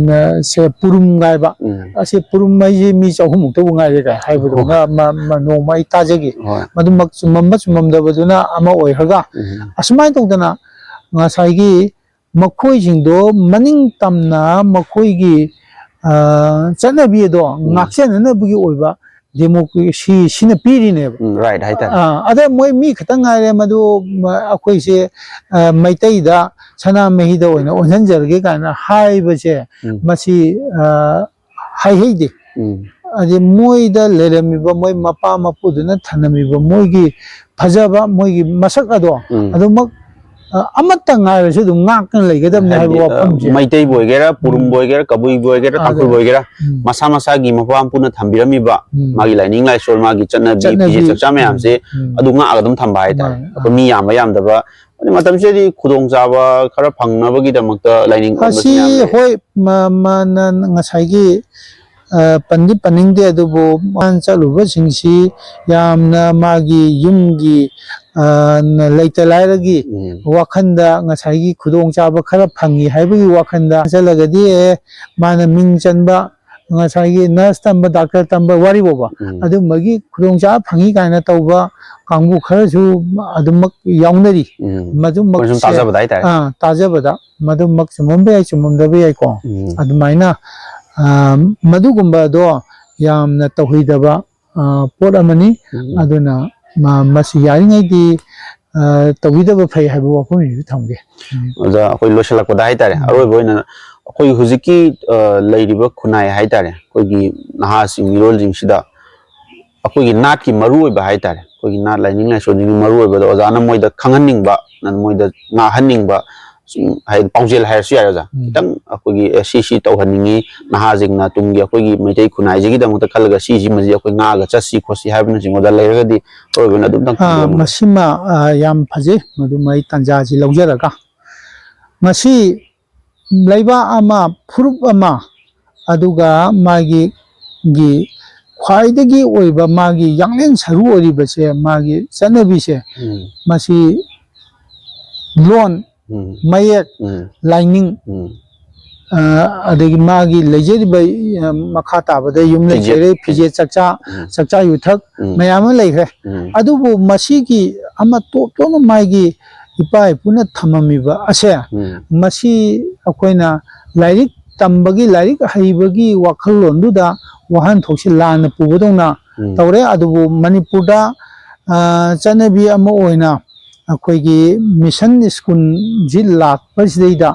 ꯅ-, ꯁꯦ ꯄꯨꯔꯨꯝ ꯍꯥꯏꯕ꯫ ꯎꯝ꯫ ꯑꯁꯦ ꯄꯨꯔꯨꯝ ꯍꯥꯏꯁꯦ ꯃꯤ ꯆꯍꯨꯝꯃꯨꯛꯇꯕꯨ ꯉꯥꯏꯔꯦ ꯀꯥꯏ ꯍꯥꯏꯕꯗꯧꯅ ꯍꯣꯏ꯫ ꯃ-, ꯃ-, ꯅꯣꯡꯃ ꯑꯩ ꯇꯥꯖꯈꯤ꯫ ꯍꯣꯏ꯫ ꯃꯗꯨꯃꯛ ꯆꯨꯝꯃꯝꯕ ꯆꯨꯝꯃꯝꯗꯕꯗꯨꯅ ꯑꯃ ꯑꯣꯏꯈ꯭ꯔꯒ, ꯎꯝ꯫ ꯑꯁꯨꯃꯥꯏꯅ ꯇꯧꯗꯅ ꯉꯁꯥꯏꯒꯤ ꯃꯈꯣꯏꯁꯤꯡꯗꯣ ꯃꯅꯤꯡ ꯇꯝꯅ ꯃꯈꯣꯏꯒꯤ, ꯑ, ꯆꯠꯅꯕꯤ ꯑꯗꯣ ꯎꯝ꯫ ꯉꯥꯛꯆꯅꯅꯕꯒꯤ ꯑꯣꯏꯕ ꯗꯦꯃꯣꯀ꯭ꯔꯦꯁꯤ ꯁꯤꯅ ꯄꯤꯔꯤꯅꯦꯕ꯫ ꯎꯝ, right ꯍꯥꯏꯇꯥꯔꯦ꯫ ꯑꯥ, ꯑꯗ ꯃꯣꯏ ꯃꯤ ꯈꯛꯇꯪ ꯉꯥꯏꯔꯦ ꯃꯗꯨ, ꯃ-, ꯑꯩꯈꯣꯏꯁꯦ, ꯑ, ꯃꯩꯇꯩꯗ ꯁꯅꯥꯃꯍꯤꯗ ꯑꯣꯏꯅ ꯑꯣꯟꯁꯤꯟꯖꯔꯒꯦ ꯀꯥꯏꯅ ꯍꯥꯏꯕꯁꯦ, ꯎꯝ꯫ ꯃꯁꯤ, ꯑ, ꯍꯥꯏꯍꯩꯗꯦ꯫ ꯎꯝ꯫ ꯑꯗꯩ ꯃꯣꯏꯗ ꯂꯩꯔꯝꯃꯤꯕ ꯃꯣꯏ ꯃꯄꯥ ꯃꯄꯨꯗꯨꯅ ꯊꯝꯂꯝꯃꯤꯕ ꯃꯣꯏꯒꯤ ꯐꯖꯕ, ꯃꯣꯏꯒꯤ ꯃꯁꯛ ꯑꯗꯣ ꯎꯝ꯫ ꯑꯗꯨꯃꯛ, ꯑ, ꯑꯃꯠꯇ ꯉꯥꯏꯔꯁꯨ ꯑꯗꯨꯝ ꯉꯥꯛꯇꯨꯅ ꯂꯩꯒꯗꯕꯅꯤ ꯍꯥꯏꯕ ꯍꯥꯏꯕꯗꯤ, ꯑ, ꯋꯥꯐꯝꯁꯦ꯫ ꯃꯩꯇꯩꯕꯨ ꯑꯣꯏꯒꯦꯔꯥ, ꯄꯨꯔꯨꯝꯕꯨ ꯑꯣꯏꯒꯦꯔꯥ, ꯀꯕꯨꯏꯕꯨ ꯑꯣꯏꯒꯦꯔꯥ, ꯑꯗ- ꯇꯥꯡꯈꯨꯜꯕꯨ ꯑꯣꯏꯒꯦꯔꯥ, ꯎꯝ꯫ ꯃꯁꯥ ꯃꯁꯥꯒꯤ ꯃꯄꯥ ꯃꯄꯨꯅ ꯊꯝꯕꯤꯔꯝꯃꯤꯕ ꯎꯝ꯫ ꯃꯥꯒꯤ ꯂꯥꯏꯅꯤꯡ ꯂꯥꯏꯁꯣꯟ, ꯃꯥꯒꯤ ꯆꯠꯅꯕꯤ, ꯆꯠꯅꯕꯤ, ꯐꯤꯖꯦꯠ ꯆꯛꯆꯥ ꯎꯝ, ꯃꯌꯥꯝꯁꯦ ꯎꯝ꯫ ꯑꯗꯨ ꯉꯥꯛꯑꯒ ꯑꯗꯨꯝ ꯊꯝꯕ ꯍꯥꯏꯇꯥꯔꯦ꯫ ꯃꯥꯅꯦ, ꯑꯩꯈꯣꯏ ꯃꯤ ꯌꯥꯝꯕ ꯌꯥꯝꯗꯕ, ꯑꯗꯩ ꯃꯇꯝꯁꯤꯗꯗꯤ ꯈꯨꯗꯣꯡꯆꯥꯕ ꯈꯔ ꯐꯪꯅꯕꯒꯤꯗꯃꯛꯇ ꯂꯥꯏꯅꯤꯡ ꯀꯨꯝꯕꯁꯨ ꯑꯁꯤ ꯃꯌꯥꯝ ꯂꯩ꯫ ꯍꯣꯏ, ꯃ-, ꯃ-, ꯅ-, ꯉꯁꯥꯏꯒꯤ, ꯑ, ꯄꯟꯗꯤ ꯄꯟꯅꯤꯡꯗꯦ, ꯑꯗꯨꯕꯨ ꯃꯥꯅ ꯆꯠꯂꯨꯕꯁꯤꯡꯁꯤ ꯌꯥꯝꯅ ꯃꯥꯒꯤ ꯌꯨꯝꯒꯤ, ꯑ, ꯅ-, ꯂꯩꯇ ꯂꯥꯏꯔꯒꯤ ꯎꯝ꯫ ꯋꯥꯈꯜꯗ ꯉꯁꯥꯏꯒꯤ ꯈꯨꯗꯣꯡꯆꯥꯕ ꯈꯔ ꯐꯪꯉꯤ ꯍꯥꯏꯕꯒꯤ ꯋꯥꯈꯜꯗ ꯆꯠꯂꯒꯗꯤ, ꯑꯦ, ꯃꯥꯅ ꯃꯤꯡ ꯆꯟꯕ, ꯉꯁꯥꯏꯒꯤ nurse ꯇꯝꯕ, doctor ꯇꯝꯕ ꯋꯥꯔꯤ ꯐꯥꯎꯕ ꯎꯝ꯫ ꯑꯗꯨꯝꯕꯒꯤ ꯈꯨꯗꯣꯡꯆꯥꯕ ꯐꯪꯉꯤ ꯀꯥꯏꯅ ꯇꯧꯕ ꯀꯥꯡꯕꯨ ꯈꯔꯁꯨ ꯑꯗꯨꯃꯛ ꯌꯥꯎꯅꯔꯤ꯫ ꯎꯝ꯫ ꯃꯗꯨꯃꯛꯁꯦ, ꯑꯩꯈꯣꯏꯅ ꯁꯨꯝ ꯇꯥꯖꯕꯗ ꯍꯥꯏꯇꯥꯔꯦ꯫ ꯑꯥ, ꯇꯥꯖꯕꯗ ꯃꯗꯨꯃꯛ ꯆꯨꯝꯃꯝꯕ ꯌꯥꯏ, ꯆꯨꯝꯃꯝꯗꯕ ꯌꯥꯏꯀꯣ꯫ ꯎꯝ꯫ ꯑꯗꯨꯃꯥꯏꯅ, ꯑ, ꯃꯗꯨꯒꯨꯝꯕꯗꯣ ꯌꯥꯝꯅ ꯇꯧꯍꯩꯗꯕ, ꯑ, ꯄꯣꯠ ꯑꯃꯅꯤ꯫ ꯎꯝ꯫ ꯑꯗꯨꯅ ꯃ-, ꯃꯁꯤ ꯌꯥꯔꯤꯉꯩꯗꯤ, ꯑ, ꯇꯧꯕꯤꯗꯕ ꯐꯩ ꯍꯥꯏꯕ ꯋꯥꯐꯝꯁꯤꯁꯨ ꯊꯝꯒꯦ꯫ ꯎꯝ꯫ ꯑꯣꯖꯥ, ꯑꯩꯈꯣꯏ ꯂꯣꯏꯁꯤꯜꯂꯛꯄꯗ ꯍꯥꯏꯇꯥꯔꯦ, ꯎꯝ꯫ ꯑꯔꯣꯏꯕ ꯑꯣꯏꯅ ꯑꯩꯈꯣꯏ ꯍꯧꯖꯤꯛꯀꯤ, ꯑ, ꯂꯩꯔꯤꯕ ꯈꯨꯟꯅꯥꯏ ꯍꯥꯏꯇꯥꯔꯦ, ꯑꯩꯈꯣꯏꯒꯤ ꯅꯍꯥꯁꯤꯡ, ꯃꯤꯔꯣꯜꯁꯤꯡꯁꯤꯗ ꯑꯩꯈꯣꯏꯒꯤ ꯅꯥꯠꯀꯤ ꯃꯔꯨꯑꯣꯏꯕ ꯍꯥꯏꯇꯥꯔꯦ, ꯑꯩꯈꯣꯏꯒꯤ ꯅꯥꯠ ꯂꯥꯏꯅꯤꯡ ꯂꯥꯏꯁꯣꯟꯁꯤꯒꯤ ꯃꯔꯨꯑꯣꯏꯕꯗꯣ ꯑꯣꯖꯥꯅ ꯃꯣꯏꯗ ꯈꯪꯍꯟꯅꯤꯡꯕ, ꯅ-, ꯃꯣꯏꯗ ꯉꯥꯡꯍꯟꯅꯤꯡꯕ, ꯁꯨꯝ ꯍꯥꯏꯗꯤ ꯄꯥꯎꯖꯦꯜ ꯍꯥꯏꯔꯁꯨ ꯌꯥꯏ ꯑꯣꯖꯥ, ꯎꯝ꯫ ꯈꯤꯇꯪ ꯑꯩꯈꯣꯏꯒꯤ, ꯑꯦ, ꯁꯤ ꯁꯤ ꯇꯧꯍꯟꯅꯤꯡꯉꯤ, ꯅꯍꯥꯁꯤꯡꯅ ꯇꯨꯡꯒꯤ ꯑꯩꯈꯣꯏꯒꯤ ꯃꯩꯇꯩ ꯈꯨꯟꯅꯥꯏꯁꯤꯒꯤꯗꯃꯛꯇ ꯈꯜꯂꯒ ꯁꯤꯁꯤꯃꯁꯤ ꯑꯩꯈꯣꯏ ꯉꯥꯛꯑꯒ ꯆꯠꯁꯤ ꯈꯣꯠꯁꯤ ꯍꯥꯏꯕꯅꯆꯤꯡꯕꯗ ꯂꯩꯔꯒꯗꯤ ꯑꯔꯣꯏꯕ ꯑꯣꯏꯅ ꯑꯗꯨꯝꯇꯪ ꯑ, ꯊꯝꯕꯤꯔꯝꯃꯨ꯫ ꯃꯁꯤꯃ, ꯑ, ꯌꯥꯝ ꯐꯖꯩ, ꯃꯗꯨꯃ ꯑꯩ ꯇꯥꯟꯖꯥꯁꯤ ꯂꯧꯖꯔꯒ꯫ ꯉꯁꯤ ꯂꯩꯕꯥꯛ ꯑꯃ, ꯐꯨꯔꯨꯞ ꯑꯃ, ꯑꯗꯨꯒ ꯃꯥꯒꯤ, ꯒꯤ ꯈ꯭ꯋꯥꯏꯗꯒꯤ ꯑꯣꯏꯕ ꯃꯥꯒꯤ ꯌꯥꯡꯂꯦꯟ ꯁꯔꯨ ꯑꯣꯏꯔꯤꯕꯁꯦ, ꯃꯥꯒꯤ ꯆꯠꯅꯕꯤꯁꯦ, ꯎꯝ꯫ ꯃꯁꯤ ꯂꯣꯟ, ꯎꯝ꯫ ꯃꯌꯦꯛ, ꯎꯝ꯫ ꯂꯥꯏꯅꯤꯡ, ꯎꯝ꯫ ꯑ, ꯑꯗꯒꯤ ꯃꯥꯒꯤ ꯂꯩꯖꯔꯤꯕ, ꯑ, ꯃꯈꯥ ꯇꯥꯕꯗ ꯌꯨꯝꯂꯩ ꯐꯤꯖꯦꯠ, ꯀꯩꯔꯩ, ꯐꯤꯖꯦꯠ ꯆꯛꯆꯥ, ꯎꯝ꯫ ꯆꯛꯆꯥ ꯌꯨꯊꯛ ꯎꯝ꯫ ꯃꯌꯥꯝ ꯑꯃ ꯂꯩꯈ꯭ꯔꯦ꯫ ꯎꯝ꯫ ꯑꯗꯨꯕꯨ ꯃꯁꯤꯒꯤ ꯑꯃ ꯇꯣꯞ ꯇꯣꯞꯅ ꯃꯥꯒꯤ ꯏꯄꯥ ꯏꯄꯨꯅ ꯊꯝꯃꯝꯃꯤꯕ ꯑꯁꯦ, ꯎꯝ꯫ ꯃꯁꯤ ꯑꯩꯈꯣꯏꯅ ꯂꯥꯏꯔꯤꯛ ꯇꯝꯕꯒꯤ, ꯂꯥꯏꯔꯤꯛ ꯍꯩꯕꯒꯤ ꯋꯥꯈꯜꯂꯣꯟꯗꯨꯗ ꯋꯥꯍꯟꯊꯣꯛꯁꯤ ꯂꯥꯟꯅ ꯄꯨꯕꯗꯧꯅ ꯎꯝ꯫ ꯇꯧꯔꯦ꯫ ꯑꯗꯨꯕꯨ ꯃꯅꯤꯄꯨꯔꯗ, ꯑ, ꯆꯠꯅꯕꯤ ꯑꯃ ꯑꯣꯏꯅ ꯑꯩꯈꯣꯏꯒꯤ ꯃꯤꯁꯟ ꯁ꯭ꯀꯨꯜꯁꯤ ꯂꯥꯛꯄꯁꯤꯗꯩꯗ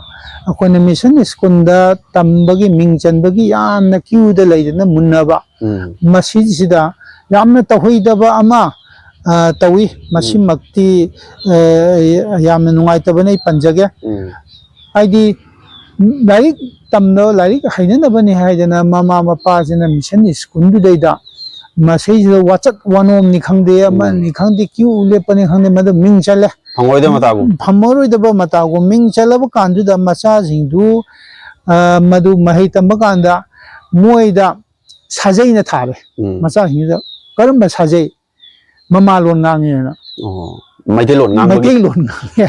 ꯑꯩꯈꯣꯏꯅ ꯃꯤꯁꯟ ꯁ꯭ꯀꯨꯜꯗ ꯇꯝꯕꯒꯤ ꯃꯤꯡ ꯆꯟꯕꯒꯤ ꯌꯥꯝꯅ ꯀ꯭ꯌꯨꯗ ꯂꯩꯗꯅ ꯃꯨꯟꯅꯕ, ꯎꯝ꯫ ꯃꯁꯤꯁꯤꯗ ꯌꯥꯝꯅ ꯇꯧꯍꯩꯗꯕ ꯑꯃ, ꯑ, ꯇꯧꯏ꯫ ꯎꯝ꯫ ꯃꯁꯤꯃꯛꯇꯤ, ꯑ, ꯌꯥꯝꯅ ꯅꯨꯡꯉꯥꯏꯇꯕꯅ ꯑꯩ ꯄꯟꯖꯒꯦ꯫ ꯎꯝ꯫ ꯍꯥꯏꯗꯤ ꯂꯥꯏꯔꯤꯛ ꯇꯝꯅꯕ, ꯂꯥꯏꯔꯤꯛ ꯍꯩꯅꯅꯕꯅꯤ ꯍꯥꯏꯗꯅ ꯃꯃꯥ ꯃꯄꯥꯁꯤꯅ ꯃꯤꯁꯟ ꯁ꯭ꯀꯨꯜꯗꯨꯗꯩꯗ ꯃꯁꯩꯁꯤꯗ ꯋꯥꯆꯠ ꯋꯥꯅꯣꯝꯅꯤ ꯈꯪꯗꯦ, ꯎꯝ꯫ ꯑꯃꯅꯤ ꯈꯪꯗꯦ, ꯀ꯭ꯌꯨ ꯂꯦꯞꯄꯅꯤ ꯈꯪꯗꯦ, ꯃꯗꯨ ꯃꯤꯡ ꯆꯜꯂꯦ꯫ ꯐꯪꯉꯣꯏꯗꯕ ꯃꯇꯥꯒꯨꯝ꯫ ꯐꯪꯉꯔꯣꯏꯗꯕ ꯃꯇꯥꯒꯨꯝ ꯃꯤꯡ ꯆꯜꯂꯕ ꯀꯥꯟꯗꯨꯗ ꯃꯆꯥꯁꯤꯡꯗꯨ, ꯑ, ꯃꯗꯨ ꯃꯍꯩ ꯇꯝꯕ ꯀꯥꯟꯗ ꯃꯣꯏꯗ ꯁꯥꯖꯩꯅ ꯊꯥꯔꯦ꯫ ꯎꯝ꯫ ꯃꯆꯥꯁꯤꯡꯗꯨꯗ ꯀꯔꯝꯕ ꯁꯥꯖꯩ? ꯃꯃꯥꯂꯣꯟ ꯉꯥꯡꯉꯦꯅ꯫ ꯑꯣ, ꯃꯩꯇꯩꯂꯣꯟ ꯉꯥꯡꯕꯒꯤ? ꯃꯩꯇꯩꯂꯣꯟ ꯉꯥꯡꯉꯦ꯫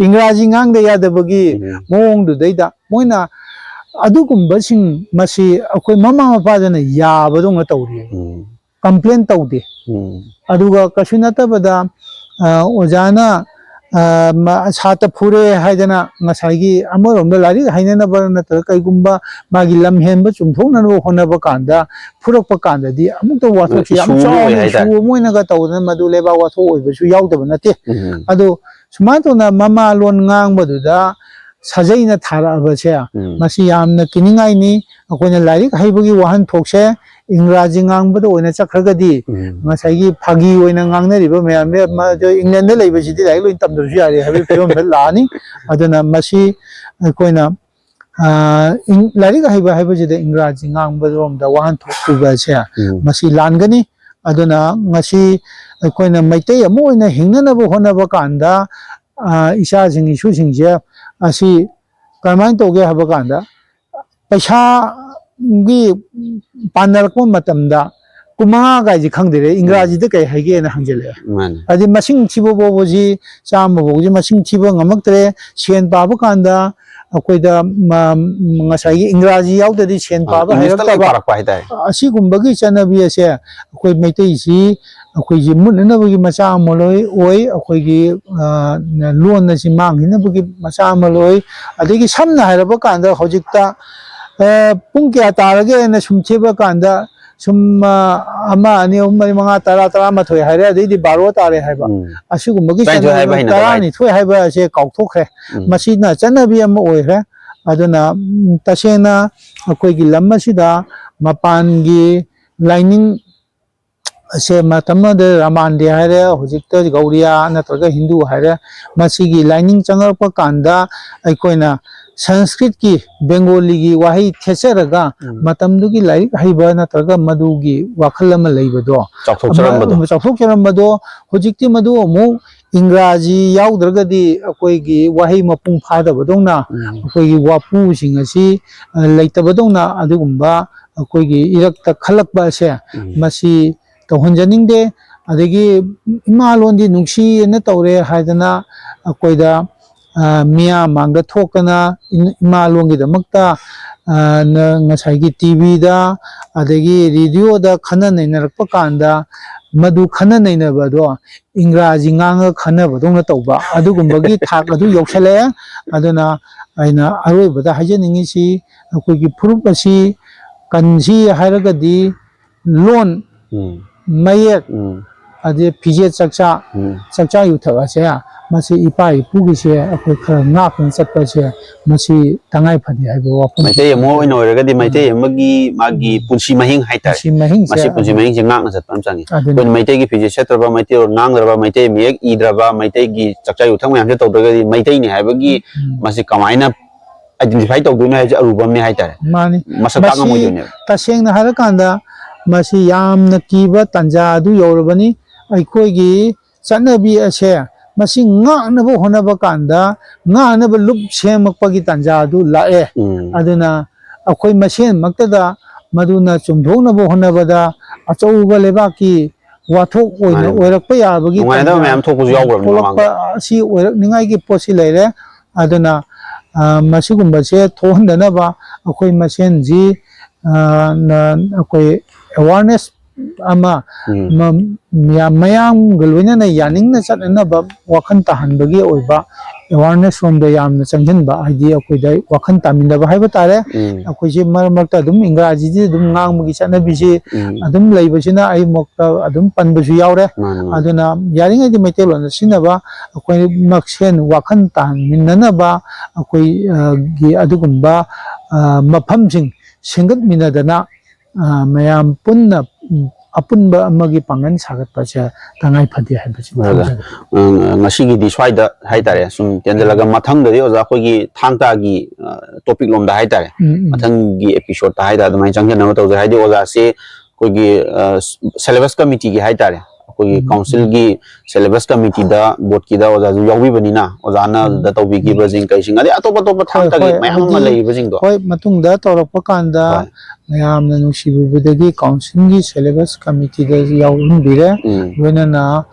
ꯏꯪꯒ꯭ꯔꯥꯖꯤ ꯉꯥꯡꯗ ꯌꯥꯗꯕꯒꯤ ꯎꯝ꯫ ꯃꯑꯣꯡꯗꯨꯗꯩꯗ ꯃꯣꯏꯅ ꯑꯗꯨꯒꯨꯝꯕꯁꯤꯡ ꯃꯁꯤ ꯑꯩꯈꯣꯏ ꯃꯃꯥ ꯃꯄꯥꯗꯅ ꯌꯥꯕꯗꯧꯅ ꯇꯧꯔꯤ꯫ ꯎꯝ꯫ ꯀꯝꯄ꯭ꯂꯦꯟ ꯇꯧꯗꯦ꯫ ꯎꯝ꯫ ꯑꯗꯨꯒ ꯀꯩꯁꯨ ꯅꯠꯇꯕꯗ, ꯑ, ꯑꯣꯖꯥꯅ, ꯑ, ꯃ-, ꯁꯥꯇ꯭ꯔ ꯐꯨꯔꯦ ꯍꯥꯏꯗꯅ ꯉꯁꯥꯏꯒꯤ ꯑꯃꯔꯣꯝꯗ ꯂꯥꯏꯔꯤꯛ ꯍꯩꯅꯅꯕ ꯅꯠꯇ꯭ꯔꯒ ꯀꯩꯒꯨꯝꯕ ꯃꯥꯒꯤ ꯂꯝ ꯍꯦꯟꯕ ꯆꯨꯝꯊꯣꯛꯅꯅꯕ ꯍꯣꯠꯅꯕ ꯀꯥꯟꯗ ꯐꯨꯔꯛꯄ ꯀꯥꯟꯗꯗꯤ ꯑꯃꯨꯛꯇ ꯋꯥꯊꯣꯛꯁꯤ ꯌꯥꯝ ꯏꯁꯨ ꯑꯃ ꯆꯥꯎꯅ ꯑꯣꯏ ꯏꯁꯨ ꯍꯥꯏꯇꯥꯔꯦ꯫ ꯑꯃ ꯑꯣꯏꯅꯒ ꯇꯧꯗꯅ ꯃꯗꯨ ꯂꯩꯕꯥꯛ ꯋꯥꯊꯣꯛ ꯑꯣꯏꯕꯁꯨ ꯌꯥꯎꯗꯕ ꯅꯠꯇꯦ꯫ ꯎꯝ꯫ ꯑꯗꯣ ꯁꯨꯃꯥꯏꯅ ꯇꯧꯅ ꯃꯃꯥ ꯂꯣꯟ ꯉꯥꯡꯕꯗꯨꯗ ꯁꯥꯖꯩꯅ ꯊꯥꯔꯛꯑꯕꯁꯦ, ꯎꯝ꯫ ꯃꯁꯤ ꯌꯥꯝꯅ ꯀꯤꯅꯤꯡꯉꯥꯏꯅꯤ꯫ ꯑꯩꯈꯣꯏꯅ ꯂꯥꯏꯔꯤꯛ ꯍꯩꯕꯒꯤ ꯋꯥꯍꯟꯊꯣꯛꯁꯦ ꯏꯪꯒ꯭ꯔꯥꯖꯤ ꯉꯥꯡꯕꯗ ꯑꯣꯏꯅ ꯆꯠꯈ꯭ꯔꯒꯗꯤ, ꯎꯝ꯫ ꯉꯁꯥꯏꯒꯤ ꯐꯥꯒꯤ ꯑꯣꯏꯅ ꯉꯥꯡꯅꯔꯤꯕ ꯃꯌꯥꯝꯁꯦ, ꯃꯗꯨ ꯏꯪꯂꯦꯟꯗ ꯂꯩꯕꯁꯤꯗꯤ ꯂꯥꯏꯔꯤꯛ ꯂꯣꯏ ꯇꯝꯗ꯭ꯔꯁꯨ ꯌꯥꯔꯦ ꯍꯥꯏꯕꯒꯤ ꯐꯤꯕꯝꯗ ꯂꯥꯛꯑꯅꯤ꯫ ꯑꯗꯨꯅ ꯃꯁꯤ ꯑꯩꯈꯣꯏꯅ, ꯑ, ꯏꯪ-, ꯂꯥꯏꯔꯤꯛ ꯍꯩꯕ ꯍꯥꯏꯕꯁꯤꯗ ꯏꯪꯒ꯭ꯔꯥꯖꯤ ꯉꯥꯡꯕꯔꯣꯝꯗ ꯋꯥꯍꯟꯊꯣꯛ ꯄꯨꯕꯁꯦ, ꯎꯝ꯫ ꯃꯁꯤ ꯂꯥꯟꯒꯅꯤ꯫ ꯑꯗꯨꯅ ꯉꯁꯤ ꯑꯩꯈꯣꯏꯅ ꯃꯩꯇꯩ ꯑꯃ ꯑꯣꯏꯅ ꯍꯤꯡꯅꯅꯕ ꯍꯣꯠꯅꯕ ꯀꯥꯟꯗ, ꯑ, ꯏꯆꯥꯁꯤꯡ ꯏꯁꯨꯁꯤꯡꯁꯦ ꯑꯁꯤ ꯀꯔꯝꯍꯥꯏꯅ ꯇꯧꯒꯦ ꯍꯥꯏꯕ ꯀꯥꯟꯗ, ꯄꯩꯁꯥꯒꯤ ꯄꯥꯟꯅꯔꯛꯄ ꯃꯇꯝꯗ ꯀꯨꯟꯃꯉꯥ ꯀꯥꯏꯁꯦ ꯈꯪꯗꯦꯔꯦ, ꯏꯪꯒ꯭ꯔꯥꯖꯤꯗ ꯀꯩ ꯍꯥꯏꯒꯦꯅ ꯍꯪꯖꯜꯂꯛꯑꯦ꯫ ꯃꯥꯅꯦ꯫ ꯍꯥꯏꯗꯤ ꯃꯁꯤꯡ ꯊꯤꯕ ꯐꯥꯎꯕꯁꯤ, ꯆꯥꯝꯃ ꯐꯥꯎꯕꯁꯤ ꯃꯁꯤꯡ ꯊꯤꯕ ꯉꯝꯃꯛꯇ꯭ꯔꯦ꯫ ꯁꯦꯟ ꯄꯥꯕ ꯀꯥꯟꯗ ꯑꯩꯈꯣꯏꯗ, ꯃ-, ꯉꯁꯥꯏꯒꯤ ꯏꯪꯒ꯭ꯔꯥꯖꯤ ꯌꯥꯎꯗ꯭ꯔꯗꯤ ꯁꯦꯟ ꯑ, ꯄꯥꯕ ꯏꯪꯂꯤꯁꯇ ꯂꯣꯏ ꯍꯩꯔꯛꯇꯕ, ꯄꯥꯔꯛꯄ ꯍꯥꯏꯇꯥꯔꯦ꯫ ꯑꯁꯤꯒꯨꯝꯕꯒꯤ ꯆꯠꯅꯕꯤ ꯑꯁꯦ ꯑꯩꯈꯣꯏ ꯃꯩꯇꯩꯁꯤ ꯑꯩꯈꯣꯏꯁꯤ ꯃꯨꯠꯅꯅꯕꯒꯤ ꯃꯆꯥꯛ ꯑꯃ ꯂꯣꯏ ꯑꯣꯏ꯫ ꯑꯩꯈꯣꯏꯒꯤ, ꯑ, ꯂꯣꯟ ꯑꯁꯤ ꯃꯥꯡꯈꯤꯅꯕꯒꯤ ꯃꯆꯥꯛ ꯑꯃ ꯂꯣꯏ꯫ ꯑꯗꯒꯤ ꯁꯝꯅ ꯍꯥꯏꯔꯕ ꯀꯥꯟꯗ ꯍꯧꯖꯤꯛꯇ, ꯑ, ꯄꯨꯡ ꯀꯌꯥ ꯇꯥꯔꯒꯦꯅ ꯁꯨꯝ ꯊꯤꯕ ꯀꯥꯟꯗ ꯁꯨꯝ, ꯑ, ꯑꯃ, ꯑꯅꯤ, ꯑꯍꯨꯝ, ꯃꯔꯤ, ꯃꯉꯥ, ꯇꯔꯥ, ꯇꯔꯥꯃꯥꯊꯣꯏ ꯍꯥꯏꯔꯦ, ꯑꯗꯩꯗꯤ ꯕꯥꯔꯣ ꯇꯥꯔꯦ ꯍꯥꯏꯕ꯫ ꯎꯝ꯫ ꯑꯁꯤꯒꯨꯝꯕꯒꯤ ꯇꯔꯥꯅꯤꯊꯣꯏ ꯍꯥꯏꯕ ꯆꯠꯅꯕꯤ ꯍꯩꯅꯕ ꯍꯥꯏ꯫ ꯇꯔꯥꯅꯤꯊꯣꯏ ꯍꯥꯏꯕ ꯑꯁꯦ ꯀꯥꯎꯊꯣꯛꯈ꯭ꯔꯦ꯫ ꯎꯝ꯫ ꯃꯁꯤꯅ ꯆꯠꯅꯕꯤ ꯑꯃ ꯑꯣꯏꯈ꯭ꯔꯦ꯫ ꯑꯗꯨꯅ, ꯎꯝ, ꯇꯁꯦꯡꯅ ꯑꯩꯈꯣꯏꯒꯤ ꯂꯝ ꯑꯁꯤꯗ ꯃꯄꯥꯟꯒꯤ ꯂꯥꯏꯅꯤꯡ ꯑꯁꯦ ꯃꯇꯝ ꯑꯃꯗ ꯔꯥꯃꯥꯟꯗꯦ ꯍꯥꯏꯔꯦ, ꯍꯧꯖꯤꯛꯇ ꯒꯧꯔꯤꯌꯥ ꯅꯠꯇ꯭ꯔꯒ ꯍꯤꯟꯗꯨ ꯍꯥꯏꯔꯦ, ꯃꯁꯤꯒꯤ ꯂꯥꯏꯅꯤꯡ ꯆꯪꯉꯛꯄ ꯀꯥꯟꯗ ꯑꯩꯈꯣꯏꯅ ꯁꯪꯁꯀ꯭ꯔꯤꯠꯀꯤ, ꯕꯦꯡꯒꯣꯂꯤꯒꯤ ꯋꯥꯍꯩ ꯊꯦꯠꯆꯔꯒ ꯎꯝ꯫ ꯃꯇꯝꯗꯨꯒꯤ ꯂꯥꯏꯔꯤꯛ ꯍꯩꯕ ꯅꯠꯇ꯭ꯔꯒ ꯃꯗꯨꯒꯤ ꯋꯥꯈꯜ ꯑꯃ ꯂꯩꯕꯗꯣ, ꯆꯥꯎꯊꯣꯛꯆꯔꯝꯕꯗꯣ꯫ ꯑꯃ ꯆꯥꯎꯊꯣꯛꯆꯔꯝꯕꯗꯣ, ꯍꯧꯖꯤꯛꯇꯤ ꯃꯗꯨ ꯑꯃꯨꯛ ꯏꯪꯒ꯭ꯔꯥꯖꯤ ꯌꯥꯎꯗ꯭ꯔꯒꯗꯤ ꯑꯩꯈꯣꯏꯒꯤ ꯋꯥꯍꯩ ꯃꯄꯨꯡ ꯐꯥꯗꯕꯗꯧꯅ, ꯎꯝ꯫ ꯑꯩꯈꯣꯏꯒꯤ ꯋꯥꯄꯨꯁꯤꯡ ꯑꯁꯤ, ꯑ, ꯂꯩꯇꯕꯗꯧꯅ ꯑꯗꯨꯒꯨꯝꯕ ꯑꯩꯈꯣꯏꯒꯤ ꯏꯔꯛꯇ ꯈꯜꯂꯛꯄ ꯑꯁꯦ, ꯎꯝ꯫ ꯃꯁꯤ ꯇꯧꯍꯟꯖꯅꯤꯡꯗꯦ꯫ ꯑꯗꯒꯤ ꯏꯃꯥ ꯂꯣꯟꯗꯤ ꯅꯨꯡꯁꯤꯅ ꯇꯧꯔꯦ ꯍꯥꯏꯗꯅ ꯑꯩꯈꯣꯏꯗ, ꯑ, ꯃꯤꯌꯥꯝ ꯃꯥꯡꯗ ꯊꯣꯛꯇꯅ ꯏ-, ꯏꯃꯥ ꯂꯣꯟꯒꯤꯗꯃꯛꯇ, ꯑ, ꯅ-, ꯉꯁꯥꯏꯒꯤ ꯇꯤꯚꯤꯗ ꯑꯗꯒꯤ ꯔꯦꯗꯤꯑꯣꯗ ꯈꯟꯅ ꯅꯩꯅꯔꯛꯄ ꯀꯥꯟꯗ ꯃꯗꯨ ꯈꯟꯅ ꯅꯩꯅꯕꯗꯣ ꯏꯪꯒ꯭ꯔꯥꯖꯤ ꯉꯥꯡꯉ ꯈꯟꯅꯕꯗꯧꯅ ꯇꯧꯕ ꯑꯗꯨꯒꯨꯝꯕꯒꯤ ꯊꯥꯛ ꯑꯗꯨ ꯌꯧꯁꯜꯂꯛꯑꯦ꯫ ꯑꯗꯨꯅ ꯑꯩꯅ ꯑꯔꯣꯏꯕꯗ ꯍꯥꯏꯖꯅꯤꯡꯉꯤꯁꯤ ꯑꯩꯈꯣꯏꯒꯤ ꯐꯨꯔꯨꯞ ꯑꯁꯤ ꯀꯟꯁꯤ ꯍꯥꯏꯔꯒꯗꯤ ꯂꯣꯟ, ꯎꯝ꯫ ꯃꯌꯦꯛ, ꯎꯝ꯫ ꯑꯗꯩ ꯐꯤꯖꯦꯠ ꯆꯛꯆꯥ, ꯎꯝ꯫ ꯆꯛꯆꯥ ꯌꯨꯊꯛ ꯑꯁꯦ ꯃꯁꯤ ꯏꯄꯥ ꯏꯄꯨꯒꯤꯁꯦ ꯑꯩꯈꯣꯏ ꯈꯔ ꯉꯥꯛꯇꯨꯅ ꯆꯠꯄꯁꯦ ꯃꯁꯤ ꯇꯉꯥꯏ ꯐꯗꯦ ꯍꯥꯏꯕ ꯋꯥꯐꯝ꯫ ꯃꯩꯇꯩ ꯑꯃ ꯑꯣꯏꯅ ꯑꯣꯏꯔꯒꯗꯤ ꯃꯩꯇꯩ ꯎꯝ꯫ ꯑꯃꯒꯤ ꯃꯥꯒꯤ ꯎꯝ꯫ ꯄꯨꯟꯁꯤ ꯃꯍꯤꯡ ꯍꯥꯏꯇꯥꯔꯦ꯫ ꯄꯨꯟꯁꯤ ꯃꯍꯤꯡꯁꯦ ꯃꯁꯤ ꯄꯨꯟꯁꯤ ꯑꯗꯨ ꯃꯍꯤꯡꯁꯦ ꯉꯥꯛꯅ ꯆꯠꯄ ꯑꯃ ꯆꯪꯉꯤ꯫ ꯑꯗꯨꯅꯤ꯫ ꯑꯩꯈꯣꯏꯅ ꯃꯩꯇꯩꯒꯤ ꯐꯤꯖꯦꯠ ꯁꯦꯠꯇ꯭ꯔꯕ, ꯃꯩꯇꯩꯂꯣꯟ ꯉꯥꯡꯗ꯭ꯔꯕ, ꯃꯩꯇꯩ ꯃꯌꯦꯛ ꯏꯗ꯭ꯔꯕ, ꯃꯩꯇꯩꯒꯤ ꯆꯥꯛꯆꯥ ꯌꯨꯊꯛ ꯃꯌꯥꯝꯁꯦ ꯇꯧꯗ꯭ꯔꯒꯗꯤ ꯃꯩꯇꯩꯅꯤ ꯍꯥꯏꯕꯒꯤ ꯎꯝ꯫ ꯃꯁꯤ ꯀꯃꯥꯏꯅ identify ꯇꯧꯗꯣꯏꯅꯣ ꯍꯥꯏꯕꯁꯦ ꯑꯔꯨꯕ ꯑꯃꯅꯦ ꯍꯥꯏꯇꯥꯔꯦ꯫ ꯃꯥꯅꯤ꯫ ꯃꯁꯛ ꯇꯥꯛ ꯃꯁꯤ ꯉꯝꯃꯣꯏꯗꯣꯏꯅꯦꯕ꯫ ꯇꯁꯦꯡꯅ ꯍꯥꯏꯔꯀꯥꯟꯗ ꯃꯁꯤ ꯌꯥꯝꯅ ꯀꯤꯕ ꯇꯥꯟꯖꯥ ꯑꯗꯨ ꯌꯧꯔꯕꯅꯤ꯫ ꯑꯩꯈꯣꯏꯒꯤ ꯆꯠꯅꯕꯤ ꯑꯁꯦ ꯃꯁꯤ ꯉꯥꯛꯅꯕ ꯍꯣꯠꯅꯕ ꯀꯥꯟꯗ ꯉꯥꯛꯅꯕ ꯂꯨꯞ ꯁꯦꯝꯃꯛꯄꯒꯤ ꯇꯥꯟꯖꯥ ꯑꯗꯨ ꯂꯥꯛꯑꯦ꯫ ꯎꯝ꯫ ꯑꯗꯨꯅ ꯑꯩꯈꯣꯏ ꯃꯁꯦꯟꯃꯛꯇꯗ ꯃꯗꯨꯅ ꯆꯨꯝꯊꯣꯛꯅꯕ ꯍꯣꯠꯅꯕꯗ ꯑꯆꯧꯕ ꯂꯩꯕꯥꯛꯀꯤ ꯋꯥꯊꯣꯛ ꯑꯣꯏꯅ ꯃꯥꯅꯤ꯫ ꯑꯣꯏꯔꯛꯄ ꯌꯥꯕꯒꯤ ꯅꯨꯡꯉꯥꯏꯅꯗꯕ ꯇꯥꯟꯖꯥ ꯃꯌꯥꯝ ꯊꯣꯛꯄꯁꯨ ꯌꯥꯎꯈ꯭ꯔꯕꯅꯤ ꯊꯣꯛꯂꯛꯄ ꯃꯃꯥꯡꯗ꯫ ꯑꯁꯤ ꯑꯣꯏꯔꯛꯅꯤꯉꯥꯏꯒꯤ ꯄꯣꯠꯁꯤ ꯂꯩꯔꯦ꯫ ꯑꯗꯨꯅ, ꯑ, ꯃꯁꯤꯒꯨꯝꯕꯁꯦ ꯊꯣꯛꯍꯟꯗꯅꯕ ꯑꯩꯈꯣꯏ ꯃꯁꯦꯟꯁꯤ, ꯑ, ꯅ-, ꯑꯩꯈꯣꯏ awareness ꯑꯃ ꯎꯝ꯫ ꯃ-, ꯃꯌꯥꯝ, ꯃꯌꯥꯝꯒ ꯂꯣꯏꯅꯅ ꯌꯥꯅꯤꯡꯅ ꯆꯠꯅꯅꯕ ꯋꯥꯈꯜ ꯇꯥꯍꯟꯕꯒꯤ ꯑꯣꯏꯕ ꯑꯦꯋꯥꯔꯅꯦꯁ ꯔꯣꯝꯗ ꯌꯥꯝꯅ ꯆꯪꯁꯤꯟꯕ, ꯍꯥꯏꯗꯤ ꯑꯩꯈꯣꯏꯗ ꯋꯥꯈꯜ ꯇꯥꯃꯤꯟꯅꯕ ꯍꯥꯏꯕ ꯇꯥꯔꯦ꯫ ꯎꯝ꯫ ꯑꯩꯈꯣꯏꯁꯦ ꯃꯔꯛ ꯃꯔꯛꯇ ꯑꯗꯨꯝ ꯏꯪꯒ꯭ꯔꯥꯖꯤꯁꯤ ꯑꯗꯨꯝ ꯉꯥꯡꯕꯒꯤ ꯆꯠꯅꯕꯤꯁꯤ ꯎꯝ꯫ ꯑꯗꯨꯝ ꯂꯩꯕꯁꯤꯅ ꯑꯩꯃꯛꯇ ꯑꯗꯨꯝ ꯄꯟꯕꯁꯨ ꯌꯥꯎꯔꯦ꯫ ꯃꯥꯅꯤ, ꯃꯥꯅꯤ꯫ ꯑꯗꯨꯅ ꯌꯥꯔꯤꯉꯩꯗꯤ ꯃꯩꯇꯩꯂꯣꯟꯗ ꯁꯤꯖꯤꯟꯅꯕ, ꯑꯩꯈꯣꯏ ꯃꯁꯦꯟ ꯋꯥꯈꯜ ꯇꯥꯃꯤꯟꯅꯅꯕ ꯑꯩꯈꯣꯏ, ꯑ, ꯒꯤ ꯑꯗꯨꯒꯨꯝꯕ, ꯑ, ꯃꯐꯝꯁꯤꯡ ꯁꯦꯝꯒꯠꯃꯤꯟꯅꯗꯅ, ꯑ, ꯃꯌꯥꯝ ꯄꯨꯟꯅ, ꯎꯝ, ꯑꯄꯨꯟꯕ ꯑꯃꯒꯤ ꯄꯥꯡꯒꯜ ꯁꯥꯒꯠꯄꯁꯦ ꯇꯉꯥꯏ ꯐꯗꯦ ꯍꯥꯏꯕꯁꯤ ꯕ꯭ꯔꯗꯔ, ꯊꯝꯖꯒꯦ꯫ ꯑ, ꯉꯁꯤꯒꯤꯗꯤ ꯁ꯭ꯋꯥꯏꯗ ꯍꯥꯏꯇꯥꯔꯦ ꯁꯨꯝ ꯇꯦꯟꯖꯜꯂꯒ, ꯃꯊꯪꯗꯗꯤ ꯑꯣꯖꯥ ꯑꯩꯈꯣꯏꯒꯤ ꯊꯥꯡ ꯇꯥꯒꯤ, ꯑ, ꯇꯣꯄꯤꯛ ꯂꯣꯝꯗ ꯍꯥꯏꯇꯥꯔꯦ, ꯎꯝ, ꯎꯝ꯫ ꯃꯊꯪꯒꯤ ꯑꯦꯄꯤꯁꯣꯗꯇ ꯍꯥꯏꯇꯥꯔꯦ ꯑꯗꯨꯃꯥꯏꯅ ꯆꯪꯁꯤꯟꯅꯕ ꯇꯧꯖꯩ꯫ ꯍꯥꯏꯗꯤ ꯑꯣꯖꯥꯁꯦ ꯑꯩꯈꯣꯏꯒꯤ, ꯑ, ꯁꯦꯂꯦꯕꯁ ꯀꯃꯤꯇꯤꯒꯤ ꯍꯥꯏꯇꯥꯔꯦ, ꯑꯩꯈꯣꯏꯒꯤ ꯎꯝ, ꯎꯝ꯫ ꯀꯥꯎꯟꯁꯤꯜꯒꯤ ꯁꯦꯂꯦꯕꯁ ꯀꯃꯤꯇꯤꯗ, ꯕꯣꯔꯗꯀꯤꯗ ꯑꯣꯖꯥꯁꯨ ꯌꯥꯎꯕꯤꯕꯅꯤꯅ, ꯑꯣꯖꯥꯅ ꯎꯝ꯫ ꯑꯗꯨꯗ ꯇꯧꯕꯤꯈꯤꯕꯁꯤꯡ ꯀꯩꯁꯤꯡ, ꯑꯗꯩ ꯑꯇꯣꯞ ꯑꯇꯣꯞꯄ ꯊꯥꯡ ꯍꯣꯏ, ꯇꯥꯒꯤ ꯍꯣꯏ, ꯃꯌꯥꯝ ꯑꯃ ꯍꯥꯏꯗꯤ, ꯂꯩꯔꯤꯕꯁꯤꯡꯗꯣ꯫ ꯍꯣꯏ, ꯃꯇꯨꯡꯗ ꯇꯧꯔꯛꯄ ꯀꯥꯟꯗ ꯍꯣꯏ꯫ ꯃꯌꯥꯝꯅ ꯅꯨꯡꯁꯤꯕꯤꯕꯗꯒꯤ ꯀꯥꯎꯟꯁꯤꯜꯒꯤ ꯁꯦꯂꯦꯕꯁ ꯀꯃꯤꯇꯤꯗ ꯌꯥꯎꯍꯟꯕꯤꯔꯦ꯫ ꯎꯝ꯫ ꯂꯣꯏꯅꯅ,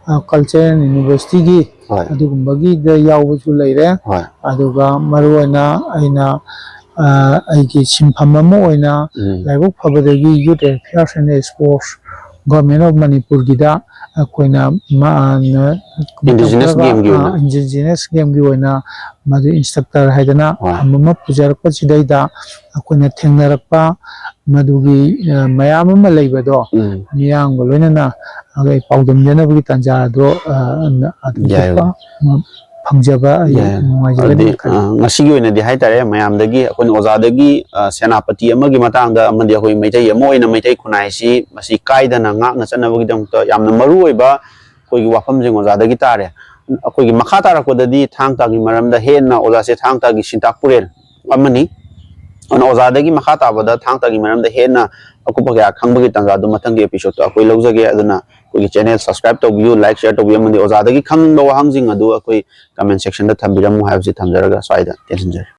ꯑ, ꯀꯜꯆꯔꯦꯜ ꯌꯨꯅꯤꯚꯔꯁꯤꯇꯤꯒꯤ ꯍꯣꯏ꯫ ꯑꯗꯨꯒꯨꯝꯕꯒꯤꯗ ꯌꯥꯎꯕꯁꯨ ꯂꯩꯔꯦ꯫ ꯍꯣꯏ꯫ ꯑꯗꯨꯒ ꯃꯔꯨꯑꯣꯏꯅ ꯑꯩꯅ, ꯑ, ꯑꯩꯒꯤ ꯁꯤꯟꯐꯝ ꯑꯃ ꯑꯣꯏꯅ ꯎꯝ꯫ ꯂꯥꯏꯕꯛ ꯐꯕꯗꯒꯤ Youth Affairs and Sports, Government of ꯃꯅꯤꯄꯨꯔꯒꯤꯗ ꯑꯩꯈꯣꯏꯅ ꯃꯥ-, ꯃꯇꯝ ꯏꯟꯗꯤꯖꯤꯅꯁ ꯈꯔꯒ, ꯒꯦꯝꯒꯤ ꯑ, ꯑꯣꯏꯅ꯫ ꯏꯟꯗꯤꯖꯤꯅꯁ ꯒꯦꯝꯒꯤ ꯑꯣꯏꯅ ꯃꯗꯨ ꯏꯟꯁꯇ꯭ꯔꯛꯇꯔ ꯍꯥꯏꯗꯅ ꯍꯣꯏ꯫ ꯑꯃ ꯄꯨꯖꯔꯛꯄꯁꯤꯗꯩꯗ ꯑꯩꯈꯣꯏꯅ ꯊꯦꯡꯅꯔꯛꯄ ꯃꯗꯨꯒꯤ, ꯑ, ꯃꯌꯥꯝ ꯑꯃ ꯂꯩꯕꯗꯣ ꯎꯝ꯫ ꯃꯤꯌꯥꯝꯒ ꯂꯣꯏꯅꯅ ꯑꯩꯈꯣꯏ ꯄꯥꯎꯗꯝꯖꯅꯕꯒꯤ ꯇꯥꯟꯖꯥ ꯑꯗꯣ, ꯑ, ꯑꯗꯨꯝ ꯌꯥꯏ꯫ ꯊꯣꯛꯄ, ꯑ, ꯐꯪꯖꯕ ꯑꯩ ꯌꯥꯏ꯫ ꯅꯨꯡꯉꯥꯏꯖꯒꯅꯤ ꯑꯗꯨꯗꯤ, ꯈꯜꯂꯤ꯫ ꯑ, ꯉꯁꯤꯒꯤ ꯑꯣꯏꯅꯗꯤ ꯍꯥꯏꯇꯥꯔꯦ, ꯃꯌꯥꯝꯗꯒꯤ ꯑꯩꯈꯣꯏꯅ ꯑꯣꯖꯥꯗꯒꯤ, ꯑ, ꯁꯦꯅꯥꯄꯇꯤ ꯑꯃꯒꯤ ꯃꯇꯥꯡꯗ ꯑꯃꯗꯤ ꯑꯩꯈꯣꯏ ꯃꯩꯇꯩ ꯑꯃ ꯑꯣꯏꯅ ꯃꯩꯇꯩ ꯈꯨꯟꯅꯥꯏꯁꯤ ꯃꯁꯤ ꯀꯥꯏꯗꯅ ꯉꯥꯛꯅ ꯆꯠꯅꯕꯒꯤꯗꯃꯛꯇ ꯌꯥꯝꯅ ꯃꯔꯨ ꯑꯣꯏꯕ ꯑꯩꯈꯣꯏꯒꯤ ꯋꯥꯐꯝꯁꯤꯡ ꯑꯣꯖꯥꯗꯒꯤ ꯇꯥꯔꯦ꯫ ꯑꯩꯈꯣꯏꯒꯤ ꯃꯈꯥ ꯇꯥꯔꯛꯄꯗꯗꯤ ꯊꯥꯡ ꯇꯥꯒꯤ ꯃꯔꯝꯗ ꯍꯦꯟꯅ ꯑꯣꯖꯥꯁꯦ ꯊꯥꯡ ꯇꯥꯒꯤ ꯁꯤꯟꯇꯥꯛ ꯄꯨꯔꯦꯜ ꯑꯃꯅꯤ꯫ ꯑꯗꯨꯅ ꯑꯣꯖꯥꯗꯒꯤ ꯃꯈꯥ ꯇꯥꯕꯗ ꯊꯥꯡ ꯇꯥꯒꯤ ꯃꯔꯝꯗ ꯍꯦꯟꯅ ꯑꯀꯨꯞꯄ ꯀꯌꯥ ꯈꯪꯕꯒꯤ ꯇꯥꯟꯖꯥꯗꯨ ꯃꯊꯪꯒꯤ ꯑꯦꯄꯤꯁꯣꯗꯇ ꯑꯩꯈꯣꯏ ꯂꯧꯖꯒꯦ꯫ ꯑꯗꯨꯅ ꯑꯩꯈꯣꯏꯒꯤ ꯆꯦꯅꯦꯜ ꯁꯕꯁꯀ꯭ꯔꯥꯏꯕ ꯇꯧꯕꯤꯌꯨ, ꯂꯥꯏꯛ, ꯁꯤꯌꯔ ꯇꯧꯕꯤꯌꯨ, ꯑꯃꯗꯤ ꯑꯣꯖꯥꯗꯒꯤ ꯈꯪꯅꯤꯡꯕ ꯋꯥꯍꯪꯁꯤꯡ ꯑꯗꯨ ꯑꯩꯈꯣꯏ ꯀꯃꯦꯟ ꯁꯦꯛꯁꯟꯗ ꯊꯝꯕꯤꯔꯝꯃꯨ ꯍꯥꯏꯕꯁꯤ ꯊꯝꯖꯔꯒ ꯁ꯭ꯋꯥꯏꯗ ꯇꯦꯟꯁꯤꯟꯖꯔꯦ꯫